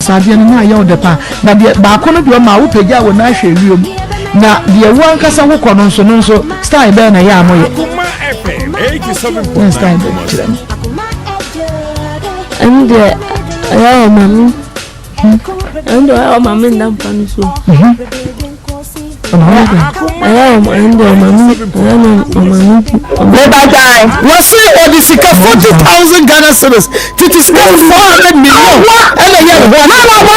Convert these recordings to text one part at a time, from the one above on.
Saa adeɛ no na ayɛ wo dɛ paa. Na deɛ baako no deɛ ɔma wopagya wo nan hwɛ wiem. Na deɛ wo ankasa wokɔ no nso no nso style bɛn na ɛyɛ a moyɛ? Dɛn style bɛn kyerɛ me. Ɛno deɛ ɛyɛ ɔma me. Ɛno deɛ ɔyɛ ɔma me nda mpa no so. Wɔsi ɔde sika 40,000 Ghana cedis tete sika 400 million ɛna yɛ ne ho ade.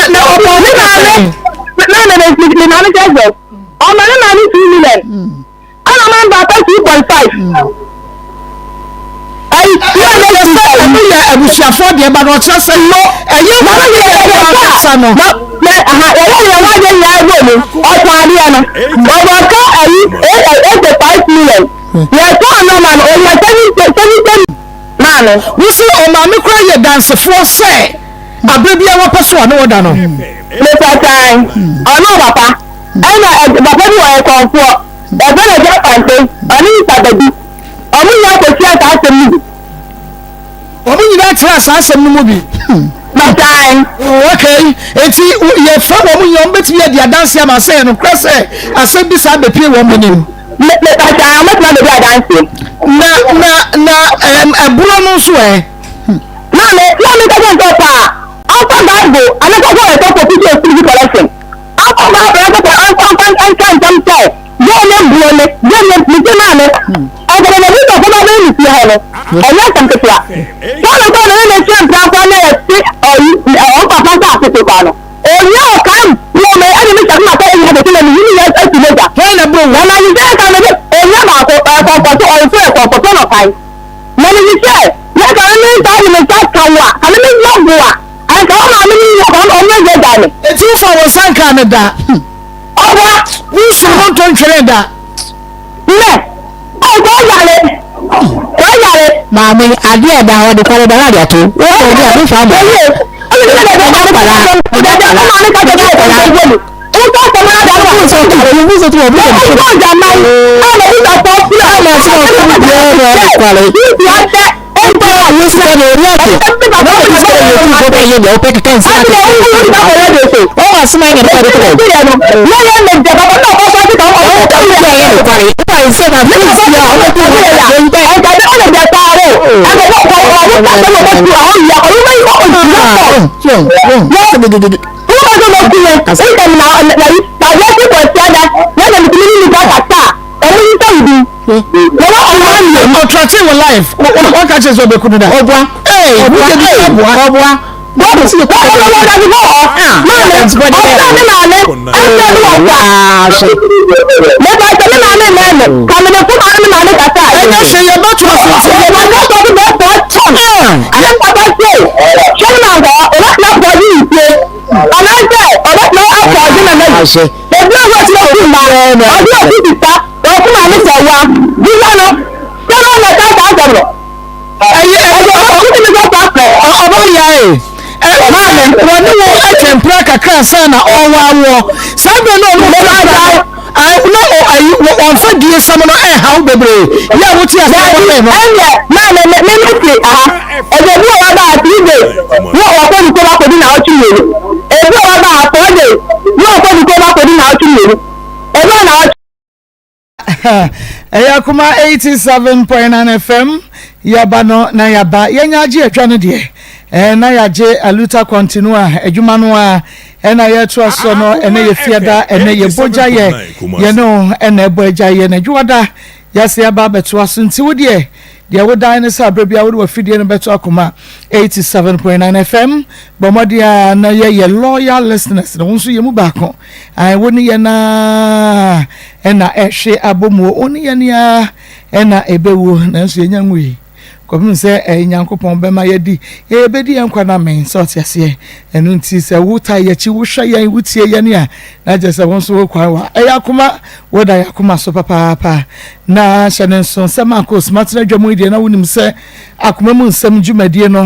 Na ɔbɔ ne maame ne maame ɔma ne maame 2 million ɛna ɔma ne papa 2.5. Ayi sɛ ɛno yɛ abusuafoɔ deɛ ba na ɔkyerɛ sɛ no ɛyɛ wɔn yɛ yɛ ankasa no. Na aha yɛyɛ yɛn ho adeɛ nyinaa bɔ mu ɔtɔn adeɛ no ɔbɔka ayi 85 million yɛtɔn nɔɔma no ɔyɛ 70 maame. Wosi ɔmaame kora yɛ dansefoɔ sɛ abere bi a wɔpɛ so a ne wɔda no. Mepatan ɔno papa ɛna papa bi wɔ ɛkɔnfoɔ ɛfɛ na ɛgya pante ɔne nsa baabi ɔmo nyinaa kɔhyia saa asɛm no bi. Wɔn nyinaa tena saa asɛm no mu bi. Mepatan. Okay, eti yɛfrɛ wɔn nyinaa, wɔn bɛtumi adi adanse ama sɛ yɛ nokorɛ sɛ asɛm bi saa bɛpie wɔn anim. Mepatan ɔmo tena bɛdi adanse. Na ɛborɔ no nso ɛ. Maame kasa ntɔ paa ɔmfa Bible anakɔkɔ ɛtɔ kɔ fiti osiri collection ɔmfa Bible akɔkɔ ɔmfa nka ntɛm sɛ gɛɛ ne buo ne gɛɛ ne mese maame ɔkɔmɔ na bi sɔfo ba bɛyɛ ne fie hɔ no ɛnyɛ asɛm ketewa sɔɔno kɔ na ne ne hyɛ mprakwa na yɛte ɔyi ɔmpapa nsa asete kwa no onye ɔka buo me ɛne me hyɛ ma sɛ ɛnyɛ de na meyi ne yɛ atu ne gya Hɛn na bro. Na ma yi sɛ ka me de onye baako ɛkɔnkɔto ɔnso ɛkɔnkɔto no kan na me yi sɛ yɛ ka me me nsa de me nsa ka wo a ka me me yɛ bo a anka wo maame ne yɛ ka ɔmo yɛ gya me. Eti wofa wɔn nsa nkaa ne da. Ɔba. Wonsu ho nto ntwene da. Nnɛ ɔkɔ yare kɔ yare. Maame, adeɛ a ɛda hɔ de kɔrɔ da na ade ato. Wo kɔ obi a mefa ama. Ɛnyɛ kwara. Ɛnyɛ kwara. Ɛnyɛ kwara. Ɔtrɔte wɔ life wɔka kyerɛ sɛ ɔbɛku no da. Ɔboa. Ee, Ɔboa. ɔboa. Ɔboa. Ɛnyɛ hwɛ yɛbɛto aso nti. Anaasɛ ɔbɛtena akɔ ɔde na mɛdi ebi a wɔtena obi mma ɔde obi sika ɔko maame sɛ wa bisa no sɛ na ɔna saa saa asɛm no. Ɛyɛ ɛyɛ ɔmo mi sɛ saa fɛ. Ɔbɔ yɛ ɛ maame wɔne wo atwa mpira kakra ansa na ɔwɔ awoɔ saa bere na ɔno ɔfra no na ayi wɔmfa die sɛm no ɛnha wo bebree yɛ a wote ase wɔbɛn no. Ɛnyɛ maame me me me te aha ɛdɛ bi a waba a 3 days na ɔkɔ ne kurom akɔdi na ɔtwe mmienu, ebi a waba a 4 days na ɔkɔ ne kurom akɔdi na ɔtwe mmienu, ebi a na ɔtwe. Ɛyɛ Akoma 87.9 FM. Yɛba no na yɛaba yɛnya agye atwa no deɛ ɛɛ na yɛagye aluta continua adwuma no a ɛna yɛtoa so no. Ɛnɛ yɛ fiada, ɛnɛ yɛ bogya yɛ yɛne wo ɛna ɛbɔ agya yɛ n'adwuwada yɛase aba abɛtoa so. Nti wo deɛ deɛ wodan ne sɛ aberɛ bia wode wafidie no bɛto Akoma 87.9 FM. Bɔ mmɔden a na yɛyɛ loyal listeners na wo nso yɛ mu baako. Ae, wo ne yɛn a ɛna ɛhwe abɔ mu, wo ne yɛn a ɛna ɛbɛwuo, nanso yɛnya nwui kɔpem sɛ ɛyɛ Nyankopɔn bɛma yɛdi yɛbɛdi yɛn nkwa no amen sɛ ɔte aseɛ. Ɛno nti sɛ wotaa yɛkyi, wohwɛ yɛn, wotie yɛn a, na kyerɛ sɛ wo nso wo kwan wa ɛyɛ akoma woda yɛ akoma so papaapa. Na hyɛ ne nso sɛ maakɔ osima tena dwa mu yi deɛ na wonim sɛ akoma mu nsɛm dwumadie no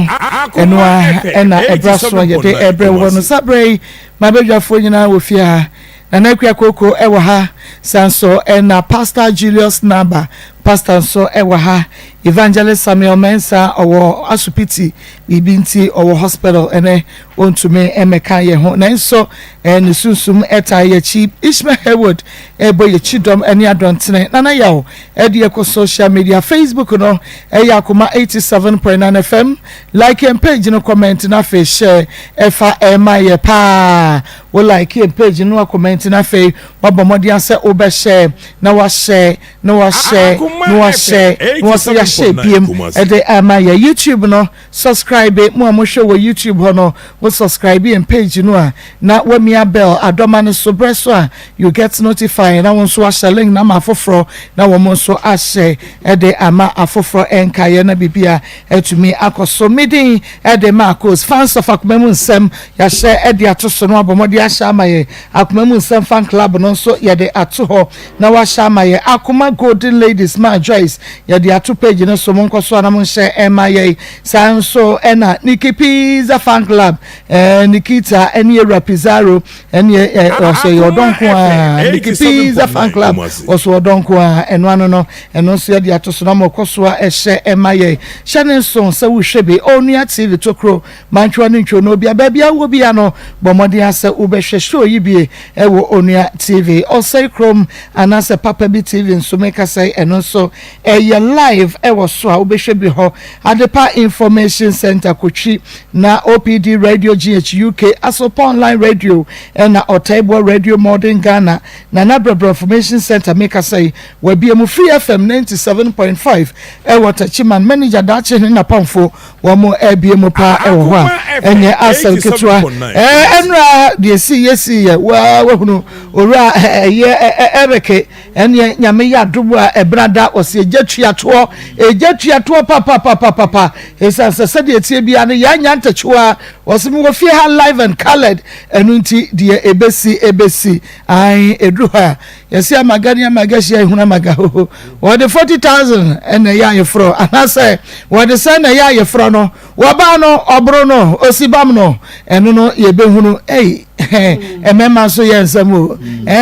ɛno a ɛna ɛbra so a yɛde ɛbrɛ wɔ no. Sa berɛ yi mabadwafoɔ nyinaa wɔ fie ha, Nana Akua Koko ɛwɔ ha. Saa nso na Pastor Julius Naba, pastor nso wɔ ha. Evangelist Samuel Mensah ɔwɔ asopiti, biribi nti ɔwɔ hospital ɛnɛ ɔntumi mmɛka yɛn ho. Nanso ne sunsum taa yɛn akyi. Ishmael Haywood ɛrebɔ yɛn kyidɔm ne adɔntene. Nana Yaw ɛde yɛkɔ social media. Facebook no ɛyɛ Akoma 87.9 FM. Like yɛn page no, comment na afei share ɛfa ɛma yɛ paa. Wo like yɛn page no, wa comment na afei wabɔ mmɔden asɛ wobɛhyɛ na wahyɛ na wahyɛ na wahyɛ na wɔsɛ yɛahyɛ biem ɛde ama yɛ. YouTube no, subscribe. Mo a mohwɛ wɔ YouTube hɔ no, wo subscribe yɛn page no a, na wamia bell adɔma no so berɛ so a you get notified, na wo nso ahyɛ link na ama afoforɔ na wɔn nso ahyɛ ɛde ama afoforɔ. Ɛnkaeɛ na biribi a ɛtumi akɔ so. Medin ɛde Marcos, fans of Akoma Mu Nsɛm, yɛahyɛ ɛde ato so no, abɔ mmɔden ahyɛ ama yɛ. Akoma Mu Nsɛm fan club no nso yɛde ato hɔ na wahyɛ ama yɛ. Akoma Golden Ladies Ma Joyce, yɛde ato page no so, mo nkɔ so anam nhyɛ ɛma yɛ. Saa nso ɛna Nikki Pizza fan club, Nikita ɛne Ewura Pizarro ɛne ɔsɛ yɛ ɔdɔ nko a. Nikki Pizza fan club ɔsɛ ɔdɔ nko a. Ɛno ano no, ɛno nso yɛde ato so na mo kɔ so a ɛhyɛ ɛma yɛ. Hyɛ ne nso sɛ wohwɛ bi Onua TV tokuro mantwewa ne ntwo no obia baabi a wɔ bia no, bɔ mmɔden asɛ wobɛhwɛ show yi bie ɛwɔ Onua TV, Ɔsɛe Kurom anaasɛ Papa Bi TV nso. Meka sɛ ɛno nso ɛyɛ live ɛwɔ so a wobɛhwɛ bi hɔ. Adepa Information Center Kotwi na OPD Radio GH UK, Asopa Online Radio, ɛna Ɔtaiboa Radio Modern Ghana, Nana Brɛbrɛ Information Center. Meka sɛ wabie mu Free FM 97.5 ɛwɔ Tachiman. Manager daakye ne napamfo wɔn abie mu paa ɛwɔ hɔ a ɛnyɛ asɛm ketewa. Ɛnura deɛ si yɛ si yɛ waa wahunu owura ɛyɛ ɛreke ɛneɛ. Nyame yɛ adom a, ɛbena da ɔsi egya tuatoɔ, egya tuatoɔ papapapapa. Esan sɛ sɛdeɛ tie bia no yɛanya ntakyiwa, ɔsi mi wɔ fie ha live and coloured. Ɛno nti deɛ ebesi ebesi ayi eduru hɔ a yɛsi amaga ne amaga hyia ehunu amaga hoho. Wɔde 40,000 ɛna ɛyɛ ayeforɔ anaasɛ wɔde sɛn na ɛyɛ ayeforɔ no? Wɔbaa no ɔboro no osi bam no, ɛno no yɛbɛhunu. Ɛyi mmarima nso yɛ nsɛm o.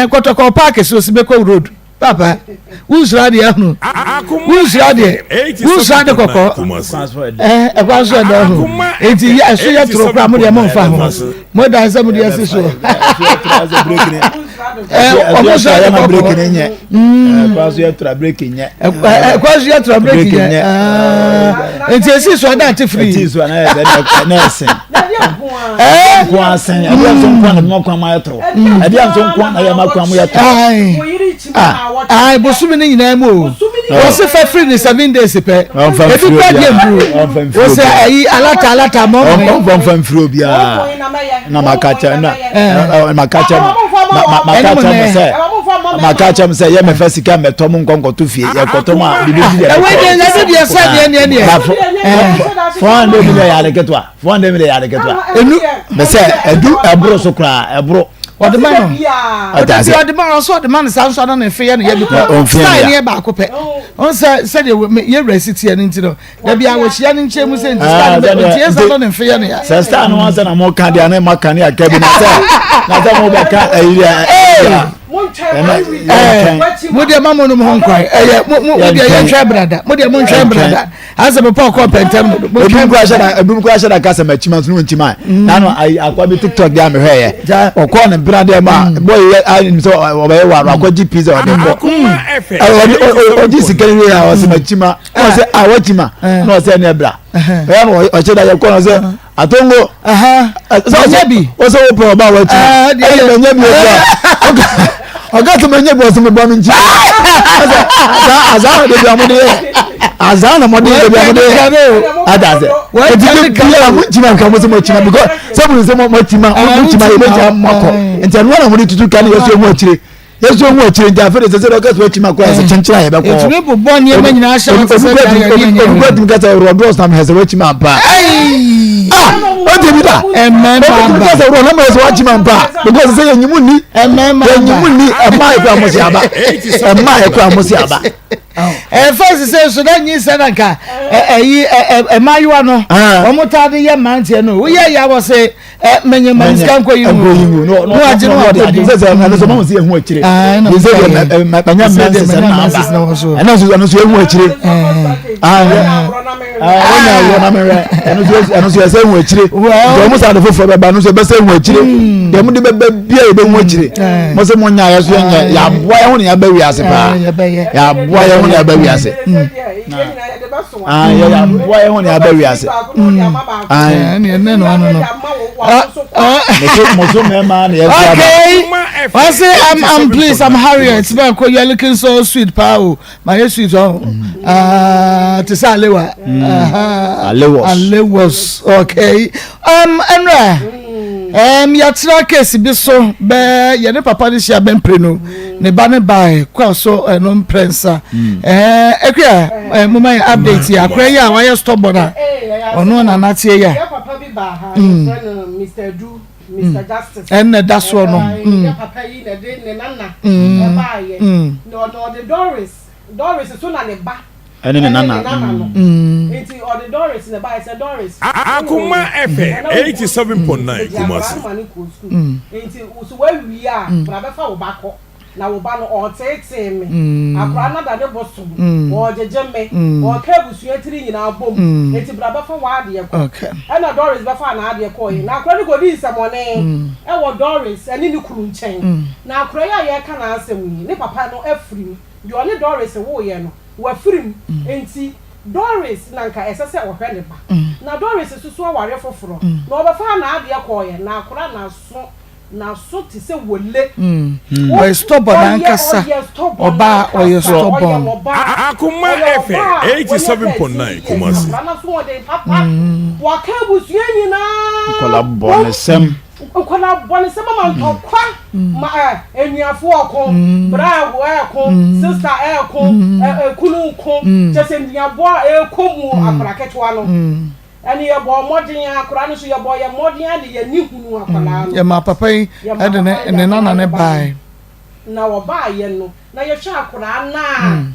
Kɔtɔkɔ paaki so osi bɛkɔ road papa, wusura adeɛ ahunu, wusura adeɛ, wusura ade kɔkɔɔ. Ɛkwan so ɛdɔ ho eti ɛso yɛ toro kora. Mo deɛ mo nfa ho, mo dan sɛ mo deɛ si so. Ɔmo sɔ ade kɔkɔɔ. Ɛkwan so yɛ tura breki nyɛ. Ɛkwan so yɛ tura breki nyɛ, nti esi so ada ate firi. Esi so ana yɛ sɛ ɛna ɛsɛn. Nko asɛn ɛdi nso nko na mo kwan mo ayɛ toro. Ɛdi nso nko na yɛ ma kwan mo yɛ toro. Ayi bosomi ne nyinaa mu o, wɔsi fɛ firi ni 7 days pɛ, ebi kura di eburu wɔsi ayi alata alata mɔ mi. Ɔnfa nfiri obiara na ma ka kyɛ na ma ka kyɛ ma ka kyɛ mo sɛ ma ka kyɛ mo sɛ yɛ mɛfɛ sika mɛtɔ mo nkɔ nkɔto fie yɛ kɔtɔ mo a bibi bi yɛ kɔ. Ɛwɔ deɛ ɛdi deɛ sɛ deɛ deɛ deɛ. 400 million yɛ ade ketewa, 400 million yɛ ade ketewa. Enu. Mɛ sɛ ɛdu ɛboro so koraa, ɛboro. Ɔde ma no, ɔde bi ɔde ma no ɔsɔ ɔde ma no saa nso ana ne nfe yɛ no yɛ bi kɔ style ne yɛ baako pɛ. Ɔn sɛ sɛdeɛ yɛ wura si teɛ no nti no, dabi a wɔhyia ne nkyɛn mu sɛ nti style no bɛ nti yɛ sɛ ne nfe yɛ no ya. Sɛ style no wɔn sɛ na mo ka deɛ ne ma ka ne aka bi na sɛ mo bɛ ka ɛyi deɛ ɛɛ mo deɛ ma mo nom ho nkwan ɛyɛ mo mo deɛ yɛ nhwɛ brada, mo deɛ mo nhwɛ brada asɛ mo pa ɔkɔ pɛntɛm no mo nhwɛ. Ebi kura hyɛ da kasa ma kyima nso ne wɔn kyima nanu ayi akɔ bi TikTok deɛ amehwɛ yɛ ɔkɔ ne mpena deɛ ma bɔ yɛ ayi sɛ ɔbɛyɛ wa akɔ gye pizza ɔde kɔ ɔde ɔgye sika yi a ɔsɛ ma kyima ɔsɛ a wɔkyima na ɔsɛ ɛnɛ bra ɛyɛ no ɔkyɛ da yɛ kɔ na ɔsɛ atongo ɔsɛ bi ɔsɛ wopɛ ɔba wɔkyima ɛyɛ bɛ nyɛ bi ɔkura ɔka sɛ manya bi ɔsɛ mebɔ me nkyi azaa na de bi a mode yɛ, azaa na mode yɛ bi a mode yɛ ada sɛ ɛti bi bia mo nkyima nka mo sɛ mo akyima because sɛ mo sɛ mo akyima mo nkyima yɛ bɛgya mo akɔ nti ɛno na mode tutu ka ne yɛsɛ ho akyire, yɛsɛ ho akyire. Nti afei de sɛ sɛ ɔka sɛ wakyima kɔ sɛ kyenkyere a yɛbɛkɔ. Ɛtumi bobɔ nneɛma nyinaa hyɛ wɔn sɛ sɛ yɛ yɛ obi kura tumi kasa rɔdɔs na mehɛ sɛ wakyima ampa. Ah, ɔte bi da mmarima obi tumi aba kasa rɔ na mehɛ sɛ wakyima ampa because sɛ yɛnyimu ni mmarima yɛnyimu aba ni ɛma ɛkura mo si aba, ɛma ɛkura mo si aba. Ɛfɛ sisɛ so na nyi sɛ na nka ɛyi mmaayewa no wɔn taa de yɛ mmeranteɛ no woyɛ yɛ awɔ se mɛnyɛ mma sika nkɔ yi mu no wagye no wakɔ di. Sɛ sɛ ɛno nso mahu sɛ yɛhu akyire sɛ deɛ manya mmeranteɛ na aba ɛno nso ɛno nso yɛhu akyire wonya aworɔ na mehwɛ ɛno nso ɛno nso yɛsɛ hu akyire nti ɔmo sɛ ade foforɔ bɛba ɛno nso yɛbɛsɛ hu akyire deɛ mo de bɛba bia yɛbɛhu akyire mo sɛ mo nya yɛ so yɛnyɛ yɛaboa yɛn ho na yɛaba wiase paa yɛaboa yɛn ho na yɛaba wiase yɛaboa yɛn ho na yɛaba wiase mo so mmarima na yɛso aba. Okay, I say I'm I'm pleased I'm Harriet. You are looking so sweet, paa o. Ma yɛ sweet ɔ ah, te sɛ alewa. Alewas. Alewas okay. Um, ɛnura um, yɛatena case bi so bɛɛ yɛne papa no hyia bɛmpere no ne ba ne bae kɔ so ɛno mprɛnsa ɛɛ akua ɛɛ mo ma yɛ update yɛ akora yi a wayɛ stubborn a ɔno na n'ateɛ yi a. Mr. Edu Mr. Justice. Ɛnna ɛda soɔ no. Yɛ papa yi na ɛde ne nana ɛbaayɛ. Na ɔde Doris, Doris so na ne ba. Ɛne ne nana. no. Nti ɔde Doris na ɛbaayɛ sɛ Doris. Akoma FM 87.9 Kumasi. Nti so wawie a, bra bɛfa wo ba kɔ. Na wo ba no ɔreteetee me, akwadaa no ada ne bo som, ɔregyegye me, ɔreka abusua tiri nyinaa bom, enti bra bɛfa w'adeɛ kɔ. Ɛnna Doris bɛfaa n'adeɛ kɔeɛ, na akwadaa no kɔdii nsɛmmɔne wɔ Doris ne ne kunu nkyɛn. Na akwadaa yi a yɛreka n'asɛm yi, ne papa no afiri mu, deɛ ɔne Doris woeɛ no, wafiri mu, enti Doris na anka ɛsɛ sɛ ɔhwɛ ne ba. Na Doris nso so aware foforɔ, na ɔbɛfaa n'adeɛ kɔeɛ, na akwadaa no aso N'aso te sɛ wole. Ɔyɛ stubborn ankasa. Ɔbaa ɔyɛ stubborn. Akoma FM 87.9 Kumasi. Waka abusua nyinaa. Nkɔla bɔnesɛm. Nkɔla bɔnesɛm ama ntɔkwa ma ɛ enuafo ɔko, bra ɛko, sista ɛko, ekunu ko, kyɛ sɛ nnuabɔ a ɛkɔ mu akɔla ketewa no. Ɛne yɛbɔɔ mmɔden ara, akwadaa no nso yɛbɔɔ yɛn mmɔden ara de yɛn ani hunuu akwadaa no. Yɛmaa papa yi de ne ne nana no baeɛ. Na wɔbaeɛ no, na yɛhwɛ akwadaa no a,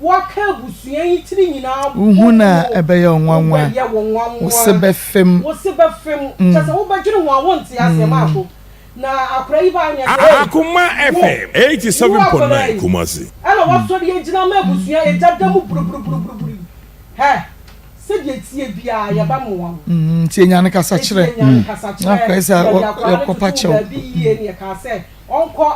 wɔaka abusua yi tiri nyinaa bom Wohu no a, ɛbɛyɛ wo nwanwa. Wobɛyɛ wo nwanwa. Wo se bɛfem. Wo se bɛfem. Kyerɛ sɛ wobɛdwene ho a wonte aseɛ. Maako, na akwadaa yi baeɛ no yɛsɛ, Ei, Akoma wo, FM wo akwadaa 87.9 yi, Kumasi. ɛna woasɔre agyina ama abusua agya da mu buruburuburuburu yi, hɛ! Sɛdeɛ ɛteɛ biara, yɛbɛmoa wo. Nti yɛnya no kasakyerɛ. Nti yɛnya no kasakyerɛ. Na akɔyɛ sɛ Yɛde akwadaa no yɛkɔpa totoo kyɛw. baabi yie na yɛkaa sɛ ɔnkɔ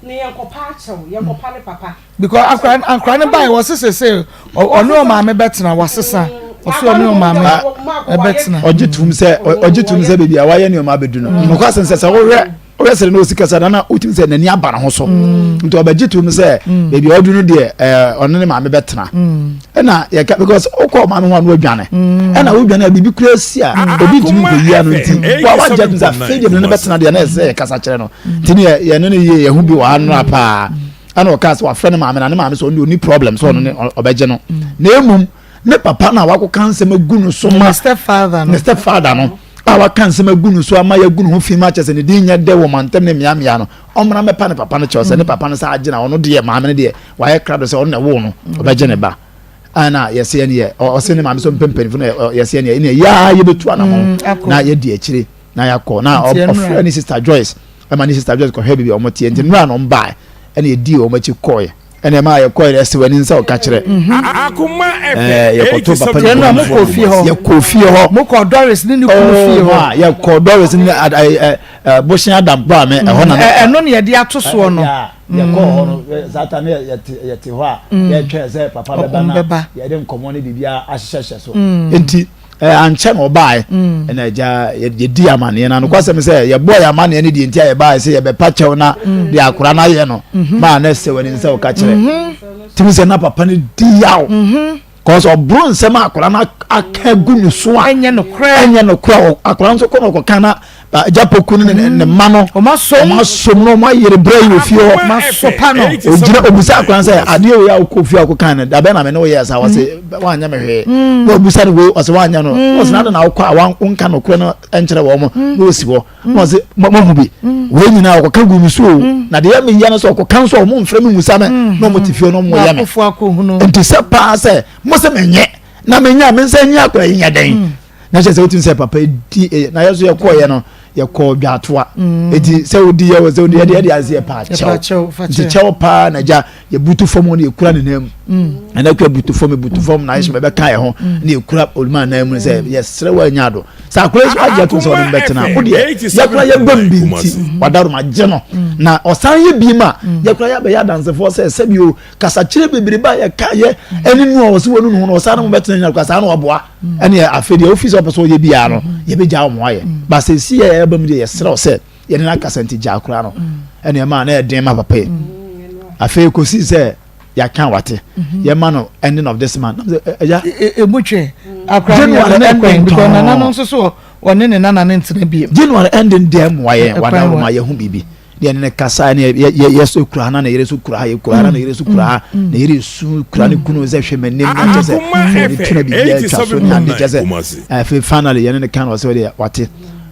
na yɛnkɔpa akyɛw, yɛnkɔpa ne papa. Because akwadaa akwadaa no baeɛ wɔse sese ɔne ɔmaame bɛtena wasesa ɔse ɔne ɔmaame ɛbɛtena. Ɔgye tum sɛ ɔgye tum sɛ baabi a wayɛ nneɛma abɛdu no. Nokwasɛm sɛ sɛ wohwɛ wohwɛ sɛ na ɔsi kasa na na wotumi sɛ n'ani aba ne ho so mm. nti ɔbɛgye tom sɛ mm. baabi a ɔdu no deɛ ɛɛ ɔne ne maame bɛtena mm. ɛna yɛka because wokɔ maame ho a no adwane ɛna wodwane a biribi kura si a obi ntumi nkɔyi ano nti wa wagye atum sɛ afei deɛ ne bɛtena deɛ na ɛsɛ yɛkasa kyerɛ no nti ne yɛne no yie yɛho bi wɔ ha no paa ɛna ɔkaa sɛ wafrɛ ne maame na ne maame sɛ ɔno deɛ ɔni problem sɛ ɔno ne ɔbɛgye no na mmom ne papa no a wakɔka nsɛm agu no so ma ne stepfather no ne stepfather no a waka nsɛm agu no so ama yɛagu ne ho fi ma kyɛ sɛ ne din nyɛ dɛ wɔ mantam ne mmeammea no ɔmmra mɛpa ne papa no kyɛw sɛ ne papa no sɛ agye na ɔno deɛ maame no deɛ wayɛ krado sɛ ɔno na ɛwoo no ɔbɛgye ne ba ɛna yɛsɛ yɛn yɛ ɔsɛ ne maame sɛ ɔmpɛ mpanyinfo no yɛsɛ yɛn yɛ ɛna yɛa yɛbɛtu anamɔn na yɛdi akyire na yɛakɔ na ɔfrɛ ne sister Joyce ɛma ne sister Joyce kɔhwɛ baabi a wɔn teɛ nti nnura na wɔn bae ɛna yɛdi wɔn akyi kɔɔɛ ɛna ɛma yɛkɔɛ no ɛsɛ w'ani nsa ɔka kyerɛ Akoma ɛɛ yɛkɔto papa ne kunu fie fie hɔ yɛkɔ fie hɔ mokɔ Doris ne ne kunu fie hɔ oh, yɛkɔ Doris ne ɛ ɛ Bohyɛn Adam kɔ ame ɛhɔ na ɛno ne yɛde ato soɔ no yɛkɔ hɔ no saa ta ne yɛte yɛte hɔ a yɛtwɛn sɛ papa bɛba na yɛde nkɔmɔ ne biribiara ahyehyɛhyɛ so nti ankyɛ na ɔbaeɛ mm. ɛna agya yɛdi amaneɛ no nokwasɛm sɛ yɛbɔɔ yɛ amaneɛ no deɛ nti a yɛbaeɛ sɛ yɛbɛpa kyɛw na mm. deɛ akora no ayɛ no mm-hmm. maa na ɛsɛ w'ani sɛ woka kyerɛ mm-hmm. tumi sɛ na papa no di yaw mm-hmm. kɔsɛ ɔboro nsɛm a akora no aka gu ne so a ɛnyɛ nokorɛ akora no nso kɔ na ɔkɔka na agya poku ne ne mma no ɔmo asom ɔmo asom no ɔmo ayere brɛ yi wɔ fie hɔ ɔmo asopa no ogyina obusa akwan sɛ adeɛ wei a wokɔ fie a wokɔ kan no dabɛn na me ne woyɛ saa wɔse mm. wanyɛ me hwee mm. na obusa no wei ɔsɛ wanyɛ no mm. ɔsɛ n'ade na wokɔ a wonka nokorɛ no nkyerɛ wɔn mo na osi hɔ na ɔsɛ moahu bi wei nyinaa ɔkɔka gu me so o na deɛ meyɛ no sɛ ɔkɔka nso a ɔmo mfrɛ me musa me na ɔmo te fie na ɔmo yɛ me nti sɛ paa sɛ mo sɛ menyɛ. Na menya me nsa nyi akora yi nyɛ dɛn. Mm. Na kyerɛ sɛ wotumi sɛ papa di eh, na yɛ so yɛkɔɔyɛ no yɛkɔɔ dwatoa. Mm. Eti sɛ wodi yɛ wɔ sɛ wodi yɛde yɛde ase yɛ paa kyɛw. Nti kyɛw paa na gya yɛbutu fam na yɛkura ne nan mu. Mm. Ɛna kura butu fam butu fam na ayɛ sɛ bɛbɛka yɛ ho na yɛkura oluma nan mu sɛ yɛsrɛ wɔ anya do. Sɛ akora yi so agye atom sɛ ɔne bɛtena wo deɛ yɛkora yɛbam bi nti wadaroma gye no. Na ɔsan yɛ bi ma yɛkora yɛabɛyɛ adansefoɔ sɛ sɛbio kasakyerɛ bebrebe a yɛka yɛ ɛne nu a wɔsi wɔn nu ho no ɔsan ne ho bɛtena nyina kora saa na ɔboa ɛne afei deɛ ofi sɛ ɔpɛ sɛ ɔyɛ biara no yɛbɛgya wɔn ayɛ baasa esi yɛ ɛba mu deɛ yɛsrɛ sɛ yɛne no akasa nti gya akora no ɛne ɛma na ɛden ma papa yi afei kɔsi sɛ yɛaka wate yɛma no ending of this month ɛya emu twɛ akora no yɛ ending tɔn nana no nso so ɔne ne nana ne ntena biem January ending deɛ mmoa yɛn wada wɔn a yɛho biribi deɛ ne ne kasa ne yɛ yɛ yɛ so kura ha na ne yere so kura ha yɛ kura ha na ne yere so kura ha mm. ne yere su kura ne mm. kunu sɛ hwɛ m'anim na kyɛ sɛ ɔde tuna biribi atwa so ne ade kyɛ sɛ afei finally yɛne ne ka na ɔsɛ ɔde wate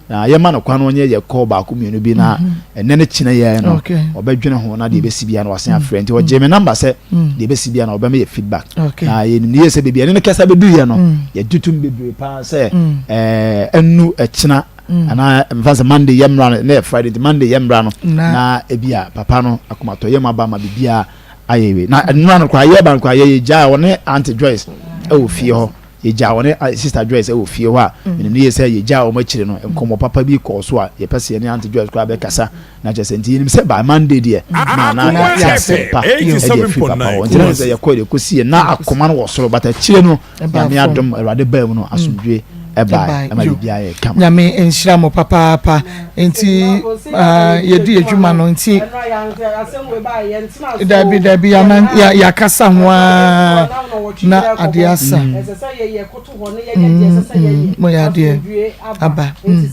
na yɛma no kwan ɔnyɛ yɛ kɔɔ baako mmienu bi na mm-hmm. ɛnɛ ne kyinɛ yɛ no ɔbɛdwene ho na deɛ ɛbɛsi bia no wasen afrɛ nti ɔgye me namba sɛ deɛ ɛbɛsi bia no ɔbɛma yɛ feedback na yɛnim ne yɛ sɛ baabi ɛne ne kasa bɛdu yɛ no yɛgye tom bebree paa sɛ ɛnu ɛkyena mm. anaa mfa sɛ monday yɛ mmra no na yɛ friday nti monday yɛ mmra no na ebi a papa no akomatɔ yɛ mu aba ma biribiara ayɛ wie na nnura no koraa yɛba no koraa yɛyɛ gyaa ɔne aunty joyce ɛwɔ fie hɔ yɛgyaa ɔne sister joyce ɛwɔ fie hɔ a mm. menim ne yɛ sɛ yɛgyaa wɔn akyire no nkɔmmɔ papa bi kɔɔ so a yɛpɛ sɛ yɛne aunty joyce koraa bɛkasa na kyerɛ sɛ nti yɛnim sɛ by monday deɛ na na yɛte asɛmpa ɛde afiri papa hɔ nti na sɛ yɛkɔ deɛ kɔsi yɛ na akoma no wɔ soro but akyire no Nyame adom Awurade baa mu no asomdwie ɛbae ɛma biribiara yɛ kama. Nyame nhyira mo papaapa nti yɛdi adwuma no nti dabi dabi yɛakasa ho ara na adeɛ asa mo yɛ adeɛ aba nti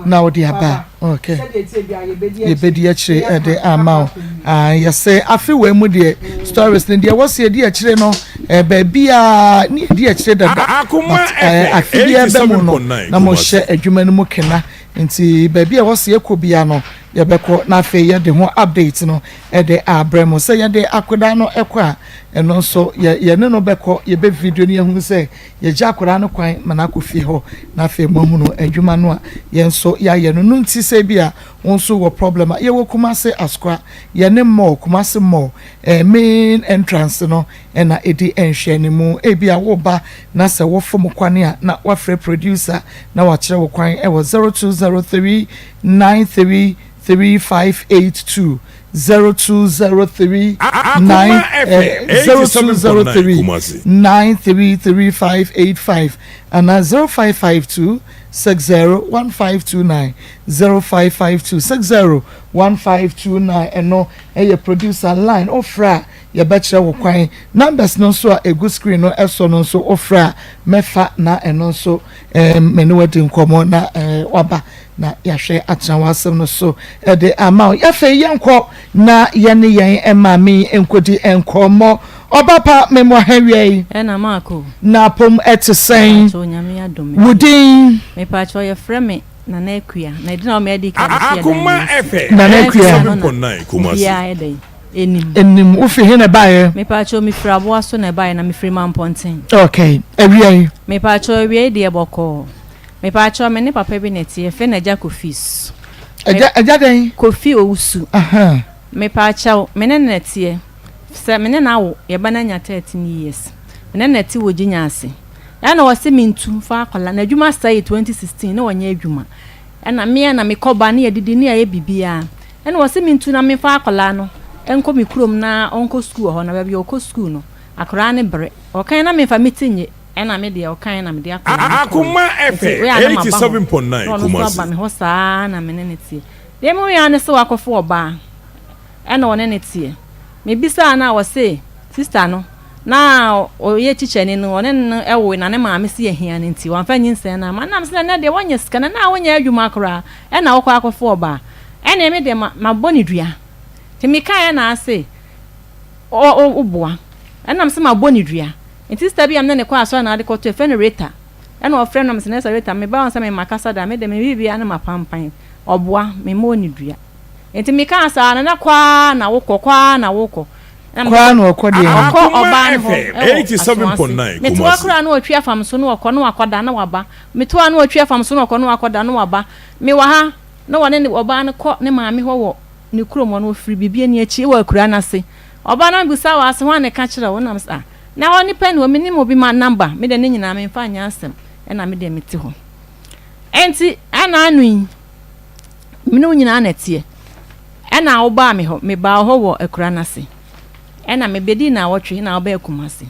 na wode aba. Okay. Yɛbɛdi akyire ɛde ama wo. Ah, yɛsɛ afe wei mu deɛ stories no deɛ wɔsi yɛdi akyire no eh, baabi a ne yɛdi akyire dada. But eh, afe bi ɛbɛ mu no na mo hyɛ adwuma no mu kena. Nti baabi a wɔsi yɛkɔ bia no yɛbɛkɔ na afei yɛde ho update no ɛde abrɛ mo. Sɛ yɛde akoda no ɛkɔ a ɛno nso yɛ yɛne no bɛkɔ yɛbɛ video no yɛhunu sɛ Yɛgya akwadaa no kwan ma no akɔ fie hɔ na afei moahunu adwuma no a yɛn nso yɛayɛ no. No nti sɛ ebia wo nso wɔ problem a, yɛwɔ Kumasi Asokwa, yɛne mall, Kumasi mall eh, main entrance no na ɛdi nhwɛanimu. Ebia woreba na sɛ wofom kwan a na woafrɛ producer na wakyerɛ wo kwan wɔ 0203 93 3582 0203 9 0203 933585 anaa 0552 601529 0552 601529 ɛno ɛyɛ producer line wofrɛ a yɛbɛkyerɛ wo kwan numbers no nso a ɛgu screen no ɛso no nso wofrɛ a mɛfa na ɛno nso eh, me ne wadi nkɔmmɔ na eh, waba Na yɛahwɛ atena w'asɛm no so de ama wo. Afei yɛnkɔ na yɛne yɛn maame yi nkɔdi nkɔmmɔ. Ɔba pa, memmɔ ha awia yi. Ɛna Marko. Na apom te sɛn? Mepaakyɛw Nyame adom. Wo din? Mepaakyɛw yɛfrɛ me Nana Akua. Na edin a wɔma adi kan de si ɛdan no nsi. Nana Akua. No na obiara yɛ dɛn? Enim. Enim. Wofi he na ɛbaeɛ? Mepaakyɛw mefiri Aboaso na ɛbaeɛ na mefiri Mampɔnten. Okay. Awia yi? Mepaakyɛw awia yi deɛ bɔkɔɔ. Mepaakyɛw me ne papa bi na ɛte yɛfrɛ no Agya Kofi su. Agya agya dɛn? Kofi Owusu. Mepaakyɛw me ne no na ɛteɛ sɛ me ne no awo yɛ ba no anya 13 years me ne no na ɛte wɔ Gyinya ase ɛna ɔse me ntu mfa akwadaa n'adwuma sɛe 2016 na ɔnyɛ adwuma ɛna me a na mekɔ ba ne yɛdidi ne yɛyɛ biribiara ɛna ɔse me ntu na memfa akwadaa no nkɔ me kurom na ɔnkɔ sukuu wɔ hɔ na baabi a ɔkɔ sukuu no akwadaa no brɛ ɔkan na memfa me ti nye Ɛna me deɛ ɔkaeɛ na mede akwadaa no kɔeɛ. Nti wei a na maba hɔ na ɔno nso aba me hɔ saa ara na me ne no teɛ. Deɛ mehuiɛ ara ne sɛ wakɔfa ɔbaa ɛna ɔne no teɛ. Mebisaa no a ɔse sista no na ɔyɛ tikyani no ɔne no woe na ne maame se ahia no nti wamfa nyinsɛn no amma. Ɛna mese na ɛnɛ deɛ woanya sika na na wonyɛ adwuma koraa ɛna wokɔ akɔfa ɔbaa. Ɛneɛ me deɛ mabɔ no dua. Nti mekaeɛ na ase woboa. Ɛna mese mabɔ no dua. Ntsi sista bi a menye no kɔ asɔr na adze kɔtoo, yɛfrɛ no Rita, nna ɔfrɛ no na mese no, Nurse Rita, mebaa hɔ sɛ mema kasa da, me de me biribiara no mapampan, ɔboa, memmɔɔ no dua. Ntsi mekaa saa no, na kɔ ara na wokɔ, kɔ ara na wokɔ. Koraa na ɔkɔ deɛ. Ɔkɔ ɔbaa no hɔ ɛwɔ Asoase. Mete hɔ koraa na ɔtwi afa me so na ɔkɔ na wakɔda na waba. Mete hɔ a na ɔtwi afa me so na ɔkɔ na wakɔda na waba. Mewɔ ha na wɔne ne ɔbaa no kɔ ne maame hɔ wɔ ne kurom hɔ no ɔfiri biribi ani akyi wɔ akuraa no ase. Ɔbaa no bisa wɔ ase hwan na ɛka kyerɛ wo na mese ah na hɔ nipa ni hɔ menim obi ma number me deɛ ne nyinaa memfa nyɛ asɛm ɛna me deɛ mete hɔ. Ɛnti ɛna ano yi me ne wo nyinaa na ɛteɛ. Ɛna wobaa me hɔ, mebaa wo hɔ wɔ akura no ase. Ɛna mebɛdii naawɔtwe na wobaa Kumasi.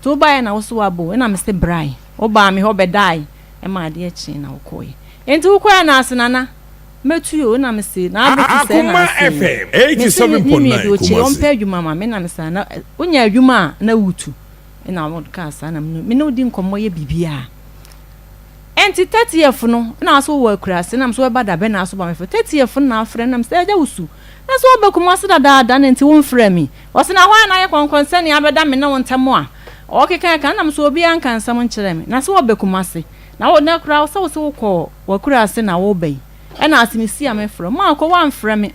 Nti wobaeɛ na wo so woaba o, ɛna mese brae. Wobaa me hɔ bɛdae ma adeɛ kyee na wokɔeɛ. Nti wokɔeɛ no ase Nana, mɛtui o, ɛna mese na abɛtu sɛɛ na Akoma ase yi. FM Mese me nua bi 87.9 ɔkyei Kumasi. ɔmpɛ adwuma ma me, ɛna mese ah na wonya adwuma a na wotu. Ɛna wokaa saa na me ne wo di nkɔmmɔ yɛ biribiara. Ɛnti thirtieth no na aso wɔ akurase na mso ɛba dabɛn na aso ba mefrɛ thirtieth no na afrɛ na mesɛ agya wo su na sɛ ɔba Kumasi dadaada na nti wo mfrɛ mi ɔse na hwan na ayɛ kɔnkɔnsɛni abɛda me ne wo ntɛm a ɔkeka ɛka na mso obiara nka nsɛm nkyerɛ me na sɛ ɔba Kumasi na wo na koraa sɛ wo se wo kɔ w'akurase na wo ba yi ɛna ase me si a mefrɛ mo akɔ wamfrɛ me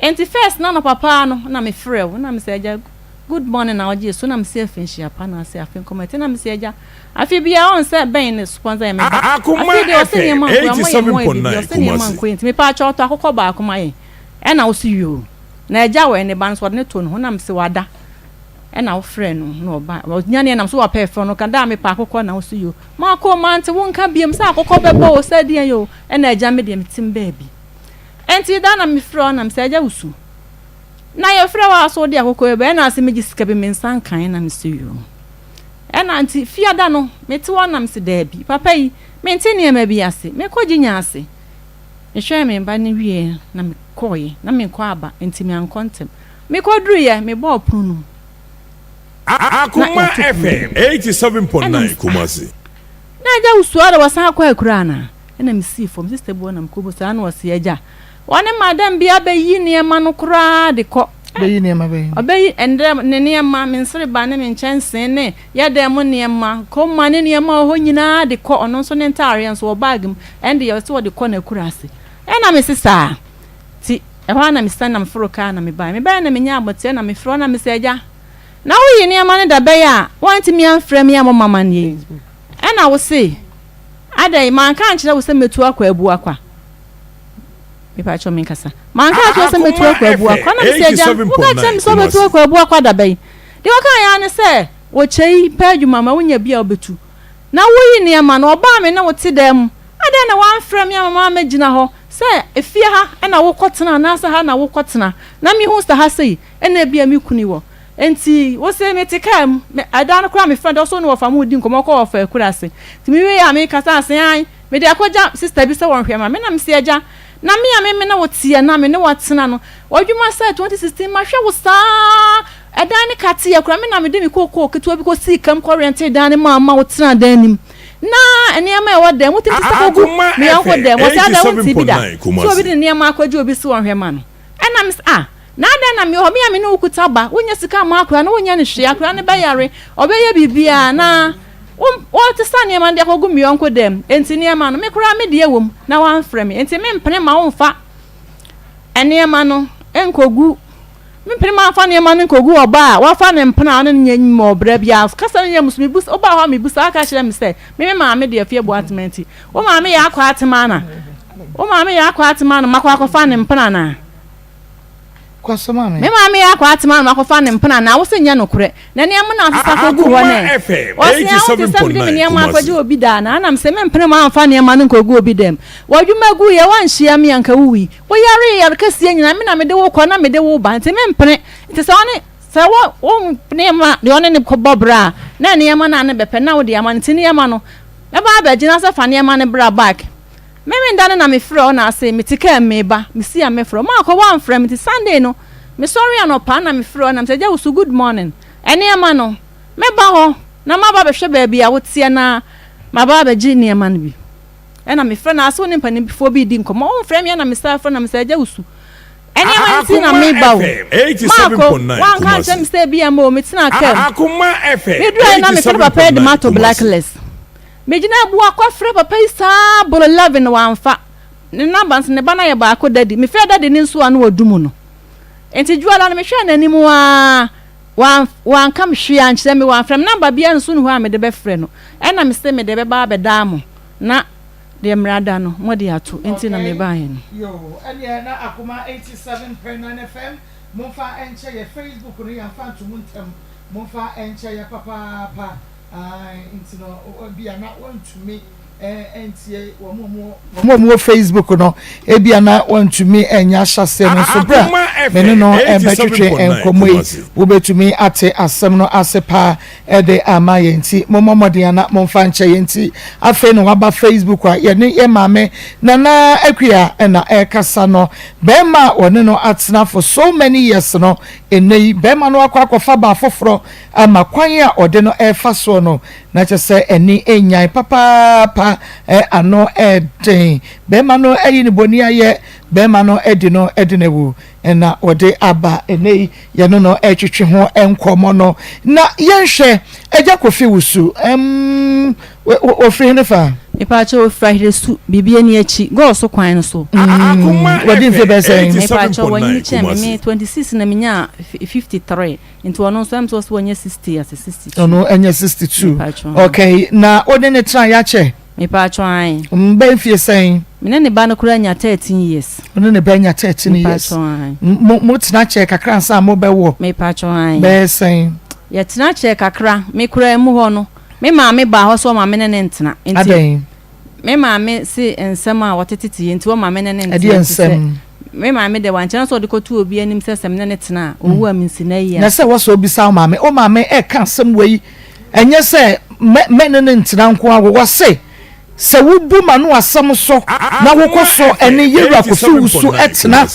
ɛnti first na anɔpa paa no na mefrɛ wo na mesɛ agya good morning na ɔgye so na mese afi nhyia pa na ase afi nkɔmɔ ɛte na mese agya Afe biara ɔn sɛ bɛn ne sponsor yɛ me ba. Akoma Afei deɛ ɔse FM nneɛma nkɔ yɛ ɔmo yɛ mmoa yɛ biribi 87.9 ɔse nneɛma Kumasi. nkɔ yɛ nti mepaakyɛw tɔ akokɔ baako ma yɛn ɛna wose yoo na agya wɔ ɛne ba no so ɔde no too ne ho na mese wada ɛna wo frɛ no na ɔba ɔnyaneɛ nam so wapɛ frɛ no ka daa mepɛ akokɔ na wose yoo makɔ mante wo nka biam sɛ akokɔ bɛbɔ o sɛ deɛn o ɛna agya me deɛ metim baabi ɛnti da na mefrɛ wo na mese agya wosu na yɛfrɛ wo a so wode akokɔ yɛ bɛ ɛna ase megye sika bi me nsa nkan na mese yoo. Ɛna nti fiada no mete hɔ na mese daabi papa yi mente nneɛma bi ase mekɔ gyinya ase mehwɛɛ me ba no wieɛ na mekɔeɛ na menkɔ aba nti meankɔ ntɛm mekɔduruiɛ mebɔɔ pono no mu na Akoma yɛato pono no FM mu ɛna 87.9 mese ah Kumasi. na agya wosua de wɔsan akɔ akura anaa ɛna mesii fam sista bi hɔ na mekɔbu saa na ɔse agya Wɔne madam bi abɛyi nneɛma no koraa de kɔ. Bɛyi nneɛma bɛn? Ɔbɛyi ɛndɛ ne nneɛma, me nsereba ne me nkyɛnsee ne yɛ dan mu nneɛma, kɔma ne nneɛma a ɛwɔ hɔ nyinaa de kɔ. Ɔno nso ne ntaareɛ nso wɔ bag mu. Ɛnde ɔse ɔde kɔ n'akuraase. Ɛna mese saa. Nti ɛhɔ ara na mesiane na meforo kaa na mebaeɛ. Mebaeɛ na menyaa aboteɛ na mefrɛ wo na mese agya, na woyi nneɛma no da bɛn a woantumi amfrɛ me ammɔ me amanneɛ yi? Ɛna wose adɛn, manka ankyerɛ wo sɛ mɛtu akɔ Abuakwa? Mepakyɛw menkasa. Manka akyerɛ wo sɛ mɛtu Akoma akɔ Abuakwa. FM Na mese agya, woka kyerɛ me 87.9 sɛ wobɛtu Kumasi. akɔ Abuakwa da bɛn? Deɛ ɔkaeɛ ara ne sɛ, wɔkyɛ yi, pɛ adwuma ma wonya bi a wobɛtu. Na woyi nneɛma no, ɔbaa me ne wo te dan mu. Adɛn na woamfrɛ me amma mammɛgyina hɔ sɛ efie ha na wokɔtena anaasɛ ha na wokɔtena na mehu sɛ ha sei na ebia me kunu wɔ? Enti wose mete kaa mu. Me, ɛda no koraa mefrɛ no, ɔse wo ne wɔfa mo redi nkɔmmɔ, ɔkɔ wɔfa akuraase. Nti mewie a mekasa ase, ae, Mede akɔgya sista bi sɛ ɔnhwɛ ma me na mese agya na me a me me ne wo teɛ na me ne wo atena no w'adwuma sɛ 2016 mahwɛ wo saa ɛdan ne ka teɛ koraa me na mede me kookoo ketewa bi kɔsii kam kɔ rɛntee dan no maa ma wo tenaa dan no mu na nneɛma a ɛwɔ dan mu tumi sesa kɔgu Akoma me yɔnko FM dan mu ɔsɛ adan wonte bi da 87.9 sɛ obi Kumasi. de ne nneɛma akɔgye obi se ɔnhwɛ ma no Ɛna me se, Ah, na adɛn na mewɔ hɔ? Me a me ne wo kuta ba, wonnya sika mma akwadaa no, wonyɛ no hwee, akwadaa no bɛyare, ɔbɛyɛ biribiara, na wo, woresesa nneɛma no de akɔgu me yɔnko dan mu. Enti nneɛma no, me koraa me deɛ wɔ mu, na woamfrɛ me. Enti mempene mma womfa nneɛma no nkɔgu, mempene mma womfa nneɛma no nkɔgu ɔbaa a wafa ne mpena a ɔne no nyɛ nnwuma wɔ berɛ biara. Kasa no nyɛ mu so, mebusa, wobaa hɔ a mebusa, woaka kyerɛ me sɛ, me me maame deɛ afie Boatema nti, wo maame yɛ akɔ atema ana? Wo maame yɛ akɔ atema no makɔ akɔfa ne mpena anaa? Kɔ so ma me. Me maame yɛ akɔ atema no makɔfa ne mpena anaa? Wo se nyɛ nokorɛ. Na nneɛma na asesa kɔgu hɔ Akoma nɛ. FM Ɔse a wote sɛ mede me 87.9 nneɛma akɔgye Kumasi. obi da anaa? Ɛna mese mempene ma amfa nneɛma no nkɔgu obi dam. W'adwuma guiɛ, woanhyia me a anka wowui. Woyaree yare kɛseɛ nyinaa me na mede wo kɔ na mede wo ba nti mempene. Nti sɛ ɔne sɛ wo wo nneɛma deɛ ɔne no kɔbɔ bra a na nneɛma no a ne bɛpɛ na wode ama no nti nneɛma no mɛba abɛgyina sɛ fa nneɛma no bra back. Memenda no na me frɛ wo na ase mete kaa mu meba, me si a me frɛ wo, maakɔ woamfrɛ me nti Sunday no me sɔre anɔpa na me frɛ wo na me sɛ agya wusu good morning, nneɛma no mɛba hɔ na maba abɛhwɛ baabi a woteɛ na maba abɛgye nneɛma no bi ɛna me frɛ na ase wo ne mpanimfoɔ bi redi nkɔmmɔ womfrɛ me ɛna me san frɛ na me sɛ agya wusu nneɛma nti na Akoma meba o FM maakɔ 87.9 woanka ankyerɛ Kumasi. me sɛ ebia ma o metena kaa mu Akoma FM meduruiɛ na mefrɛ papa yi de 87.9 mato Kumasi. blacklist Megyina abua kɔ frɛ papa yi saa boro 11 wamfa. Ne number nso ne ba no ayɛ baako daddy. Mefrɛɛ daddy no nso a na wadum no. Nti Dwoada no mehwɛɛ n'anim aa. Wanka me hwee ankyerɛ me, wamfrɛ me. Number biara nso nni hɔ a mede bɛfrɛ no. Ɛna mese mede bɛba abɛdaa mo na deɛ mmara da no mode ato nti na Okay, mebaeɛ no. yoo, ɛneɛ na Akoma 87.9 FM, momfa nkyɛ yɛ Facebook no yɛmfa nto mu ntɛm, momfa nkyɛ yɛ papaapa, ae, nti no ebia na wontumi antie wɔn a wɔwɔ wɔn a wɔwɔ Facebook no, ebia na wɔntumi anya ahyɛaseɛ no nso berɛ a me ne no bɛtwetwe nkɔmmɔ yi, wobɛtumi ate asɛm no ase paa de ama yɛn nti mommɔ mmɔden ana momfa nkyɛ yɛn nti afei na waba Facebook a yɛne yɛn maame Nana Akua na ɛrekasa no bɛrima a wɔne no atena for so many years no ɛnnɛ yi bɛrima no akɔ akɔfa baa foforɔ ama kwan a ɔde no ɛrefa soɔ no Na kyerɛ sɛ ani nnyan papaapa, ano den. Barima no ayi ne bɔni ayɛ, barima no adi no adi no awu, na wɔde aba ɛnnɛ yi yɛne no retwetwe ho nkɔmmɔ no. Na yɛnhwɛ, Agya Kofi Wusu, mm, wɔfiri hene fa? Mepaakyɛw ofiri Aheresu, biribi ani akyi, Gɔɔ so kwan no so. Mm, wadi mfe bɛyɛ sɛn? Mepaakyɛw wanyini kyɛn me, me 26 na menyaa 53. Nti ɔno nso ɛm sɛ ɔsɛ ɔnyɛ 60 ase 62. Ɔno ɛnyɛ 62. Okay, na wo ne ne tena yakyɛ? Mepatwo ae. Mbɛ mfie sɛn? Me ne ne ba no koraa nya 13 years. Wo ne ne ba nya 13 years. Mepatwo ae. Mo mo tena kyɛ kakra ansa mo bɛ wɔ? Mepatwo ae. Bɛyɛ sɛn? Yɛ tena kyɛ kakra, me koraa mu hɔ no, me maame baa hɔ sɛ ɔma me ne ne ntena. Nti. Adɛn? Me maame se nsɛm a wɔtete te yɛ nti wɔma me ne no ntena Ɛdeɛn te sɛ nsɛm? me maame deɛ wankyerɛ no sɛ ɔde kɔto obi anim sɛ sɛ me ne no tena a ɔwu a mensi no ayi Na ase. sɛ wɔsɛ obisa wo maame, wo maame ɛka asɛm wei ɛnyɛ sɛ mɛ mɛ ne no ntena nko ara, wɔse sɛ wobu m'ano asɛm so na wokɔ so ɛne Yewura Kofi Wusu tena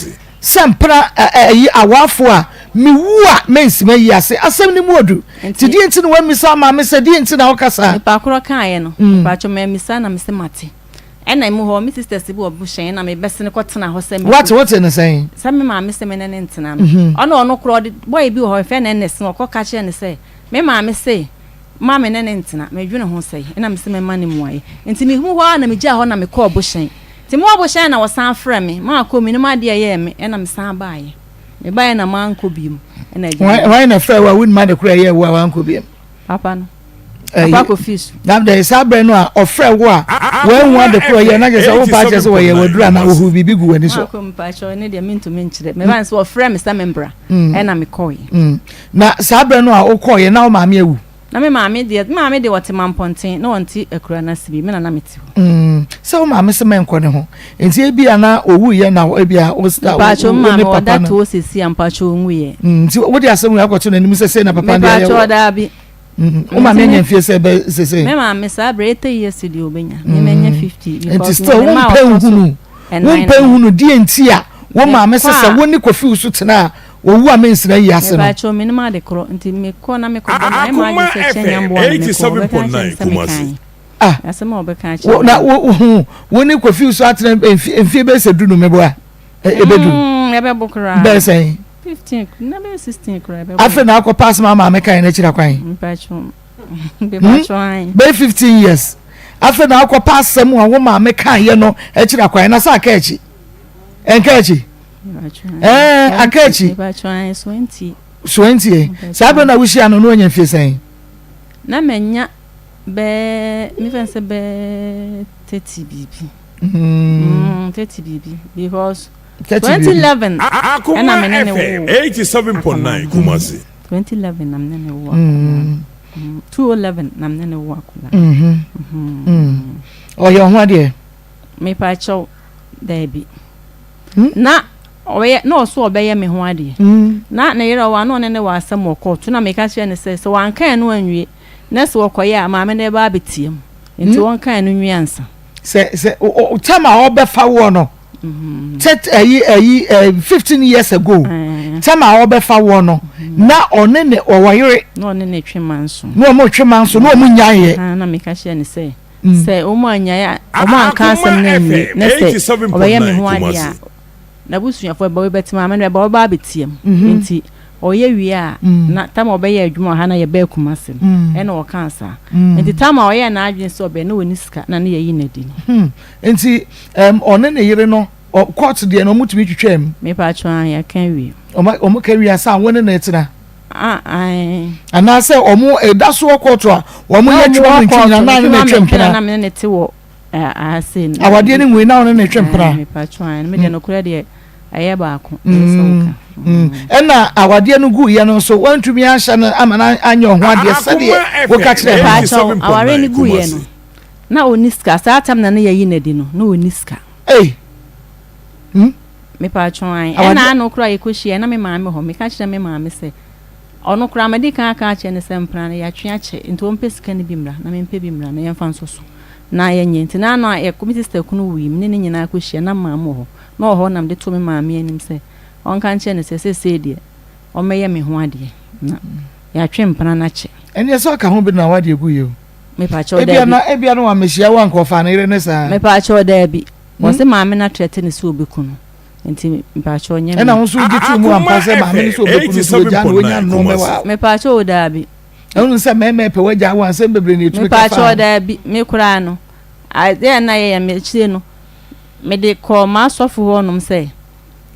sɛ mpena ɛyi awaafo a, mewu a mensi m'ayi ase. Asɛm no mu odu. Nti deɛ nti na wammisa wo maame sɛ deɛ nti na woka saa? Nipa korɔ kaeɛ no, mpakyɛw mammisa na mese mate. Ɛna emu hɔ, me sisters bi wɔ buhyɛn na mebɛsene kɔtena hɔ sɛ me. Woate wote no sɛn? Sɛ me maame se me ne no ntena no. Ɔno ɔno korɔ ɔde boy bi wɔ hɔ yɛfrɛ no Ernest na ɔkɔ ka kyerɛɛ no sɛ me maame se ma me ne no ntena. Medwene ho sɛe ɛna mese mɛma no mmuaeɛ. Nti mehu hɔ ara na megyaa hɔ na mekɔɔ buhyɛn. Nti mewɔ bohyɛn na wɔsan frɛ me, maakɔ menim adeɛ a ɛyɛɛ me ɛna mesan baeɛ. Mebaeɛ na mankɔ biom ɛna agya me. Hwan na ɛfrɛ wo a wonim ade korɔ a ɛyɛɛ wo a wankɔ biom? Papa no. Papa Kofi su. Na dɛ saa berɛ no a ɔfrɛ wo a wanhu ade korɔ yɛ na kyerɛ sɛ wopa akyerɛ sɛ wɔyɛ waduru anaa wɔhuru biribi gu w'ani so. Maakɔ mpakyɛw ne deɛ mentumi nkyerɛ. Meba nso ɔfrɛ me sɛ membra ɛna mekɔeɛ. Na saa berɛ no a wokɔeɛ na wo maame awu? Na me maame deɛ, me maame deɛ ɔte Mampɔnten, na ɔnte akura no ase bi, me na na mete hɔ. Mm, sɛ wo maame se mɛnkɔ ne ho, nti ebia na owuiɛ na ebia wo sista, wo Mpakyɛw, me wo ne maame papa ɔda no. to hɔ seesei a, mpakyɛw ɔnwuiɛ. Mm, nti wode asɛm wei akɔto n'anim sɛ sei na papa no de ayɛ Mepakyɛw, wo? daabi. Mm, wo maame anya mfie sɛ bɛ seesei? Me maame saa berɛ 80 years deɛ ɔbɛnya, me manya 50 Nti because still me ne mma a wompɛ ɔtɔ so nhunu, ɛnan wompɛ no. nhunu deɛ nti a wo maame se Mekɔ sɛ a. wo ne Kofi Wusu tena a, Owu a mensena yi ase no. Mepakyɛw menim ade korɔ nti mekɔ na mekɔ bɔ mayɛ Akoma m'adwene sɛ kyɛ FM nyamboa na mekɔ ɔbɛka akyerɛ me 87.9 sɛ Kumasi. mekae Ah, asɛm a ɔbɛka akyerɛ wo me na no. wo wo wo ne Kofi so atena mfie mfie bɛyɛ sɛ du no meboa ebedu. Mm, ɛbɛbo koraa. Bɛyɛ sɛn? 15 na bɛyɛ 16 koraa ɛbɛbo. Afei na akɔ pass ma maame kan n'akyiri akwan. Mepakyɛw mepakyɛw ae. Bɛyɛ 15 years. Afei na akɔ pass asɛm a wo maame kan yɛ no akyiri akwan na sɛ aka akyi. Ɛnka akyi. Ɛɛ aka akyi. Soantie. Saa bere na wohyia no no wanya mfie sɛn? Na manya bɛɛ mefa sɛ bɛɛ 30 biribi. Mm, 30 biribi because 2011 Akoma ɛna me ne ne FM woo 87.9 Kumasi. 2011 na me ne ne woo akwadaa. 2011 na me ne ne woo akwadaa. Ɔyɛ ɔho adeɛ. Mepa kyɛw daabi. Na ɔyɛ na ɔso ɔbɛyɛ me ho adeɛ. Na ne yerɛ ɔwɔ a na ɔne ne wɔ asɛm wɔ kɔɔto na meka kyerɛ no sɛ sɛ wanka ɛno anwie na sɛ ɔkɔyɛ a maame no bɛba abɛtia mu nti ɔnka ɛno nwie ansa. Sɛ sɛ time a ɔbɛfa woɔ no tɛt ɛyi ɛyi 15 years ago time a ɔbɛfa woɔ no na ɔne ne ɔwɔ yere. Na ɔne ne twe manso. Na ɔmo twe manso na ɔmo nyaeɛ. Na meka kyerɛ no sɛ Sɛ wɔannyae a, wɔanka asɛm no anwie, na sɛ ɔbɛyɛ me ho adeɛ a, n'abusuafoɔ bɛba bɛte maame no bɛba wɔbɛba abɛtia mu. Nti ɔyɛ wie a, na tam a ɔbɛyɛ adwuma wɔ ha na yɛbaa Kumasi no, ɛna ɔkaa saa. Nti tam a ɔyɛɛ n'adwene sɛ ɔbɛyɛ na ɔnni sika na ne yɛyi no adi no. Nti ɔne ne yere no, court deɛ no wɔtumi twitwaa mu? Mepa kyɛw, aane, yɛaka awie. Wɔka wie a, saa wo ne no tena? Ah, ae. Anaasɛ wɔn ɛda so wɔ kɔɔto a wɔn yɛ twema mu ntwe nyina na ne ne twe mpena. Na me ne ne te wɔ aha sei no. Awadeɛ no nwui na wo ne ne twe mpena. Mepatwo ae, me deɛ nokorɛ deɛ ɛyɛ baako. Ɛyɛ sɛ woka. Ɛna awadeɛ no guiɛ no nso wantumi anhyɛ no ama no anyɛ ɔho adeɛ sɛdeɛ woka kyerɛ no. Mepatwo awareɛ no guiɛ no na ɔnni sika saa tam na ne yɛyi no adi no na ɔnni sika. Ei. Hmm? Mepatwo ae. Ɛna ano koraa yɛkɔhyia na me maame hɔ meka kyerɛ me maame sɛ ɔno koraa madi kan aka akyerɛ no sɛ mpena no yɛatwe akyɛ nti ɔmpɛ sika no bi mmra na mempɛ bi mmra na yɛmfa nso so na yɛnyɛ nti na ano a yɛkɔ me sister kunu wui me ne ne nyinaa kɔhyia na maame wɔ hɔ na ɔwɔ hɔ na mede too me maame anim sɛ ɔnka nkyerɛ no sɛ seesei deɛ ɔmmɛyɛ me ho adeɛ na yɛatwe mpena no akyɛ. Ɛneɛ sɛ ɔka ho bi na w'adeɛ gu yɛ o. Mepakyɛw Ebia daabi. na ebia na wammehyia wo anka ɔfaa ne yere ne saa. Mepakyɛw daabi. Wɔse maame no atrɛte no sɛ obeku no nti mepakyɛw nyɛ me. Ɛna wo nso wogye too mu ampa sɛ maame no sɛ obeku no nti wagyaa no wanya no mɛwa. Mepakyɛw o daabi. Ɛhunu sɛ mɛɛmɛ pɛ wagyaa wo a nsɛm bebree na ɛtumi ka fa ho. Mepakyɛw daabi me koraa no adeɛ a na yɛyɛ me akyire no mede kɔɔ m'asɔfo hɔ nom sɛ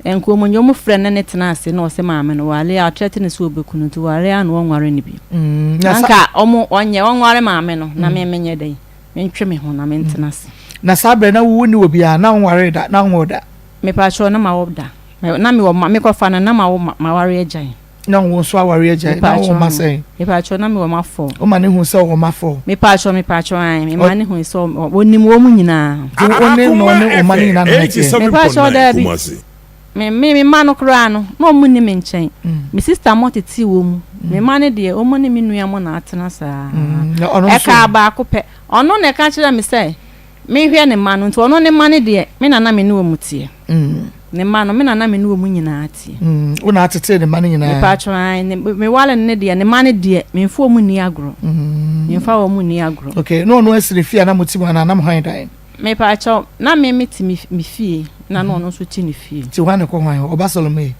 nkuromu wɔn frɛ no ne no tena ase na ɔse maame no ware a ɔtrɛte no sɛ obeku no nti ware a na wɔnware no bio. Na nka wɔn ɔnyɛ wɔnware maame no na me menyɛ dɛn. Mentwe me ho na mentena ase. Na saa berɛ na wo wonni obiara, na wonwaree da, na wonwoo da. Mepakyɛw, na mawo da. Na mewɔ mma, mekɔfa no, na mawo m'aware agyae. Na wo nso aware agyae, na wowɔ mma sɛn? Mepakyɛw, na mewɔ mma four. Woma no hu sɛ ɔwɔ mma four? Mepakyɛw, mepakyɛw, ae, mema no hui sɛ ɔnim wɔn nyinaa. Nti wo ne no ne wo mma no nyinaa na na ɛteɛ? Mepakyɛw, daabi. Me me me mma no koraa no, na wɔn nni me nkyɛn. Me sista mo tetee wɔn mu. Me mma no deɛ, wɔn ne me nua mo na atena saa. Na ɔno nso? Ɛkaa baako pɛ. Ɔno na ɛka kyerɛɛ me sɛ menhwɛ ne mma no. Nti ɔno ne mma no deɛ, me na na me ne wɔn teɛ. Ne mma no, me na na me ne wɔn nyinaa teɛ. Wo na atetee ne mma no nyinaa? Mepatwo, ae. Ne, meware no no deɛ, ne mma no deɛ, memfa wɔn nni agorɔ. Memfa wɔn nni agorɔ. Okay, na ɔno asi ne fie a na mote mu anaa na mohwan dan? Mepaakyɛw, na me mete me me fie na na ɔno nso te ne fie. Nti hwan na ɛkɔ hwan hɔ? Ɔba Salome?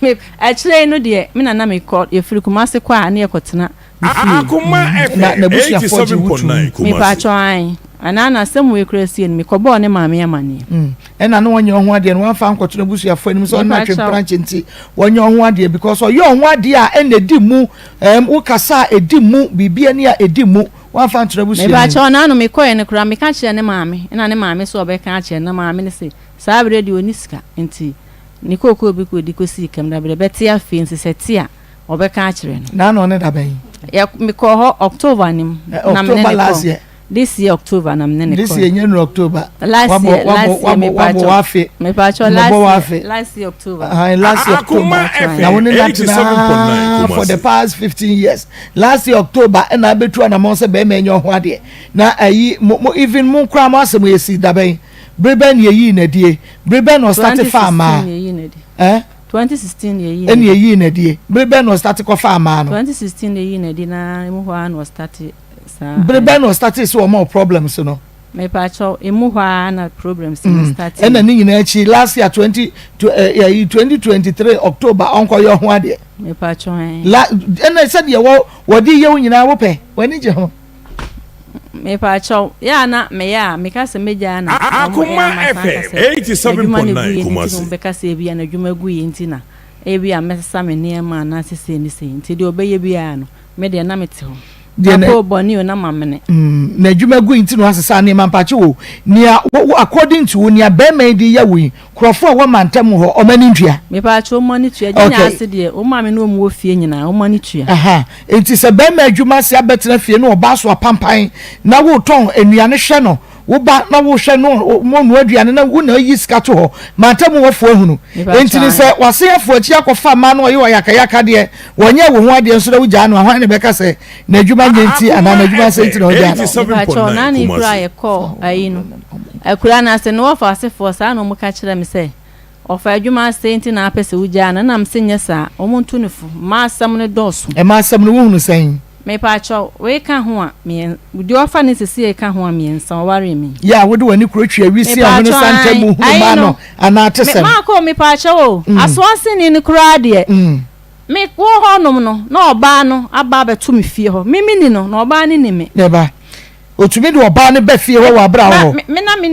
Me, akyire yi no deɛ, me na na mekɔ, yɛfiri Kumasi kɔ a, na yɛkɔtena ne fie. Na n'abusuafoɔ gye wo tom? Mepaakyɛw, ae. Anaa na asɛm wei koraa sie no, mekɔbɔɔ ne maame amaneɛ. Ɛna na ɔnyɛ ɔho adeɛ no, wamfa ankɔto n'abusuafoɔ anim sɛ ɔno atwe mprankye nti wɔnyɛ ɔho adeɛ because ɔyɛ ɔho adeɛ a ɛna ɛdi mu, ɛm, wokasa a ɛdi mu, biribi ani a ɛdi mu. Wamfa ankyerɛ abusua no. Mepakyɛw, naano mekɔe no koraa meka kyerɛɛ ne maame, ɛna ne maame se ɔbɛka akyerɛ no, na maame no se saa bere deɛ ɔnni sika nti ne kookoo bi kɔdi kɔsii kam, na berɛ bɛte afei nti sɛ ɛte a ɔbɛka akyerɛ no. Naano ne da bɛn? Yɛ, mekɔɔ hɔ October no mu na me ne October no last kɔɔ. year. This year October na me ne no This kɔe. year nyɛ nu October. Last Wabɔ, year, wabɔ, last year, wabɔ, wabɔ mepakyɛw, w'afe. mepakyɛw, Mmɛbɔ last w'afe. year, last year October. Ahan, last year October. Akoma Na wo FM ne no 87.9 atena for the Kumasi. past 15 years. Last year October ɛna abɛtu anamɔn sɛ bɛrima ɛnyɛ ɔho adeɛ. Na ayi mo mo even mo koraa mo asɛm yɛ si dabɛn. Bere bɛn na yɛyii no adie? Bere bɛn na ɔstate faa 2016 mmaa? na yɛyii no adi. Eh? 2016 na yɛyii no Ɛna adi. yɛyii no adie. Bere bɛn na ɔstate kɔfaa mmaa no? 2016 na yɛyii no adi na emu hɔ ara na ɔstate saa. Bere bɛn na ɔstate sɛ ɔma wo problems no? Mepakyɛw, emu hɔ ara na problems no startee. Ɛna ne nyinaa akyi last year 20 eh, 2023 October ɔnkɔyɛ ho adeɛ. Mepakyɛw ɛn. La ɛna sɛdeɛ wɔ wɔde yɛ wo nyinaa wopɛ w'ani gye ho. Mepakyɛw, yɛ a na meyɛ a meka sɛ mɛgyaa na wɔn yɛ Akoma a masan aka FM sɛ n'adwuma na 87.9 eguiɛ nti na Kumasi. wɔbɛka sɛ ebia n'adwuma guiɛ nti na ebia mɛsesa me nneɛma anaasɛ sei ne sei nti deɛ ɔbɛyɛ biara no me deɛ na mete hɔ. Deɛ na Papa o bɔne o na mamene. Mm, n'adwuma gui nti na wasesa nneɛma mpakye o. Nea wo wo according to wo nea bɛrima yi de yɛ wo yi, nkurɔfoɔ a ɛwɔ mantam hɔ wɔn ani ntua? Mepaakyɛw wɔn ani tua. Gye nya Okay. ase deɛ wɔn maame ne wɔn wɔ fie nyinaa wɔn ani tua. Aha, nti sɛ bɛrima adwuma ase abɛtena fie na ɔbaa so apampan na wotɔn nnuane hwɛ no, wo ba na wohwɛ no mo noa aduane na wo na ayi sika to hɔ, mantam hɔfoɔ ahunu. Mepaakyɛw Nti no ae. sɛ wasen afo akyi akɔfa mmaa na ɔyɛ ɔyakayaka deɛ, Wɔnyɛɛ wo ho adeɛ nso na wogyaa no a, hwan na ɛbɛka sɛ n'adwuma nyɛ nti anaa Akoma n'adwuma asɛe nti na FM wogyaa no? Mepakyɛw, 87.9 naane yi koraa Kumasi. yɛkɔɔ ayi no, akuraa no ase no, wɔfa asefoɔ saa na wɔka kyerɛɛ me sɛ, ɔfa adwuma asɛe nti na apɛ sɛ wogyaa no, ɛna mese nyɛ saa, wɔn nto no fo, mmaa asɛm no dɔɔso. Mmaa asɛm no, wohunu sɛn? Mepakyɛw, wei ka ho a, mmiɛn, deɛ ɔfa no sesie ka ho a mmiɛnsa, ɔwaree me. Yɛ a wode w'ani kuro twi awi si ahwene Mepakyɛw, sa ae, ntam hunu ayi mmaa no, no anaa me, atesɛm? maakɔ o, mepakyɛw o, asoaseni no koraa deɛ, Me wɔ hɔ nom no, na ɔbaa no aba abɛto me fie hɔ. Me menni no, na ɔbaa no ni me. Me ba, Otumi de ɔbaa no ba fie hɔ wɔ abere a wɔ hɔ.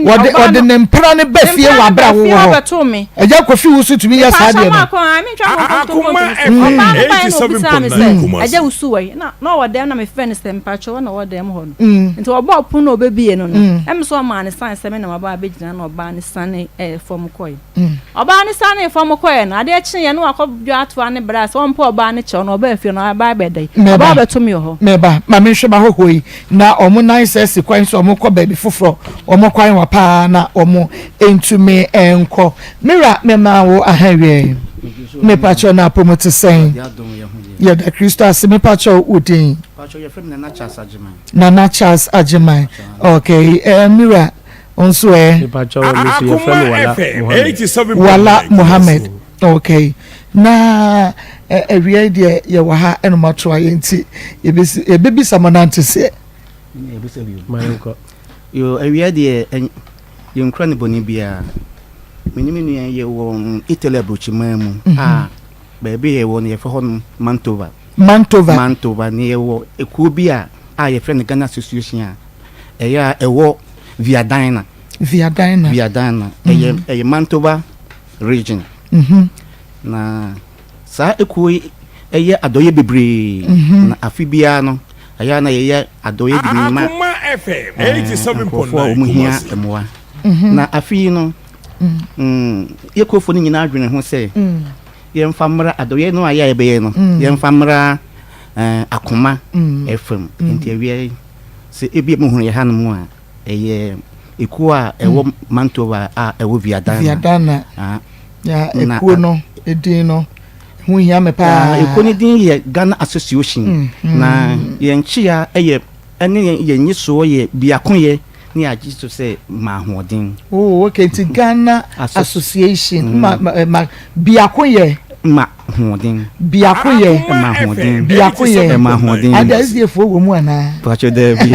Wɔde ɔde ne mpena no ba fie wɔ abere a wowɔ hɔ. Agya Kofi wo so tumi yɛ saa deɛ no. Akoma FM 87.9 Kumasi. Agya wusu wɔ yi na na ɔwɔ dɛm na mefrɛ no sɛ mpakyɛ wɔ na ɔwɔ dɛm hɔ no. Nti ɔbɔɔ pono na ɔbɛbie no no. Ɛm sɛ ɔmaa ne sign sɛ me na maba abɛgyina na ɔbaa no siane fam kɔe. Ɔbaa no sianee fam kɔeɛ no, adeɛ kyeeɛ no wakɔ dwa atoa ne bra sɛ ɔmpɛ ɔbaa no kyɛw na ɔbaa fie no ɔbaa bɛda yi. Ɔbaa bɛto me wɔ hɔ. Meba, ma menhwɛ m'ahɔhoɔ yi na wɔn nan sɛ si kwan sɛ wɔkɔ baabi foforɔ, wɔn kwan wa paa na wɔn ntumi nkɔ. Me wura, mema wo aha awiei. Mepakyɛw na apɔmu te sɛn? Yɛda Kristo ase. Mepakyɛw wo din? Nana Charles Agyeman. Okay, eh, me wura, wo nso ɛ? Mepakyɛw, me nso yɛfrɛ me Wala Mohammed. Wala Mohammed. Okay. Na awia yi deɛ yɛwɔ ha ɛna mo ato ayɛ nti yɛbɛsi yɛbɛbisa mo nante seɛ. Yo awia deɛ yɛnkura ne bɔne biara. Me ne me nua yɛwɔ Italy aburokyiman mu a baabi a yɛwɔ no yɛfrɛ hɔ no Mantova. Mantova. Mantova ne yɛwɔ ekuo bi a a yɛfrɛ no Ghana Association a ɛyɛ a ɛwɔ Viadana. Viadana. Viadana ɛyɛ ɛyɛ Mantova region. Na saa ekuo yi yɛ adɔeɛ bebree. Na afe biara no, ɛyɛ a na yɛyɛ adɔeɛ de ma nkurɔfoɔ a wɔhia mmoa. Na afe yi no, yɛ kuofoɔ no nyinaa dwene ho sɛ yɛmfa mmra adɔeɛ no a yɛ a yɛbɛyɛ no, yɛmfa mmra akoma fam. Nti awia yi, sɛ ebia mohunu yɛ hanom a, Ɛyɛ ekuo a ɛwɔ Mantova a ɛwɔ Viadana. Viadana. Ah. Ya ekuo no edin no ho hia me paa. Ekuo no din yɛ Ghana Association. Mm -hmm. Na yɛn kyea yɛ ɛne yɛn nyisoɔ yɛ biakoyɛ ne agye so sɛ ma ahoɔden. Oh, okay. Nti Ghana Association mm. ma, ma, ma biakoyɛ. Ma ahoɔden. Biako yɛ. Ɛma ahoɔden. Biako yɛ. Ɛma ahoɔden. Ada SDA foɔ wɔ mu anaa? Pàtó dɛbi.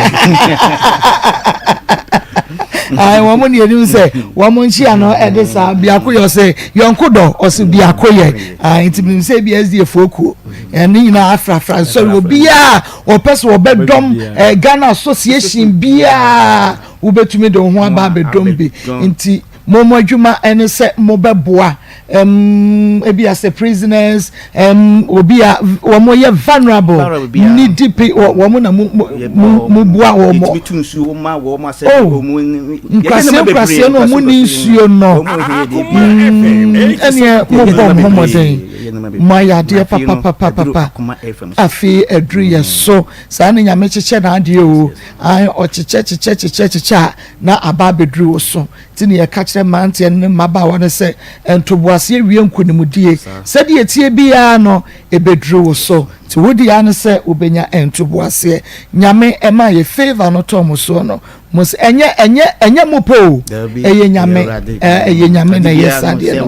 Ayi wɔn mu ni sɛ wɔn nhyia no ɛde saa biako yɛ ɔsɛ yɔnko dɔ ɔsɛ biako yɛ. Ayi nti mi sɛ ebi SDA foɔ kuo ɛne nyinaa afrafra nsɔre obiara ɔpɛ sɛ ɔbɛdɔm ɛɛ Ghana association biara wobɛtumi de wo ho aba abɛdɔm bi nti. Mo mo adwuma ne sɛ mobɛboa um, ebi asɛ prisoners um, obi a wɔn yɛ vulnerable needy pe wɔn na mo mo mo boa wɔn. Oh, nkraseɛ nkraseɛ no wɔn ni nsuo no ɛneɛ mo bɔ mo mmɔden mo ayɛ adeɛ papapapapa afei aduru yɛ so saa ne nyame kyekyɛ n'adeɛ o ɔkyekyɛ kyekyɛ kyekyɛ kyekyɛ a na aba abɛduru wo so. Nti na yɛka kyerɛ mmeranteɛ no ne mmabaawa no sɛ, ntoboaseɛ wie nkonimdie. Sɛdeɛ ɛteɛ biara no, ɛbɛduru wo so. Nti wo deɛ ara ne sɛ wobɛnya ntoboaseɛ. Nyame ɛmaa yɛ favour no tɔɔ mo soɔ no, mo sɛ, ɛnyɛ, ɛnyɛ, ɛnyɛ mo pɛ o, ɛyɛ Nyame, ɛyɛ Nyame na ɛyɛ saa deɛ no,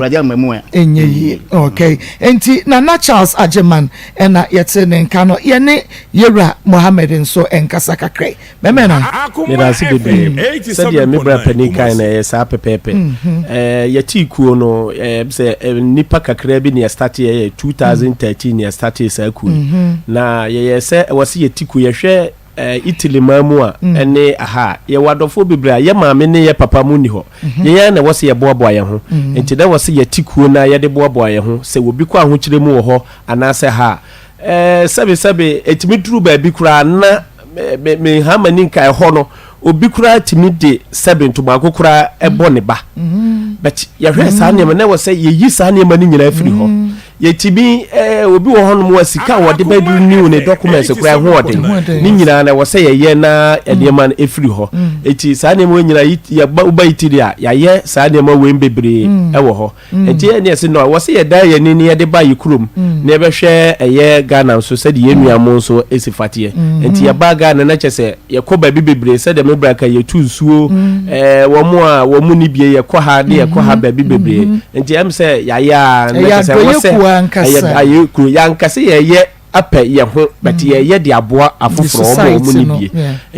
ɛnyɛ yie. Okay, nti Nana Charles Agyeman ɛna yɛte ne nka no, yɛne Yɛwura Mohammed nso nkasa kakra yi. Mɛmɛ na. Meda ase bebree. Sɛdeɛ me bra panin kae no, ɛyɛ saa pɛpɛɛpɛ. Yɛtee kuo no, sɛ nnipa kakraa bi na yɛstarteɛ, ɛyɛ 2013 na yɛstartee saa kuo yi. Na yɛyɛɛ sɛ ɛwɔ sɛ yɛte kuo, yɛhwɛ Italy man mu a ɛne aha a, yɛwɔ adɔfoɔ bebree a yɛ maame ne yɛ papa mu nni hɔ. Yɛn ara na ɛwɔ sɛ yɛboaboa yɛn ho. Nti na ɛwɔ sɛ yɛte kuo na yɛde boaboa yɛn ho, sɛ obi kɔ ahokyerɛ mu wɔ hɔ anaasɛ ha a. Ɛɛ, sɛbesɛbe, etumi duru baabi koraa na me me ha m'ani nka ɛhɔ no, obi koraa tumi de sɛbe ntomago koraa ɛbɔ ne ba. Mm-hmm. But yɛhwɛ saa nneɛma na ɛwɔ sɛ yɛyi saa nneɛma no nyinaa firi hɔ. Mm-hmm. Yɛtumi ɛɛ obi wɔ hɔnom a sika a wɔde bɛ renew ne documents koraa ɛho ɔden. Ne nyinaa na ɛwɔ sɛ yɛyɛ na mm. nneɛma no efiri hɔ. Mm. Eti saa nneɛma nyinaa yɛba woba yi ti deɛ yɛayɛ saa nneɛma wei bebree mm. ɛwɔ hɔ. Nti ɛne ɛse no wɔ se yɛdan yɛn ani ne yɛde ba yɛ kurom na yɛbɛhwɛ ɛyɛ Ghana nso sɛdeɛ yɛn nua mo nso ɛsi fateɛ. Nti yɛba Ghana na kyɛ sɛ yɛkɔ baabi bebree sɛdeɛ me bra ka yɛtu nsuo ɛɛ wɔn a wɔn mu ni bie yɛkɔ ha ne yɛkɔ ha baabi bebree. Nti ɛm sɛ yɛayɛ a na kyɛ sɛ wɔ sɛ ɛyɛ ayɛ kuro yɛankase yɛyɛ. apɛ yɛn ho but yɛyɛ de aboa afoforɔ wɔn a wɔn ni bie.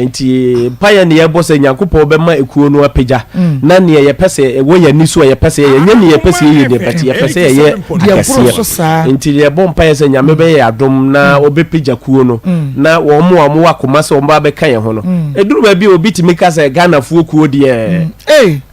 Nti mpaeɛ ne yɛbɔ sɛ Nyankopɔn bɛma ekuo no apagya na neɛ yɛpɛ sɛ ɛwɔ yɛn ani so a yɛpɛ sɛ yɛyɛ nyɛ neɛ yɛpɛ sɛ yɛyɛ deɛ but yɛpɛ sɛ yɛyɛ akɛseɛ. Nti yɛbɔ mpaeɛ sɛ Nyame bɛyɛ yɛn adom na ɔbɛpagya kuo no na wɔn a wɔwɔ akoma sɛ wɔn ba bɛka yɛn ho no. Ɛduru baabi a obi tumi ka sɛ Ghanafoɔ kuo deɛ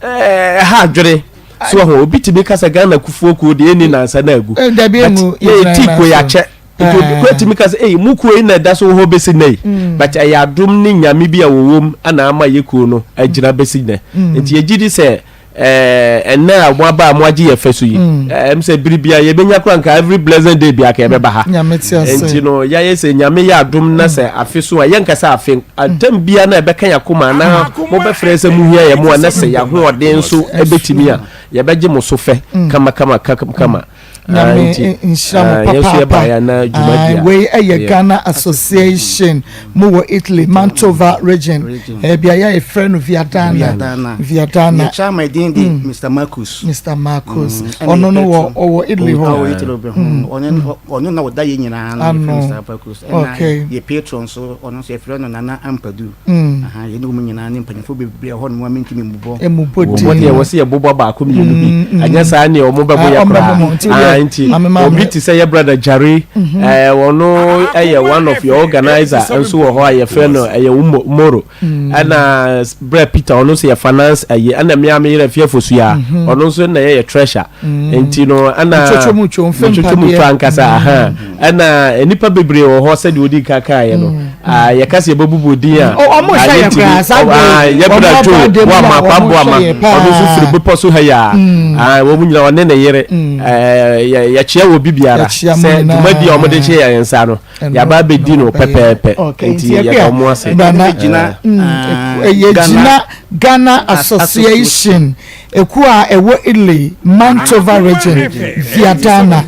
ɛha adwene. So wahu? Obi tumi ka sɛ Ghana kufuo kuo deɛ ɛnni nansa na agu. Eh, dabi But emu yɛ gyina ti nan kuo so. yɛakyɛ. Nti obi kura tumi ka sɛ ei mo kuo yi na ɛda so wɔ hɔ bɛsi nnɛ yi. But ɛyɛ adom ne Nyame bi a wɔwɔ mu na ama yɛ kuo no agyina bɛsi nnɛ. Nti yɛgye di sɛ eh, ɛnnɛ a moaba a moagye yɛ fɛ so yi, eh, ɛm sɛ bere biara yɛbɛnya koraa nka every blessed day biara ka yɛbɛba ha. Nyame te ase. Nti no yɛayɛ sɛ Nyame yɛ adom na sɛ afe so a yɛnka sɛ afe Atɛm biara no a ɛbɛka yɛn akoma anaa mobɛfrɛ sɛ mohia yɛn mmoa na sɛ yɛn ahoɔden nso bɛtumi a, yɛbɛgye mo so fɛ kamakama kama. Nyame nhyira mo papaapa. Wei ɛyɛ Ghana Association mo wɔ Italy Mantova region beaeɛ a yɛfrɛ no Viadana. Viadana. Yɛ chairman din de Mr Marcus. Mr Marcus ɔno no wɔ ɔwɔ Italy hɔ. Ɔwɔ Italy hɔ. Ɔno na ɔda yɛn nyinaa ano. Mr Marcus. Ɛna yɛ patron nso ɔno nso yɛfrɛ no Nana Ampadu. Aha yɛne wɔn nyinaa ne mpanyinfoɔ bebree wɔ hɔnom a mentumi mmobɔ. Mmobɔ din. Wɔn deɛ wɔsi yɛbobɔ baako mmienu bi. Anyɛ saa neɛ wɔn bɛbɔ yɛ koraa. Nti obi te sɛ yɛ brother Jare ɛɛ ɔno ɛyɛ one of your organizer nso wɔ hɔ a yɛfrɛ no ɛyɛ Moro. Ɛna brɛ Peter ɔno nso yɛ finance ɛyɛ ɛna mmea me yerɛ Fiafo Sua ɔno nso na yɛyɛ treasure. Nti no ɛna Motwotwo mu two mfe motwotwo mu mpadeɛ. two ankasa aha. Ɛna nnipa bebree wɔ hɔ sɛdeɛ odi kan kaeɛ no. Ah, yɛka sɛ yɛbɛbubu din a. Oh, ɔmo hwɛ yɛ koraa saa Ah, bere yi. yɛ Ɔmo bra aba Joe, ade mu Boama, a, Kwam ɔmo Boama. hwɛ yɛ paa. Ɔno nso firi bepɔ so ha yi a. Ah, wɔn nyinaa ɔne ne yere. Eh, yɛ- yɛkyea wɔ bi biara. Yɛkyea mo Sɛ nyinaa. dwumadi a wɔde hyɛ yɛn nsa no, Ɛno yɛaba abɛdi na no wɔbɛyɛ. pɛpɛɛpɛ. Okay, Nti nti yɛda Akua, wɔn ase. bra na- Gyina, ah, ɛyɛ Ghana gyina Ghana Association Ekuo a ɛwɔ Italy, Mantova region, Viadana, na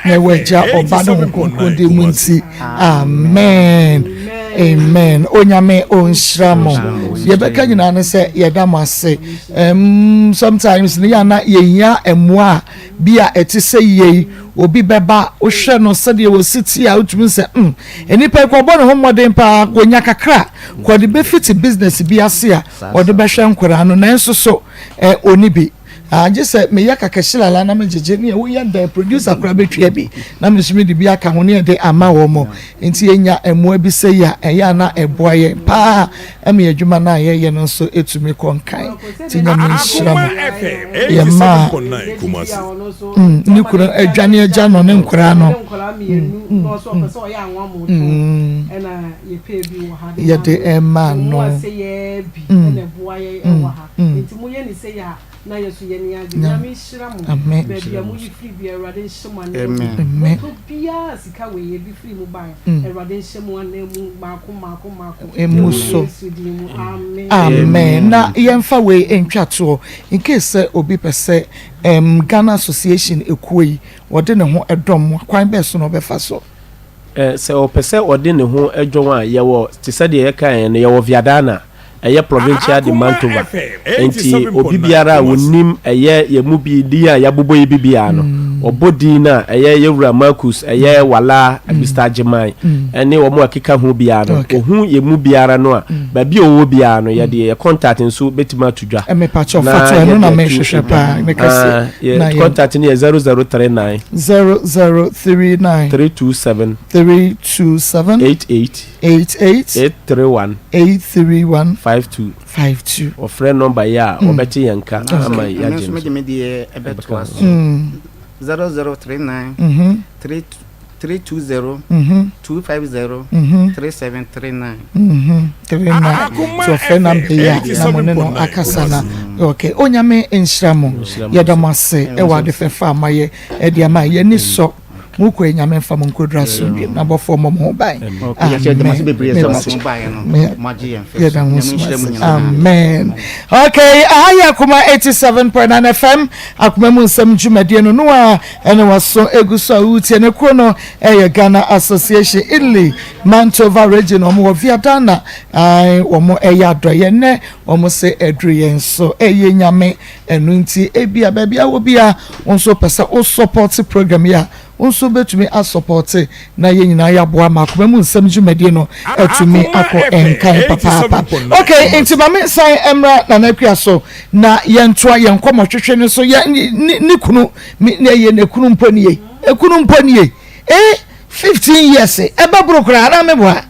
ɛwɔ Agya, Ɔba ne Honhom Kronkron din mu nti, amen. Amen. Onyame ɔnhyira mo. Yɛbɛka nyinaa ne sɛ yɛda mo ase. Um, sometimes ne yɛ ana yɛhia mmoa a bi a ɛte sɛ yei obi bɛba wohwɛ no sɛdeɛ wɔsi te a wotumi sɛ mm nnipa yi kɔbɔ ne ho mmɔden paa wɔnya kakra Kɔde bɛfiti business bi ase a ɔde bɛhwɛ nkwadaa no nanso so ɛ ɔni bi agye sɛ meyɛ kakahyilala na megyegye ne woyɛ dɛn producer koraa bɛtwa bi na me nso mede bi aka ho ne yɛde ama wɔn mo nti yɛnya mmoa bi sɛ yi a ɛyɛ a na ɛboa yɛn paa ɛma yɛ adwuma no a yɛyɛ no nso ɛtumi kɔ nkan nti Nyame nhyira mo yɛ mmaa ne kunu adwane agya no ne nkwadaa no Yɛpɛɛ bi wɔ ha de Yɛde ma no. rema Wɔn no. a sɛ yɛɛ bi na ɛboa yɛn wɔ ha. Nti moyɛ no sei a na yɛn nso yɛn ani agye. Nyame nhyira mo. Amen. Baabi a moyi firi biara Awurade nhyɛ mo ananmu. Amen. Bɔtɔ biara a sika wei ebi firi mu baeɛ Awurade nhyɛ mo ananmu mmaako mmaako mmaako. Emu Wɔ so. Yesu din mu. Amen. Amen. Na yɛmfa wei ntwa toɔ in case sɛ obi pɛ sɛ ɛm Ghana Association ekuo yi wɔde ne ho dɔm mo a kwan bɛn so na ɔbɛfa so? Sɛ ɔpɛ sɛ ɔde ne ho dwɔn a, yɛwɔ, te sɛ deɛ yɛkaeɛ no, yɛwɔ Viadana, ɛyɛ Provincia de Mantova. Enti obi biara a ɔnim ɛyɛ yɛn mu bi din a yɛabobɔ yi bi biara no, ɔbɔ din no a, ɛyɛ yɛn wura Marcus, ɛyɛ Wala, Mister Agyeman, ɛne wɔn a ɛkeka ho biara no, ɔhu yɛn mu biara no a, baabi a ɔwɔ biara no, yɛde yɛn contact nso bɛtumi ato dwa. Mepakyɛw, Na fa to ɛno na yɛde ato mehwehwɛ dwa. paa, meka se Ah, yɛ na yɛn. contact no yɛ 0039. 0039. 327. 327. 88. 88. 831. 831. 52. 52. Wɔfrɛ nɔmba yi a, wɔbɛte yɛn nka ama Ɛno yɛagye nso no mede so. me deɛ ɛbɛtoa so. 0039 3 320 250 3739. 39 nti ɔfrɛ number yi a na mo ne no akasa na okay Onyame nhyira mo yɛda mo ase ɛwɔ ade fɛfɛ a moayɛ ɛde ama yɛn ani sɔ mo kɔ yi Nyame nfa mo nkɔduru asomdwoe mu na abɔfoɔ mmɔ mo ho ban amen yɛda mo nso ase amen okay aha yɛ Akoma 87.9 FM Akoma mu nsɛm dwumadie no no a ɛne waso egu so a wotie ne kuro no ɛyɛ Ghana Association Italy Mantova region wɔn wɔ Viadana ae wɔn ɛyɛ adɔeɛ nnɛ wɔn se aduru yɛn so ɛyɛ Nyame ɛno nti ebia baabi a wɔ bia wo nso pɛ sɛ wo support program yi a. Wo nso wobɛtumi asɔpɔte na yɛn nyinaa yɛaboa ma akoma mu nsɛm dwumadie no atumi akɔ nkan papaapa. Ok, nti ma me nsan mmra Nana Akua so na yɛntoa yɛn nkɔmmɔtwetwe no so. Yɛ ne ne kunu, me ne yɛ ne kunu mpo nie, ekunu mpo nie, eh, 15 years, ɛbɛboro koraa anaa meboa?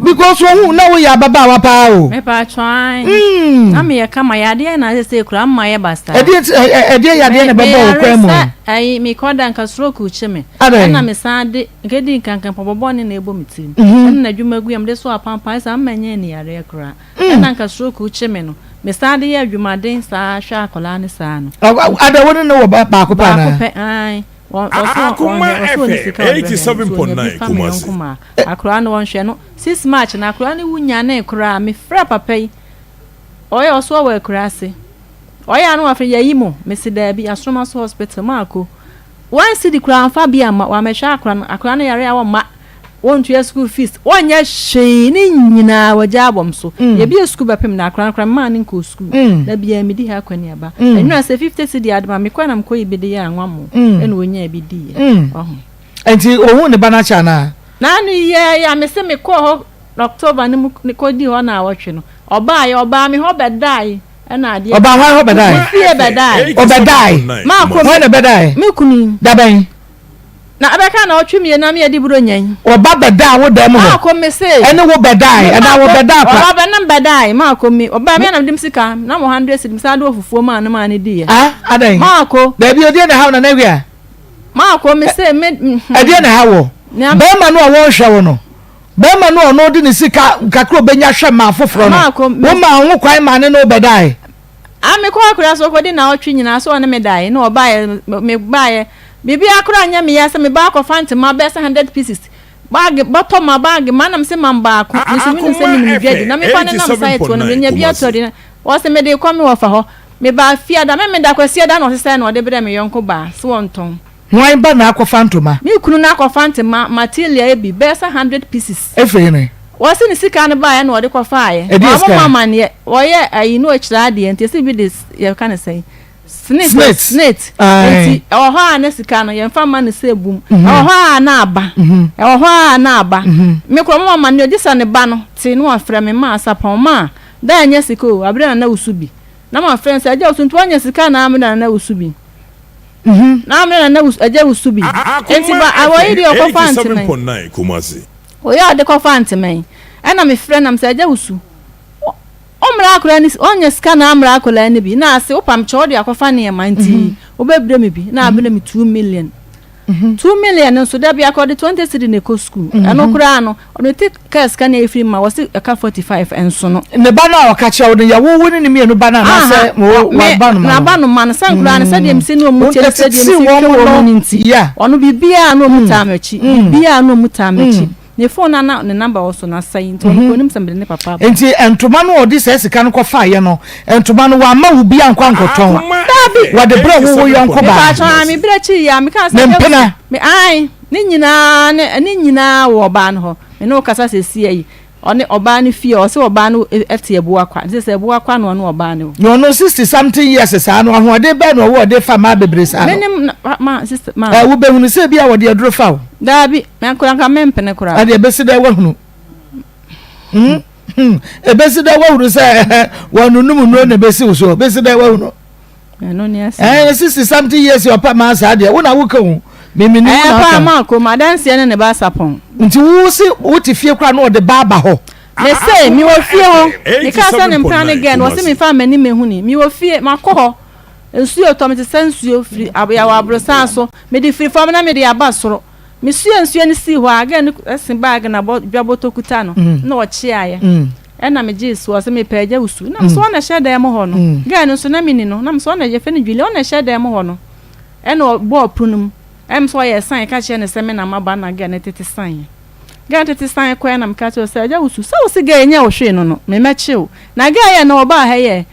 Because ohun na woyɛ ababaawa paa o. Mepatwɔ ae. Mm. Na meyɛ kama yadeɛ na sese kura mma yɛ basa. Ɛdeɛ nti ɛdeɛ yadeɛ na ɛbɛbɔ wo kwan mu. Meyare sɛ ayi mekɔ da nka stroke kye me. Adɛn? Ɛna mesan de nka di nka nka mpɔbɔ bɔne na ɛbɔ me tirim. Ɛna na adwuma gu yɛ mede so apampan saa mma nyɛ ni yareɛ koraa. Ɛna nka stroke kye me no mesan de yɛ adwumaden saa hwɛ akwadaa no saa no. Ada wo ne no wɔ baako pɛ anaa? Baako pɛ ae. Akoma FM 87.9 Kumasi. Akora no wɔnhwɛ no six March no akora no wu nyanee koraa me frɛ papa yi ɔyɛ ɔso ɔwɔ akuraase ɔyɛ ano wafrɛ yayi mo mese daabi asoroma so hospital maako one cedi koraa nfa bi amma wamɛhwɛ akora no akora no yare a wɔmma wɔntua school fees wɔnyɛ hwee ne nyinaa wɔgya abɔm so mm. yɛbie school bɛpem na akora no koraa memaa ne nkɔɔ school mm. da biara medi ha akɔ ne aba mm. ɛnura sɛ 50 cedi adema mekɔ na mekɔ yi bi de yɛ anwa mo ɛna wɔnyaa bi diiɛ ɔho Nti ohuu ne ba no akyɛ anaa? N'ano yɛɛ ya, mese mekɔɔ hɔ October no mu kɔdii hɔ naawɔtwe no, ɔbaeɛ, ɔbaa me hɔ bɛdae, ɛna adeɛ. Ɔbaa hwan hɔ bɛdae? Me fie bɛdae. Ɔbɛdae? Maakɔ Hwan na ɛbɛdae? Me kunu yi. Dabɛn? Na ɛbɛka naawɔtwe mmienu na meyɛ de Buronya yi. Ɔba bɛdaa wo dan mu hɔ? Maakɔ me se. Ɛne wo bɛdae anaa wɔbɛdaa kwa? Ɔba bɛ ne me bɛdae, maakɔ me, ɔbaa me a na mede me sika, na mo hundred cedi, mesan de wɔ fufuo maa no maa no diiɛ. Ah, adɛn? Maakɔ. Daabi, ɛdeɛn na ɛha wo Nana Awia? Maako me se me. Ɛdeɛ na ɛha wɔ. Bɛrima no a wɔnhwɛ wo no. Bɛrima no a ɔno de ne sika kakra obɛnya hwɛ mmaa foforɔ no. Wo maa ho kwan maa ne ne wo bɛdae. A me kɔ akura so kɔdi naawɔtwe nyinaa so ɔne me dae na ɔbaeɛ me baeɛ biribi akora nyɛ me ya sɛ me ba akɔfa ntoma bɛyɛ sɛ 100 pieces bag bɔtɔ ma bag ma nam se mam baako me so menim sɛ menim dwa di na mefa ne nam sa ɛtoɔ no menya bi atɔ di wɔse mede kɔ me wɔfa hɔ Mebaa fie da, Memeda Kwasiada na ɔsesɛɛ na ɔde brɛɛ me yɔnko baa se wɔntɔn. Hwan ba na akɔfa ntoma? Me kunu na akɔfa ntema, Matilia ebi, bɛyɛ sɛ hundred pieces. Efiri hene? Wɔse ne sika no baeɛ na ɔde kɔfaeɛ. Ɛdeɛ sika? Wammɔ me amaneɛ. Ɔyɛ ayi na ɔkyerɛ adeɛ nti ɛsɛ bi de yɛka no sɛn? Snit. Snit. Snit. Ae. Nti ɛwɔ hɔ a na sika no yɛmfa mma no sɛ bum. Ɛwɔ hɔ a na aba. Ɛwɔ hɔ a na aba. Me koraa ɔmmɔ me amaneɛ gye sɛ ne ba no te na wafrɛ me, maa Sapɔn, maa Da ɛnyɛ sika o, abere na na wusu bi. Na mafrɛ no sɛ, Agya wusu nti woanya sika anaa me na na wusu bi? Na me na na wusu, Agya wusu bi. Enti ba awɔ yi deɛ ɔkɔfa ntoma yi. Oyɛ a ɔde kɔfa ntoma yi. Ɛna mefrɛ nam sɛ, Agya wusu, wommra akwadaa no, woanya sika na ammra akwadaa no bi. Na ase wopam kyɛ wode akɔfa nneɛma nti wobɛbrɛ me bi. Na abrɛ me 2 million. 2 million nso da biako ɔde 20 cedi na ɛkɔ sukuu. Ɛno koraa no, ɔde te kaa sika na ɛfiri ma wɔse ɛka 45 nso no. Ne ba no a ɔka kyerɛ wo no, yɛ wo wo ne ne mmienu ba no anaasɛ wo waba no ma no? N'aba no ma no. Sɛ nkoraa no, sɛdeɛ mese ne ɔmu tie ne sɛdeɛ mese hwɛ wɔn no nti, ɔno biribiara na ɔmu taa m'akyi. Biribiara na ɔmu taa m'akyi. Ne phone a na ne number wɔ so no asɛe nti ɔno koraa onim sɛ mede ne papa aba. Nti ntoma no a ɔde saa sika no kɔfaeɛ no, ntoma no wamma wo bi ankɔ ankɔtɔn? Daabi. Wɔde brɛɛ wo wo yɔnko baa? Mepaakyɛw, ae, me berɛ akyi yi a mekaa sɛ. Ne mpena? Me, ae, ne nyinaa, ne, ne nyinaa wɔ ɔbaa no hɔ. Me ne wo kasa seesei yi, Ɔne ɔbaa no fie ɔse ɔbaa no te Abuakwa nti sɛ Abuakwa na ɔne ɔbaa no wɔ. Na ɔno 60 something years saa no ahoɔden bɛn na ɔwɔ ɔde fa mmaa bebree saa no. Menim ma sister ma. Ɛ wobɛhunu sɛ ebia wɔde aduro fa wo. Daabi me koraa nka mempene koraa. Ɛde ebesi dɛ wahunu. Hmm hmm ebesi dɛ wahunu sɛ wɔnunum nnuro na ebesi wo so ebesi dɛ wahunu. Ɛno ne asɛm. Ɛɛ 60 something years ɔpɛ maa saa deɛ wo na woka o mimi ni wo na aka. Ɛɛ paa maa kom adanseɛ ne ne ba asapɔn. Nti wo se wote fie koraa na ɔde ba aba hɔ. Me se me wɔ fie hɔ me kaa sɛ ne mpena ne gɛɛ no ɔse me nfa m'ani mehu ni me wɔ fie makɔ hɔ nsuo tɔ me te sɛ nsuo firi yɛwɔ aborosan so me de firi fam na me de aba soro me sue nsuo no sii hɔ a gɛɛ no se bag na bɔ dwa bɔtɔ kuta no na ɔkyeaeɛ. Ɛna me gyee soɔ sɛ mepɛ agya wusu na mesɛ ɔna ɛhyɛ dan mu hɔ no girl no nso na meni no na mesɛ ɔna yɛfɛ no Julie ɔna ɛhyɛ dan mu hɔ no ɛna ɔbɔɔ pono mu ɛna mesɛ ɔyɛ sign ka kyerɛ no sɛ me na maba na girl no tete sign girl no tete sign kɔɛ na meka kyerɛ sɛ agya wusu sɛ wo se girl nyɛ wo hwee no no me mɛkye wo na girl yɛ na ɔbaa ha yɛ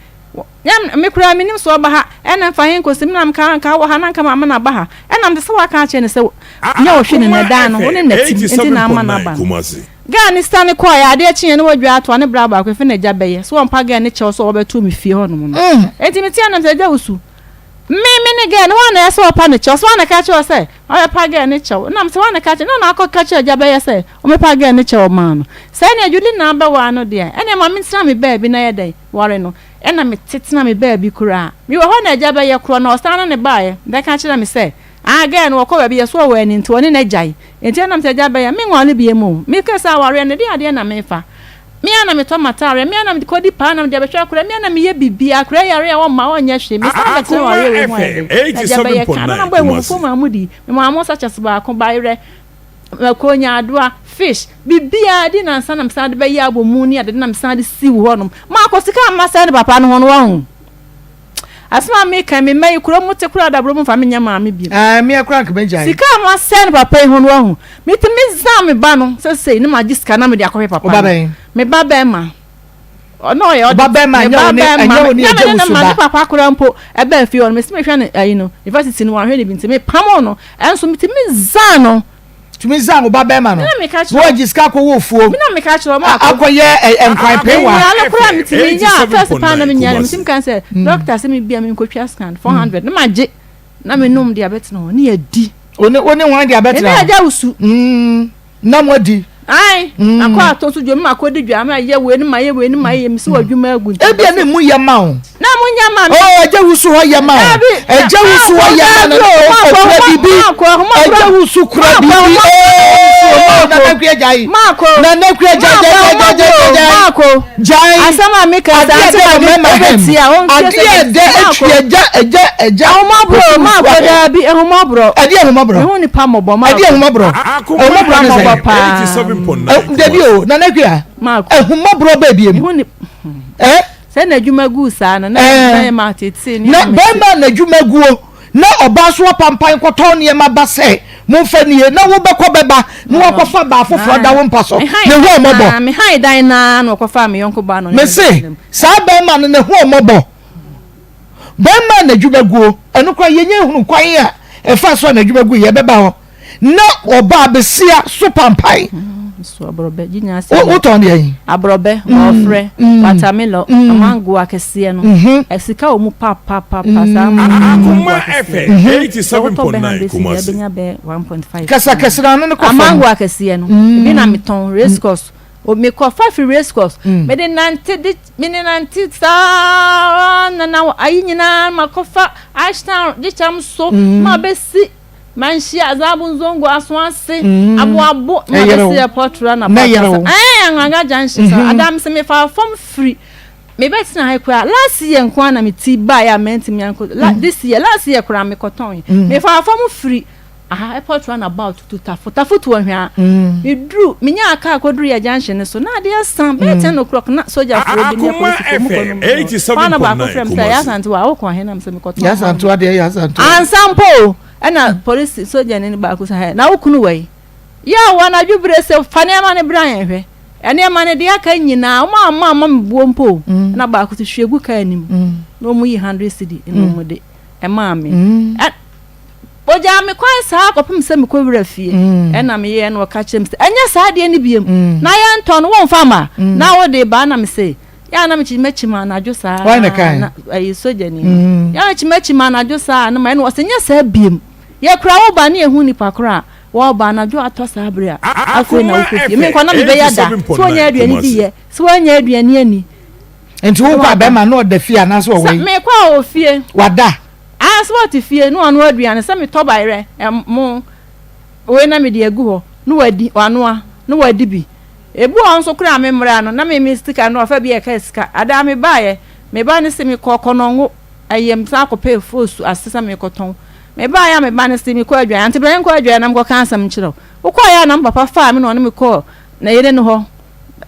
nyɛ me koraa menim sɛ ɔba ha ɛna mfa he nkɔsi me na meka nka wɔ ha na nka ma na ba ha ɛna mete sɛ waka akyerɛ no sɛ nyɛ wo hwee no na dan no wo ne na tim nti na ama no aba no. Girl no siane kɔɔɛ, adeɛ kyeeɛ na wadwa atoa ne bra baako efe na agya bɛyɛ sɛ ɔmpa girl no kyɛw sɛ ɔbɛto me fie hɔ nom no. Enti me teɛ nam sɛ agya wusu. Me me ne girl no hwan na ɛsɛ ɔpa no kyɛw? Sɛ hwan na ɛka kyerɛ wo sɛ Ɔbɛpa gɛɛ ne kyɛw. Ɛna mese woana ka kyerɛ na na akɔ ka kyerɛ agya bɛyɛ sɛ ɔmɛpa gɛɛ ne kyɛw maa no. Sɛ ɛneɛ Julie na abɛwaa no deɛ ɛneɛ ma mentena me baabi na yɛ dɛn ware no. Ɛna mete tena me baabi koraa. Mewɔ hɔ na agya bɛyɛ korɔ na ɔsan ne no baeɛ bɛka kyerɛ me sɛ ah gɛɛ no wɔkɔ baabi yɛso ɔwɔ ani nti ɔne no agyae. Enti ɛna mese agya bɛyɛ menware biom o. Meka sɛ awareɛ no ɛdeɛn adeɛ na mefa. Me ara na metɔ m'ataareɛ, me ara na mede kɔdi paa na mede abɛhwɛ akwadaa, me ara na meyɛ biribiara. Akwadaa yare a ɔmma ɔnyɛ hwee. Mesan bɛtena awareɛ wei mu ayɛ dɛn? Na agya bɛyɛ ka. Ɛno na mobɔɔ wɔ fufuo maa modi. Memaa mo sachets baako, bayerɛ, mako, nyaadoa, fish, biribiara di nansa na mesan de bɛyɛ abomu ne adede na mesan de siw hɔnom. Maakɔ sika a masɛe no papa no ho no wahu. Asɛm a meka yi, me mma yi, kuro mu te koraa da bro mu mfa me nyɛ maame bio. Ɛɛ, me koraa nka mɛgyae. Sika a masɛe no papa yi ho no wahu. Metumi zan me ba no sesei na magye sika na mede akɔhwɛ papa no. Wo ba bɛn? Me ba bɛrima. Ɔno ɔyɛ ɔde. Ba bɛrima me ɛnyɛ ba wo ne bɛrima. ɛnyɛ wo ne Na agya me ne no wusu ma ne ba. papa koraa mpo ɛbaa fie hɔ no mesi mehwɛ no ayi no university no wanhwɛ no bi nti mepamo no. Ɛnso metumi zan no. Tumi zan wo ba bɛrima no. Me na meka kyerɛ Na wagye sika akɔ wɔ ofuo. Me na meka kyerɛ ɔmo akɔ. Akɔyɛ nkwan pewa. Menyaa no koraa metumi nyaa first paa na menyaa no metumi kan sɛ doctor sɛ mebia menkɔtwa scan 400 na magye na menom de abɛtena hɔ ne yɛdi. One one hwan de abɛtena hɔ? Ɛne agya wusu. Na mo adi. Ae, makɔ atɔ nso dwa mu makɔ di dwa ma yɛ wei ne ma yɛ wei ne ma yɛ mesi wɔ adwuma agu nti. Ebia ne mu yɛ ma wo. Na mo nya ma me. Oh, agya wusu hɔ yɛ ma wo. Agya wusu hɔ yɛ ma no. Okura bibi. Agya wusu kura bibi. Oh, nana kuya jai. Nana kuya jai jai jai jai jai jai. Maako. Jai. Asɛm a meka sɛ Adeɛ ante dɛ ma wɔ mɛma hɛm. ɛbɛti a ɔntie Adeɛ dɛ etwi agya agya agya. Ahomɔborɔ maako daabi ahomɔborɔ. Ɛdeɛ ahomɔborɔ. Mehu nipa mmɔbɔ maako. Ɛdeɛ ahomɔborɔ. Ahomɔborɔ ne sɛ. Dabi o nana kuya. Maako. Ahomɔborɔ bɛɛ biem. Mehu ni. Eh? Sɛ n'adwuma gu saa no na bɛrima tete ne na bɛrima n'adwuma guo na ɔbaa so apampan kɔtɔn nneɛma ba sɛ momfa nie na wobɛkɔ bɛba na wakɔfa baa foforɔ da wo mpa so ne ho ɔmɔbɔ. Mehan dan naa na ɔkɔfa me yɔnko baa no. Mese saa bɛrima no ne ho ɔmɔbɔ bɛrima n'adwuma guo ɛno koraa yɛnyɛ hunu kwan a ɛfa so a n'adwuma gu yɛ bɛba hɔ. Na ɔbaa besia so pampan. So aborɔbɛ gye nya ase. Wotɔn deɛ yi. Aborɔbɛ, ɔfrɛ, watermelon, mango akɛseɛ no. Sika wɔ mu papaapa saa mango akɛseɛ no. Sɛ wotɔ bɛ hundred cedi a ɛbɛnya bɛ 1.5. Kasa kɛse na ano no kɔ fam. Amango akɛseɛ no. Ebi na metɔn race course. Mekɔ fa firi race course. Mede nante de mede nante saa na na ayi nyinaa makɔfa Ashtown gye kyɛm so ma bɛsi. Manhyia Azabu Nzongo aso ase aboabo na bɛsi airport ra na pɔtɔ ɛɛ Anwanga junction sa adam sɛ mefa fam firi mebɛtena ha koraa last year nko ara na me ti baeɛ a mantumi ankɔ la this year last year koraa mekɔtɔn mefa fam firi aha airport run about to tafo tafo to ahwea meduru menyaa kaa kɔduru yɛ junction no so na adeɛ sa bɛyɛ 10 o'clock na sogyafoɔ bi ne apolisifoɔ mu kɔ nom kwan na baako frɛ me sɛ yɛ asantewa wokɔ he na mesɛ mekɔtɔn Yɛ asantewa deɛ yɛ asantewa ansa mpo o ɛna polisi sogyani no baako sɛ hɛ na wo kunu wɔ yi yɛ wɔ anadwo bere sɛ fa nneɛma no bra yɛn hwɛ nneɛma no deɛ aka nyinaa wɔn amma amma me buo mpo o ɛna baako sɛ hwie gu kaa anim na wɔn yi 100 cedi na wɔn de ɛmaa me Ɔgyaa me kwan saa kɔpem sɛ mekɔ wura fie. Ɛna meyɛɛ na ɔka kyerɛ me sɛ ɛnyɛ saa adeɛ no biom na yɛntɔ no womfa ma na wode ba na mese yɛ a na mekyi mɛkyi ma anadwo saa na ɛyɛ sogyani no yɛ a mekyi mɛkyi ma anadwo saa na ma ɛna ɔsɛ nyɛ saa biom yɛkura wo ba ne yɛhu nipa korɔ a wɔba anadwo atɔ saa bere a afei na wokɔ fie menkɔ na mebɛyɛ da sɛ wɔnyɛ aduane di yɛ sɛ wɔnyɛ aduane ani nti wokɔ a bɛrima na ɔda fie anaasɛ ɔwɔ yi mekɔ a ɔwɔ fie wada Ah sɛ ɔte fie na wanoa aduane sɛ metɔ bayerɛ, ɛmo, wei na mede agu hɔ na wadi, wanoa na wadi bi. Ebi wɔ hɔ nso koraa a me mmra no na me me sika no ɔfa bi a ɛka sika. Adaa mebaeɛ, me ba no se mekɔɔ Kɔnɔngo ɛyɛ mesan kɔpɛɛ foosu ase sɛ merekɔtɔn. Mebaeɛ a me ba no se mekɔ adwaeɛ, ante bra yɛnkɔ adwaeɛ na menkɔka asɛm nkyerɛ wo. Wokɔeɛ a na me papa faa me na ɔne me kɔɔ ne yere no hɔ,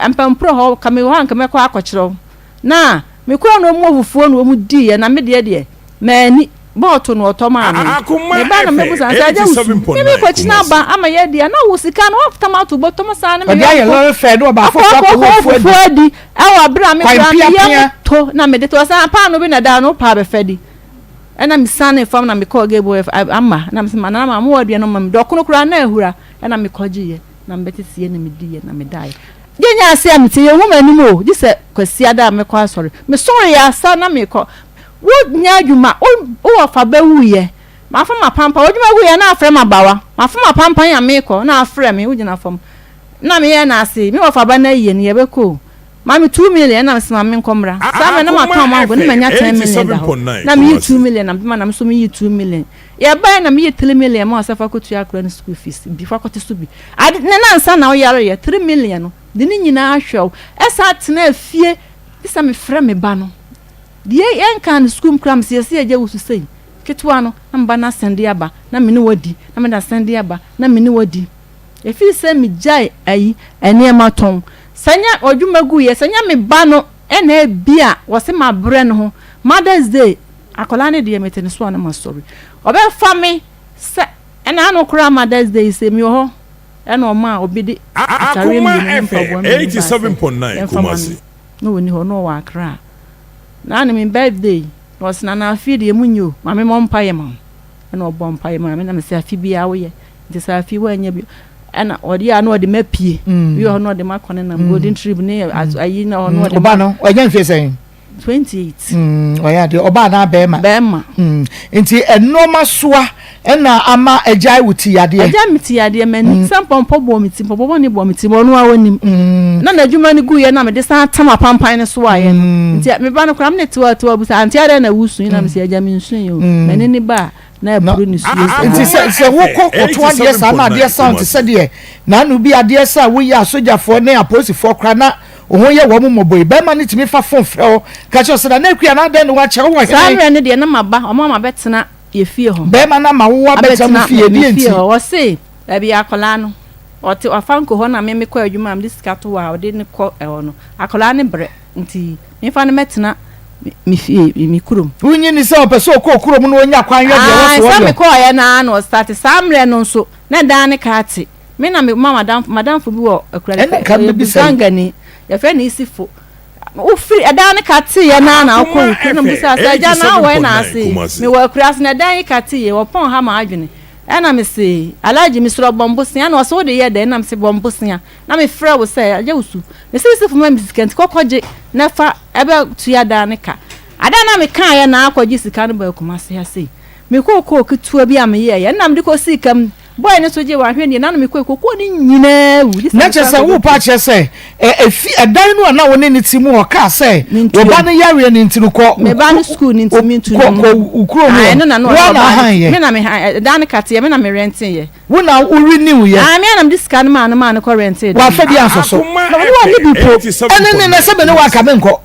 Mpampuro hɔ, ka mewɔ hɔ a anka mɛkɔ akɔkyerɛ wo. Na mekɔɔ na wɔn fufuo na wɔn diiɛ na me deɛ deɛ manni, bɔɔto na ɔtɔ maa me. Me ba na mɛbusa no sɛ agya wusu me me kɔ kyina aba ama yɛ adi a na wo sika no watam ato bɔtɔ mu saa ne me yɔnko akɔ akɔ kɔ fufuo adi ɛwɔ abere a me kura me yam to na mede to ɔsan paano bi na da no paa bɛfɛ di ɛna me sane fam na mekɔɔ gable ama na mesɛ ma nana ma mo aduane ma me dɔkono koraa na ahura ɛna mekɔgyeeɛ na mebɛteteɛ na mediiɛ na medaeɛ. Gye nyɛ ase a mete yɛnhu m'anim o, gye sɛ Kwasiada a mɛkɔ asɔre. Mesɔreeɛ asa na merekɔ. Wonyɛ adwuma, wo wɔfa bɛwuiɛ. Mafa m'apampan, w'adwuma gu yɛ na afrɛ m'abawa. Mafa m'apampan a meekɔ na afrɛ me, wogyina fam. Na meyɛ no ase, me wɔfa ba no ayie no yɛbɛkɔ o. Ma me 2 million na mese ma menkɔ mmra. Saa mmerɛ no na matɔn mango na manya 10 million da hɔ. Na meyi 2 million na mede ma na me nso meyi 2 million. Yɛbaeɛ na meyi 3 million ma wo sɛ fa kɔtua akwadaa no school fees bi, fa kɔte so bi. Ade ne nansa na woyareeɛ, 3 million no de ne nyinaa hwɛ wo. Ɛsan tenaa fie gye sɛ mefrɛ me ba no. Deɛ yɛnkaa no sukuu mu koraa mese yɛse yɛgya wo su sei. Ketewa no na me ba no asɛnde aba na me ne wo adi, na mede asɛnde aba na me ne wo adi. Ɛfiri sɛ megyae ayi nneɛma tɔn. Sɛ nyɛ ɔdwuma guiɛ, sɛ nyɛ me ba no na ebia wɔse mabrɛ ne ho. Mother's Day, akwadaa no deɛ mete ne so a na masɔre. Ɔbɛfa me sɛ ɛna ano koraa Mother's Day yi sɛ mewɔ hɔ ɛna ɔmaa obi de atareɛ Akoma mmienu ne mpaboa FM mmienu baa sɛ 87.9 yɛmfa ma no. Kumasi. Na ɔnni hɔ, na ɔwɔ Accra. Na ne me birthday na ɔse Nana afei deɛ mu nyɛ o, ma me mmɔ mpaeɛ ma wo. Ɛna ɔbɔɔ mpaeɛ maa me na mese afe biara woyɛ. Nti sɛ afe woannya bi ɛna ɔde a na ɔde ma pie. Bi wɔ hɔ na ɔde ma kɔ ne nam golden tree ne ayi na ɔno ɔde ma. Ɔba no ɔnya mfie sɛn? 28. Ɔyɛ adeɛ ɔba anaa bɛrima? Bɛrima. Nti nneɛma soa ɛna ama agyae wo ti yadeɛ? Agyae me ti yadeɛ m'ani sɛ mpɔmpɔ bɔɔ me ti mpɔmpɔ bɔne bɔɔ me ti ɔno a ɔnim. Na n'adwuma no guiɛ na mede san tam apampan no so ayɛ no. Nti me ba no koraa me ne tewa tewa bisa auntie adɛn na wosu yi na mese agya mensu yi o m'ani ne ba a na aburo ne suo saa. Nti sɛ sɛ wokɔ kɔto adeɛ saa na adeɛ sound te sɛ deɛ n'ano bi adeɛ sɛ a woyɛ asogyafoɔ ne apolisifoɔ koraa na wo ho yɛ wɔn mmɔbɔ yi bɛrima no tumi fa fon frɛ wo ka kyerɛ sɛ na akua na adɛn ne wakyɛ wowɔ hene. Saa mmerɛ no deɛ na maba wɔn ama bɛtena yɛ fie hɔ. Bɛrima no ama wo abɛtena mo fie deɛ nti. Wɔse baabi akwadaa no ɔte ɔfa nkɔ hɔ na me mekɔ adwuma a mede sika to hɔ a ɔde no kɔ ɛhɔ no akwadaa no brɛ nti memfa no mɛtena me fie me kurom. Wonyi ni sɛ ɔpɛ sɛ ɔkɔ kurom na ɔnya kwan yɛ deɛ ɛwɔ so ɔyɔ. Sɛ mekɔɔyɛ no ara na ɔstarte saa mmerɛ no nso na dan ne kaa te me na me ma madamfo madamfo bi wɔ akura Ɛne nka mebisa yi. Gangani yɛfrɛ no Isifo wofiri ɛdan ne ka teeɛ no ara na wokɔ wo kurom na mebisa sɛ agya na awɔ na ase mewɔ akura ase na ɛdan yi ka teeɛ wɔpɔn ha ma adwene ɛna mese Alhaji mesrɛ bɔ mbosea na ɔse wode yɛ dɛn na mese bɔ mbosea na mefrɛ wo sɛ, Agya Wusu, mese Yusuf mma me sika nti kɔkɔgye na fa bɛtua dan no ka. Ada no a mekaeɛ na akɔgye sika no baa Kumasi ha sei. Me kookoo ketewa bi a meyɛeɛ na mede kɔsii kam. Boy no nso gyee wanhwɛ nie na na mekɔe kookoo no nyinaa wu. Gye sɛ Na kyerɛ mesan sɛ kɔbɔ worepɛ bio. akyerɛ sɛ ɛ, efi ɛdan no a na wo ne no te mu hɔ kaa sɛ wo Mentua. ba no yareɛ no nti no kɔ Me ba no sukuu no nti mentu kɔ no. kɔ wo kurom Ah, hɔ. ɛno na na Wo ɔne ara na ɔbaa no ahan te. yɛ. Me na me han, ɛdan no kateɛ, me na me rɛnteeɛ. Wo na wo renew yɛ. Ah me a na mede sika no maa no maa no kɔ rentee dan. Wafa bi ansɔ so. Na ɔne wɔ ne bi po. Ɛne ne na sɛ me ne wo aka me nkɔ.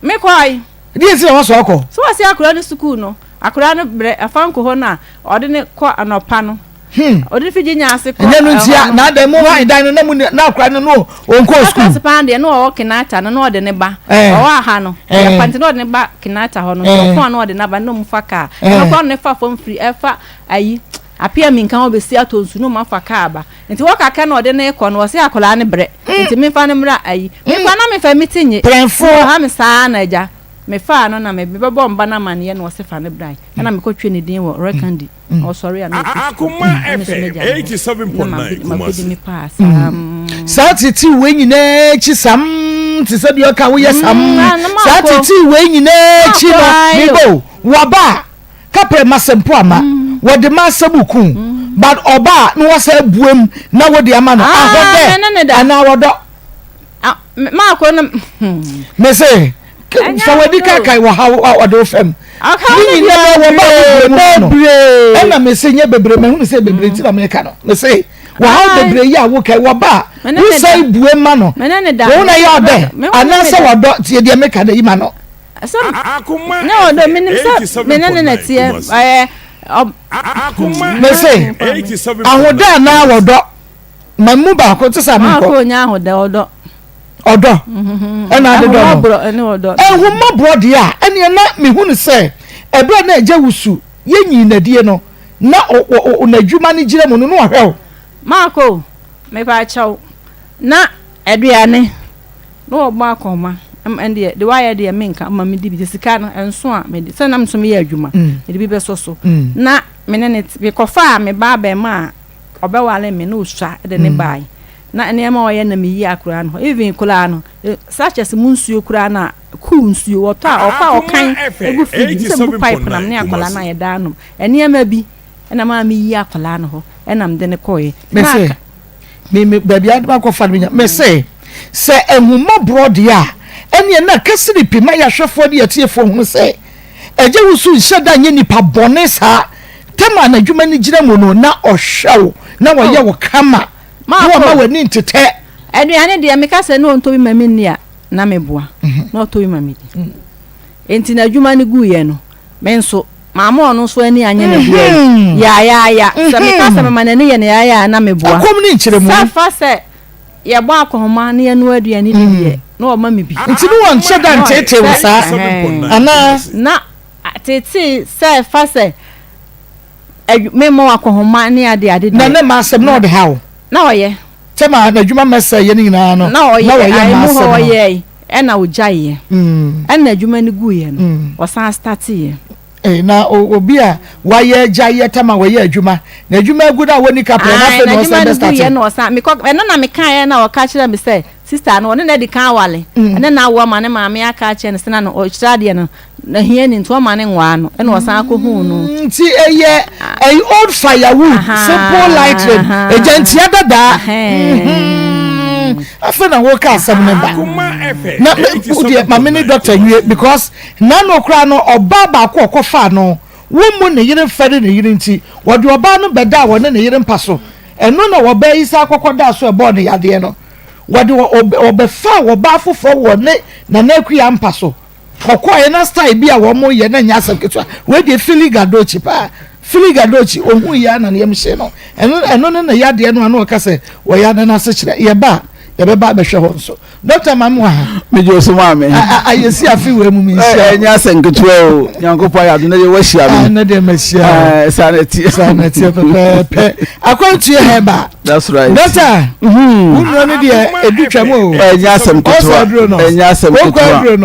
Me kɔ ayi. Deɛ nti na wasɔ akɔ. So wɔsi akora no sukuu no akora no brɛ afa nkɔ hɔ no a ɔde ne kɔ anɔpa no. Hmm. Ɔde ne fi gye nya ase kɔ. Ɛnyɛ no ntia na adan mu han dan no na mu na akora no no ɔnkɔ sukuu. Akora paa deɛ na ɔwɔ Kenata no na ɔde ne ba. Ɔwɔ aha no. Ɛyɛ pa nti na ɔde ne ba Kenata hɔ no. Ɔpɔn na ɔde n'aba na ɔmu fa kaa. Ɛno kora ne fa fam firi ɛfa ayi. Apia mi nka ho besi atɔ nsu no mafa kaa aba nti hɔ kakra na ɔde no rekɔ no ɔse akwadaa no brɛ nti menfa no mmra ayi mekɔ a na mefa me ti nye Prɛnfoɔ. ɔha me saa na agya mefaa no na me bɛbɔ mba no amaneɛ na ɔse fa no bra ɛna mekɔ twe ne din wɔ Rekandi na ɔsɔre a na ɔkɔ sukuu na me nso magya no hɔ na makɔdi me paa saa Saa tete wei nyinaa akyi sam te sɛ deɛ ɔka woyɛ sam saa tete wei nyinaa akyi no mebɔ o waba a Kaprɛ masɛm po ama wɔde masɛm ku but ɔba a na wasa abuam na wode ama no ahɔ dɛ anaa wɔdɔ. Maako no. Mese fa w'ani kaakae wɔ ha ɔde wo fam. Ne nyinaa wɔ ba bebree mu no ɛna mese nyɛ bebree mahunu sɛ bebree nti na meka no mese wɔhaw bebree yi a wokae wɔba a wosan bue ma no wɔn na yɛ ɔdɛ anaasɛ wɔdɔ tie deɛ meka no yi ma no. Sɛ ne ɔdɔ menim sɛ me ne ne na teɛ ɛyɛ ɔ. Mese ahodɛ anaa wɔdɔ ma mu baako te sɛ menkɔ. Maako nya ahodɛ ɔdɔ. Ɔdɔ ɛna ade dɔ no. Ɛhomɔborɔ deɛ a ɛneɛ na mehu no sɛ ɛberɛ na agya wusu yɛnyii nadie no na n'adwuma no gyina mu no na ɔhwɛ wo. Maako mepa kyɛw na aduane. Na wɔbɔ akɔnhoma, ɛndeɛ deɛ wayɛ deɛ menka, ma medi bi, sika no ɛnso a mede, sɛ na me nso meyɛ adwuma, mede bi bɛsɔ so. Na me ne no te, mekɔfaa me ba abarimaa a ɔbɛware me na ɔsua de ne baeɛ. Na nneɛma a ɔyɛ na meyi akwadaa no hɔ, even koraa no, sachets mu nsuo koraa no a, cool nsuo, ɔtɔ a, ɔkɔ a ɔkan gu fridge mu, sɛ mebu pipe na me ne akwadaa no a yɛdaa nom, nneɛma bi. Ɛna maa meyii akwadaa no hɔ ɛna mede no kɔeɛ. Mese, me me baabi a makɔfa no menya. Mese, sɛ ahummɔborɔ deɛ a, ɛneɛ na kasiripi ma yɛahwɛfoɔ ne yɛatiefoɔ hunu sɛ Agya Wusu nhyɛ da nyɛ nipa bɔne saa. Tɛm a n'adwuma no gyina mu no, na ɔhwɛ wo, na ɔyɛ wo kama, na wamma w'ani ntetɛ. Aduane deɛ, meka sɛ na ɔntɔ bi ma menni a, na meboa, na ɔtɔ bi ma medi. Enti n'adwuma no guiɛ no, me nso, mamma ɔno nso ani anyɛ no deɛ yaayaaya. Sɛ meka sɛ mema n'ani yɛ no yaayaa a, na meboa. Ɛkɔm ne nkyerɛmu. Sɛ fa sɛ yɛbɔ akɔnhoma na yɛnoa aduane di deɛ, na ɔma me bi. Nti ne wɔnhyɛ da nteetee wo saa anaa? Na ateetee sɛ fa sɛ memmɔ wo akɔnhoma ne adeade deɛ. Na ne mma asɛm na ɔde ha wo? Na ɔyɛ. Sɛ ma n'adwuma mmɛsɛe yɛ no nyinaa no, na ɔyɛ mma asɛm no. Ɔyɛe ɛna ɔgyaeɛ ɛna adwuma no guiɛ no ɔsan starteeɛ. Ee, na obi a wayɛ agyaeɛ tam a wɔyɛ adwuma na adwuma agu no a wɔnni kaprɛ na afei na ɔsan bɛ starte. N'adwuma no guiɛ na ɔsan mekɔ ɛno na mekaeɛ na ɔka kyerɛ me sɛ sister no ɔne no adi kan awale ɛne no awo ama ne maame aka akyerɛ no sɛ na no ɔkyerɛ adeɛ no Na hia ni nti ɔma ne nwaa no ɛna ɔsan akɔ huu no. Nti ɛyɛ ɛyɛ old firewood simple lightning egya ntia dadaa afei na woka asɛm no ba na deɛ ma me ne doctor nwie because nano koraa no ɔbaa baako ɔkɔfaa no wommu ne yere mfɛre ne yere nti wɔde ɔbaa no bɛdaa wɔne ne yere mpa so ɛno na wɔbaa yi saa kɔkɔ daa so ɛbɔɔ ne yadeɛ no wɔde ɔbɛfaa wɔbaa foforɔ wɔ ne Nana Akua mpa so. Kɔkɔɔɛ na style bi a wɔn yɛ na nyɛ asɛm ketewa. Wei deɛ Philly Gadochi paa. Philly Gadochi ohun yɛ ana ne yam hyee no. Ɛno ɛno ne ne yadeɛ no a na ɔka sɛ wɔyɛ ade no ase kyerɛ. Yɛba a yɛbɛba abɛhwɛ hɔ nso. Doctor maame wɔ ha. Megye wo so maame. Ayɛsi afe wei mu menhyia. Ɛnyɛ asɛm ketewa o. Nyankopɔn ayɛ adom na deɛ wahyia me. Na deɛ mahyia. Saa na ɛteɛ. Saa na ɛteɛ pɛpɛɛpɛ. Akwantuo hɛba. That's right. Doctor, mm-hmm. wo nnuro no deɛ edu twam o. Ɛnyɛ asɛm ketewa. Ɛnyɛ asɛm ketewa.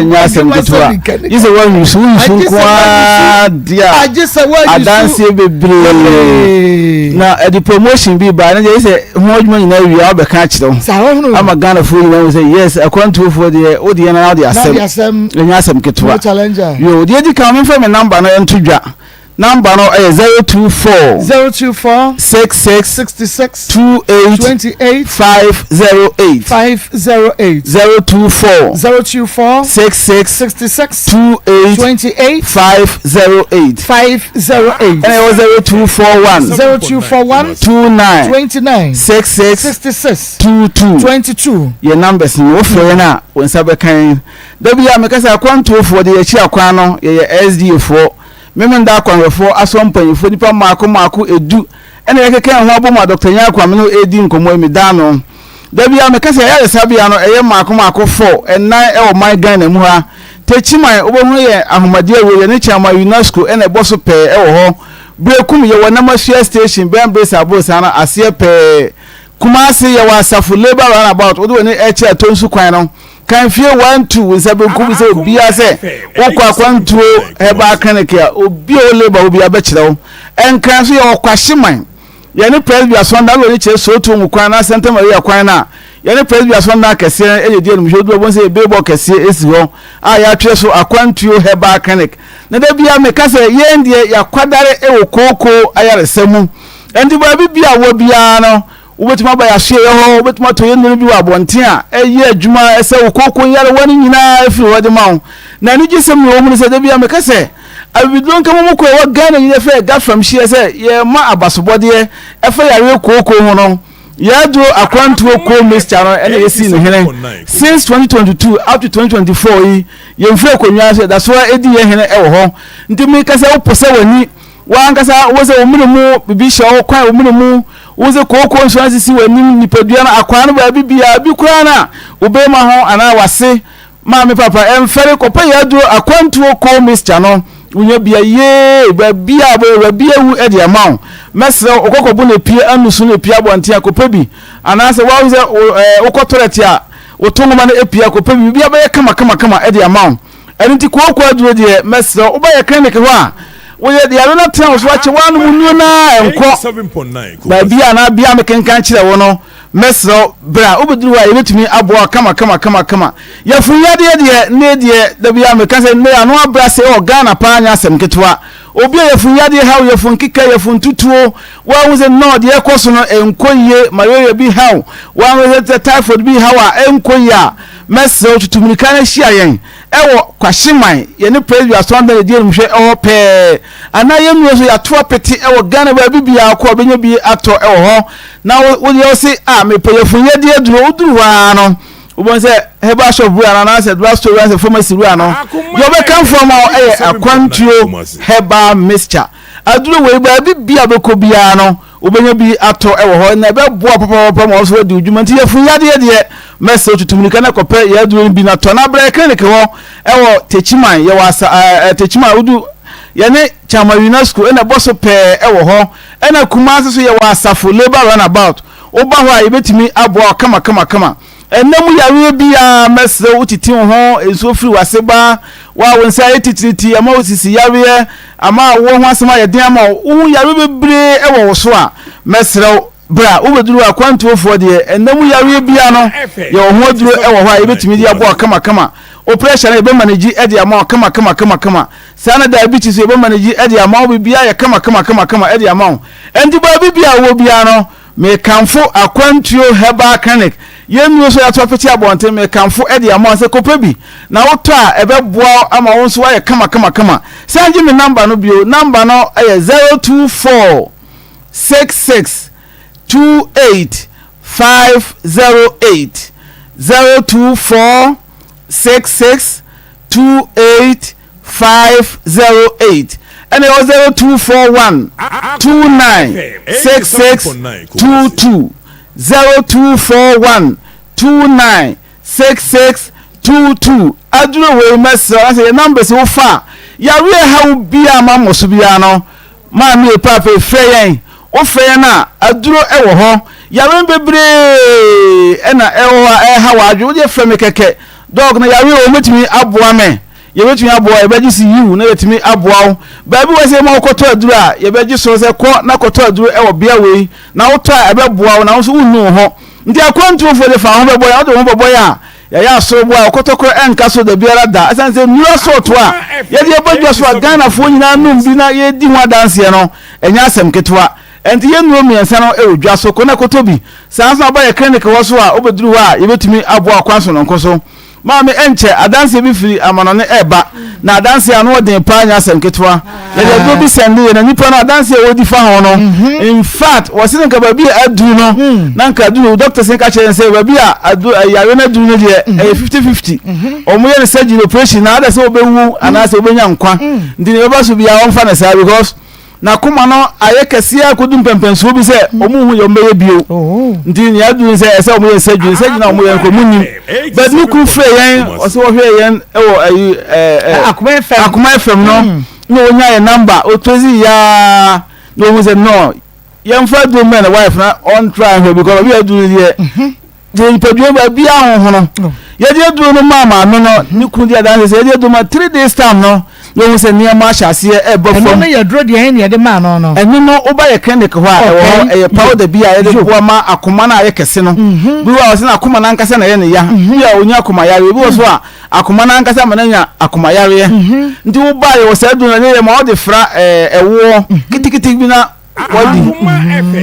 Ɛnyɛ asɛm ketewa. Yi sɛ wɔn yusu yusu nkoa deɛ. Agye sɛ wɔn yusu. Adanseɛ bebree. Na ɛde promotion bi ba ne deɛ yi sɛ ho adwuma nyinaa wie a ɔbɛka akyerɛ wo. Saa ɔhunu. Ama Ghanafoɔ nyinaa hu sɛ yes akwantuofoɔ deɛ o deɛ na ɔde asɛm. Ɛnyɛ asɛm ketewa. Yo deɛ di kan mi nfɛ mi namba no nto dwa. Number no yɛ 024. 024. 66. 66. 28. 28. 508. 508. 024. 024. 66. 66. 28. 28. 508. 508. Ɛna ɛwɔ 0241. 0241. 29. 29. 66. 66. 22. 22. Yɛ numbers no wofrɛ yɛn a wo nsa bɛka yɛn. Da bi a meka sɛ akwantuofoɔ de yɛakyi akwan no yɛyɛ SDA foɔ. Memenda akwanhwɛfoɔ asoa mpanyinfoɔ nnipa mmaako mmaako ɛdu ɛna yɛkeka yɛn ho abom a Dɔkta Nyarko a me ne wo ɛredi nkɔmmɔ yi meda ano. Da biara meka sɛ ayaresabea no ɛyɛ mmaako mmaako four, ɛnan ɛwɔ man Ghana mu ha. Techiman wobɛhunu yɛn Ahomadeɛ awuo yɛne Chairman UNESCO ɛna ɛbɔ so pɛɛ ɛwɔ hɔ. Berekum yɛwɔ Namasua station bɛn Bresa aborosan no aseɛ pɛɛ. Kumasi yɛwɔ Asafo Labour roundabout wode w'ani ɛkyerɛ Atonsu kwan no. Kan fie wantu wo nsa benkum sɛ obiara sɛ wokɔ akwantuo herbal clinic a obi a ɔwɔ labour hɔ biara bɛkyerɛ wo. Nkran nso yɛwɔ Kwahyeman yɛne Presby asɔndan wɔ ani kyerɛ Sootuo mu kwan na Santa Maria kwan no a yɛne Presby asɔndan kɛseɛ no ɛde di animhwɛ wodu hɔ wobɛhu sɛ yɛ billboard kɛseɛ ɛsi hɔ a yɛatwerɛ so akwantuo herbal clinic na da biara meka sɛ yɛn deɛ yɛakwadare wɔ kooko ayaresa mu ɛnti baabi bi a wɔ biara no Wobɛtumi aba yɛn asoɛeɛ hɔ, wobɛtumi atɔ yɛn nnuro bi wɔ abɔnten a ɛyɛ adwuma ɛsɛ wo kooko nyarewa no nyinaa afiri hɔ de ma wo. Na anigyesɛm nea ɛwɔ mu ne sɛ, da biara meka sɛ, abibiduro nka mu kɔ ɛwɔ Ghana nyinaa ɛfɛ ɛga fam hyeɛ sɛ yɛrema abasobɔdeɛ ɛfa yareɛ kooko ho no, yɛn aduro akwantuo co mixture no ɛna yɛsii no hene since 2022 up to 2024 yi, yɛmfiri akonnwa so yɛda so ara ɛdi yɛn hene ɛwɔ hɔ. Nti meka sɛ wopɛ sɛ w'ani W'ankasa wo sɛ wo mene mu biribi hyɛ wo kwan wo mene mu wo sɛ kooko nso asisi w'anim nipadua no akwaa no baabi biara bi koraa no a wo bɛrima ho anaa w'ase maame papa ɛmfɛre kɔpɛ yɛ aduro akwantuo koo mixture no wonya bia yee baabi a wobɛwura bi awu de ama wo mɛsrɛ wo wokɔkɔbo na epie anusu na epie abɔnten a kɔpɛ bi anaasɛ woahu sɛ wokɔ toilet a woto nwoma no epie a kɔpɛ bi biribi abɛyɛ kama kama kama de ama wo Ɛno nti kooko aduro deɛ mɛsrɛ wo wobɛyɛ clinic hɔ a Woyɛ yare no atena wo so akyɛ woanom nnuro no a ɛnkɔ. Baabi a anaa bea a mekenkan kyerɛ wo no, mɛsrɛ wo bra. Wobɛduru hɔ a yɛbɛtumi aboa wo kama kama kama kama. Yafunu yadeɛ deɛ, nnɛ deɛ, da biara meka sɛ nnɛ ano abrɛ ase wɔ Ghana paa nyɛ asɛm ketewa. Obi a yafunu yadeɛ haw, yafunu keka, yafunu tutuo, woahu sɛ nnɔɔ deɛ ɛkɔ so no ɛnkɔ yie, malaria bi haw, woahu sɛ typhoid bi haw a ɛnkɔ yie a, mɛsrɛ wo tutu mmirika na hyia yɛn wɔ Kwahyeman, yɛne Presby Asɔrdan na ɛdi animhwɛ hɔ pɛɛ. Anaa yɛn nnuro nso yɛato apete wɔ Ghana baabi biara kɔ a wobɛnya bi atɔ wɔ hɔ. Na wo deɛ wo se, ah mepɛ yafunu yadeɛ aduro, woduru hɔ ara no, wobɛhu sɛ herbal shop wura no anaasɛ drug store wura anaasɛ pharmacy wura no, deɛ ɔbɛkamfo ama wo yɛ akwantuo herbal mixture. Aduro wei baabi biara wobɛkɔ biara no, Wobɛnya bi atɔ wɔ hɔ na ɛbɛboa papapapa ma wo nso woadi wo dwuma. Nti yafunu yadeɛ deɛ, mɛsrɛ wo tutu mmirika na kɔpɛ yɛn aduro no bi na tɔ na brɛ clinic hɔ wɔ Techiman. Yɛwɔ asa ɛɛ Techiman wodu yɛne Chama UNESCO ɛna ɛbɔ so pɛɛ wɔ hɔ. Ɛna Kumasi nso yɛwɔ Asafo Labour Runabout. Woba hɔ a yɛbɛtumi aboa wo kama kama kama. Ɛnna mu yareɛ biara, mɛsrɛ wo titi wo ho, nsuo firi w'ase ba, wo a wo nsa ayɛ titiritii, ama wo sisi yareɛ, ama awoɔ ho asɛm ayɛ den ama wo, wohu yareɛ bebree wɔ wo so a, mɛsrɛ wo bra. Wobɛduru hɔ a, akwantuofoɔ deɛ, ɛnna mu yareɛ biara no, yɛwɔ ho aduro wɔ hɔ a yɛbɛtumi de aboa wo kamakama. Wo pressure no, yɛbɛmanegyi de ama wo kamakamakamakama. Saa na diabetes nso, yɛbɛmanegyi de ama wo. Biribiara yɛ kamakamakamakama de ama wo. Ɛnti baabi biara a wowɔ biara no, Mekamfo Akwantuo Herbal Clinic, yɛn nnuro nso yɛato apete abɔnten, mekamfo de ama wo sɛ kɔpɛ bi na wotɔ a ɛbɛboa wo ama wo nso woayɛ kamakamakama. San gye me number no bio, number no yɛ 024 66 28 508, 024 66 28 508 ɛna ɛwɔ 0241 29 66 22 0241 29 66 22 aduro wei mɛsrɛ wo sɛ yɛ numbers wo fa a yareɛ ha wo biara ma mmɔ so biara no maame yɛ paape frɛ yɛn wofrɛ yɛn a aduro ɛwɔ hɔ yare bebree ɛna ɛwɔ hɔ a ɛha wɔ adwe wodeɛ frɛ me kɛkɛ dɔg no yare wɔ mɛtumi aboa me Yɛbɛtumi aboa wo, yɛbɛgye so yiw na yɛatumi aboa wo. Baabi wɔ sɛ yɛma wokɔtɔ aduru a, yɛbɛgye so sɛ kɔ na kɔtɔ aduru wɔ bea wei, na wotɔ a ɛbɛboa wo na wo nso wonnu wo ho. Nti akwantuofoɔ de fa wo ho bɛbɔ yɛn, wode wo ho bɛbɔ yɛn a, yɛayɛ asoroboa a ɔkɔtɔkorɔ ɛnka so da biara da. Ɛsiane sɛ nnuru asɔɔto a yɛde ɛbɔ dwa so a Ghanafoɔ nyinaa nom bi na yɛdi ho adanseɛ no, ɛnyɛ asɛm ketewa. Ɛnti yɛn nnuro mmiɛnsa no wɔ dwa so, kɔ na kɔtɔ bi. Saa nso na woba yɛn clinic hɔ so a, wobɛduru hɔ a, yɛbɛtumi aboa wo kwan sononko so. Maame, ɛnkyɛ, adanseɛ bi firi amanɔne reba, na adanseɛ a ano wɔ den paa nyɛ asɛm ketewa. Yɛde aduro bi sɛndeeɛ, na nipa no adanseɛ a wɔdi fa ho no, mhm. in fact, wɔse no nka baabi a aduru no, mm. na nka aduru, doctors no ka kyerɛ sɛ baabi a aduru, eh, yare no aduru no deɛ, mhm. ɛyɛ 50-50. Mhm. Wɔn yɛ no surgery operation, na ada sɛ wɔbɛwu anaasɛ wɔbɛnya nkwa. Mm. Nti ne bɛba so biara wɔmfa no saa because N'akoma no ayɛ kɛseɛ akɔdu mpɛmpɛnsoɔ bi sɛ wɔn nhu deɛ wɔbɛyɛ bio. Oh. Nti nea aduru sɛ ɛsɛ wɔn yɛ nsɛdwiri nsɛdwiri na wɔn yɛ nko mu nim. But ne kunu frɛ yɛn ɔsɛ wɔhwɛ yɛn wɔ ayi ɛɛ eh, Akoma FM Akoma FM no mm. na wɔnya yɛn namba otrezi yaa na ohun sɛ no yɛn fa aduru mɛ na wife na ɔntra nhwɛ because ɔbi aduru deɛ. Mhm. Deɛ nipadua baabi ahohono oh. yɛde aduro no maa maame no ne kunu di adanse sɛ yɛde aduro ma three days time no yɛhu sɛ nneɛma ahyɛ aseɛ ɛbɔ fam. Ɛno no yɛ duro deɛ ɛne yɛde maa no no. Ɛno no woba yɛ clinic hɔ a ɛwɔ hɔ ɛyɛ powder bi a yɛde boa ma akoma no a ayɛ kɛse no mhm. bi wɔ a ɔsɛ na akoma no ankasa na ɛyɛ ne ya mhm. bi a ɔnya akoma yareɛ bi wɔ so a akoma no ankasa ma no anya akoma yareɛ mhm. nti woba yɛwɔ saa aduro no ɛne yɛ ma wɔde fra ɛwoɔ kitikiti bi na wadi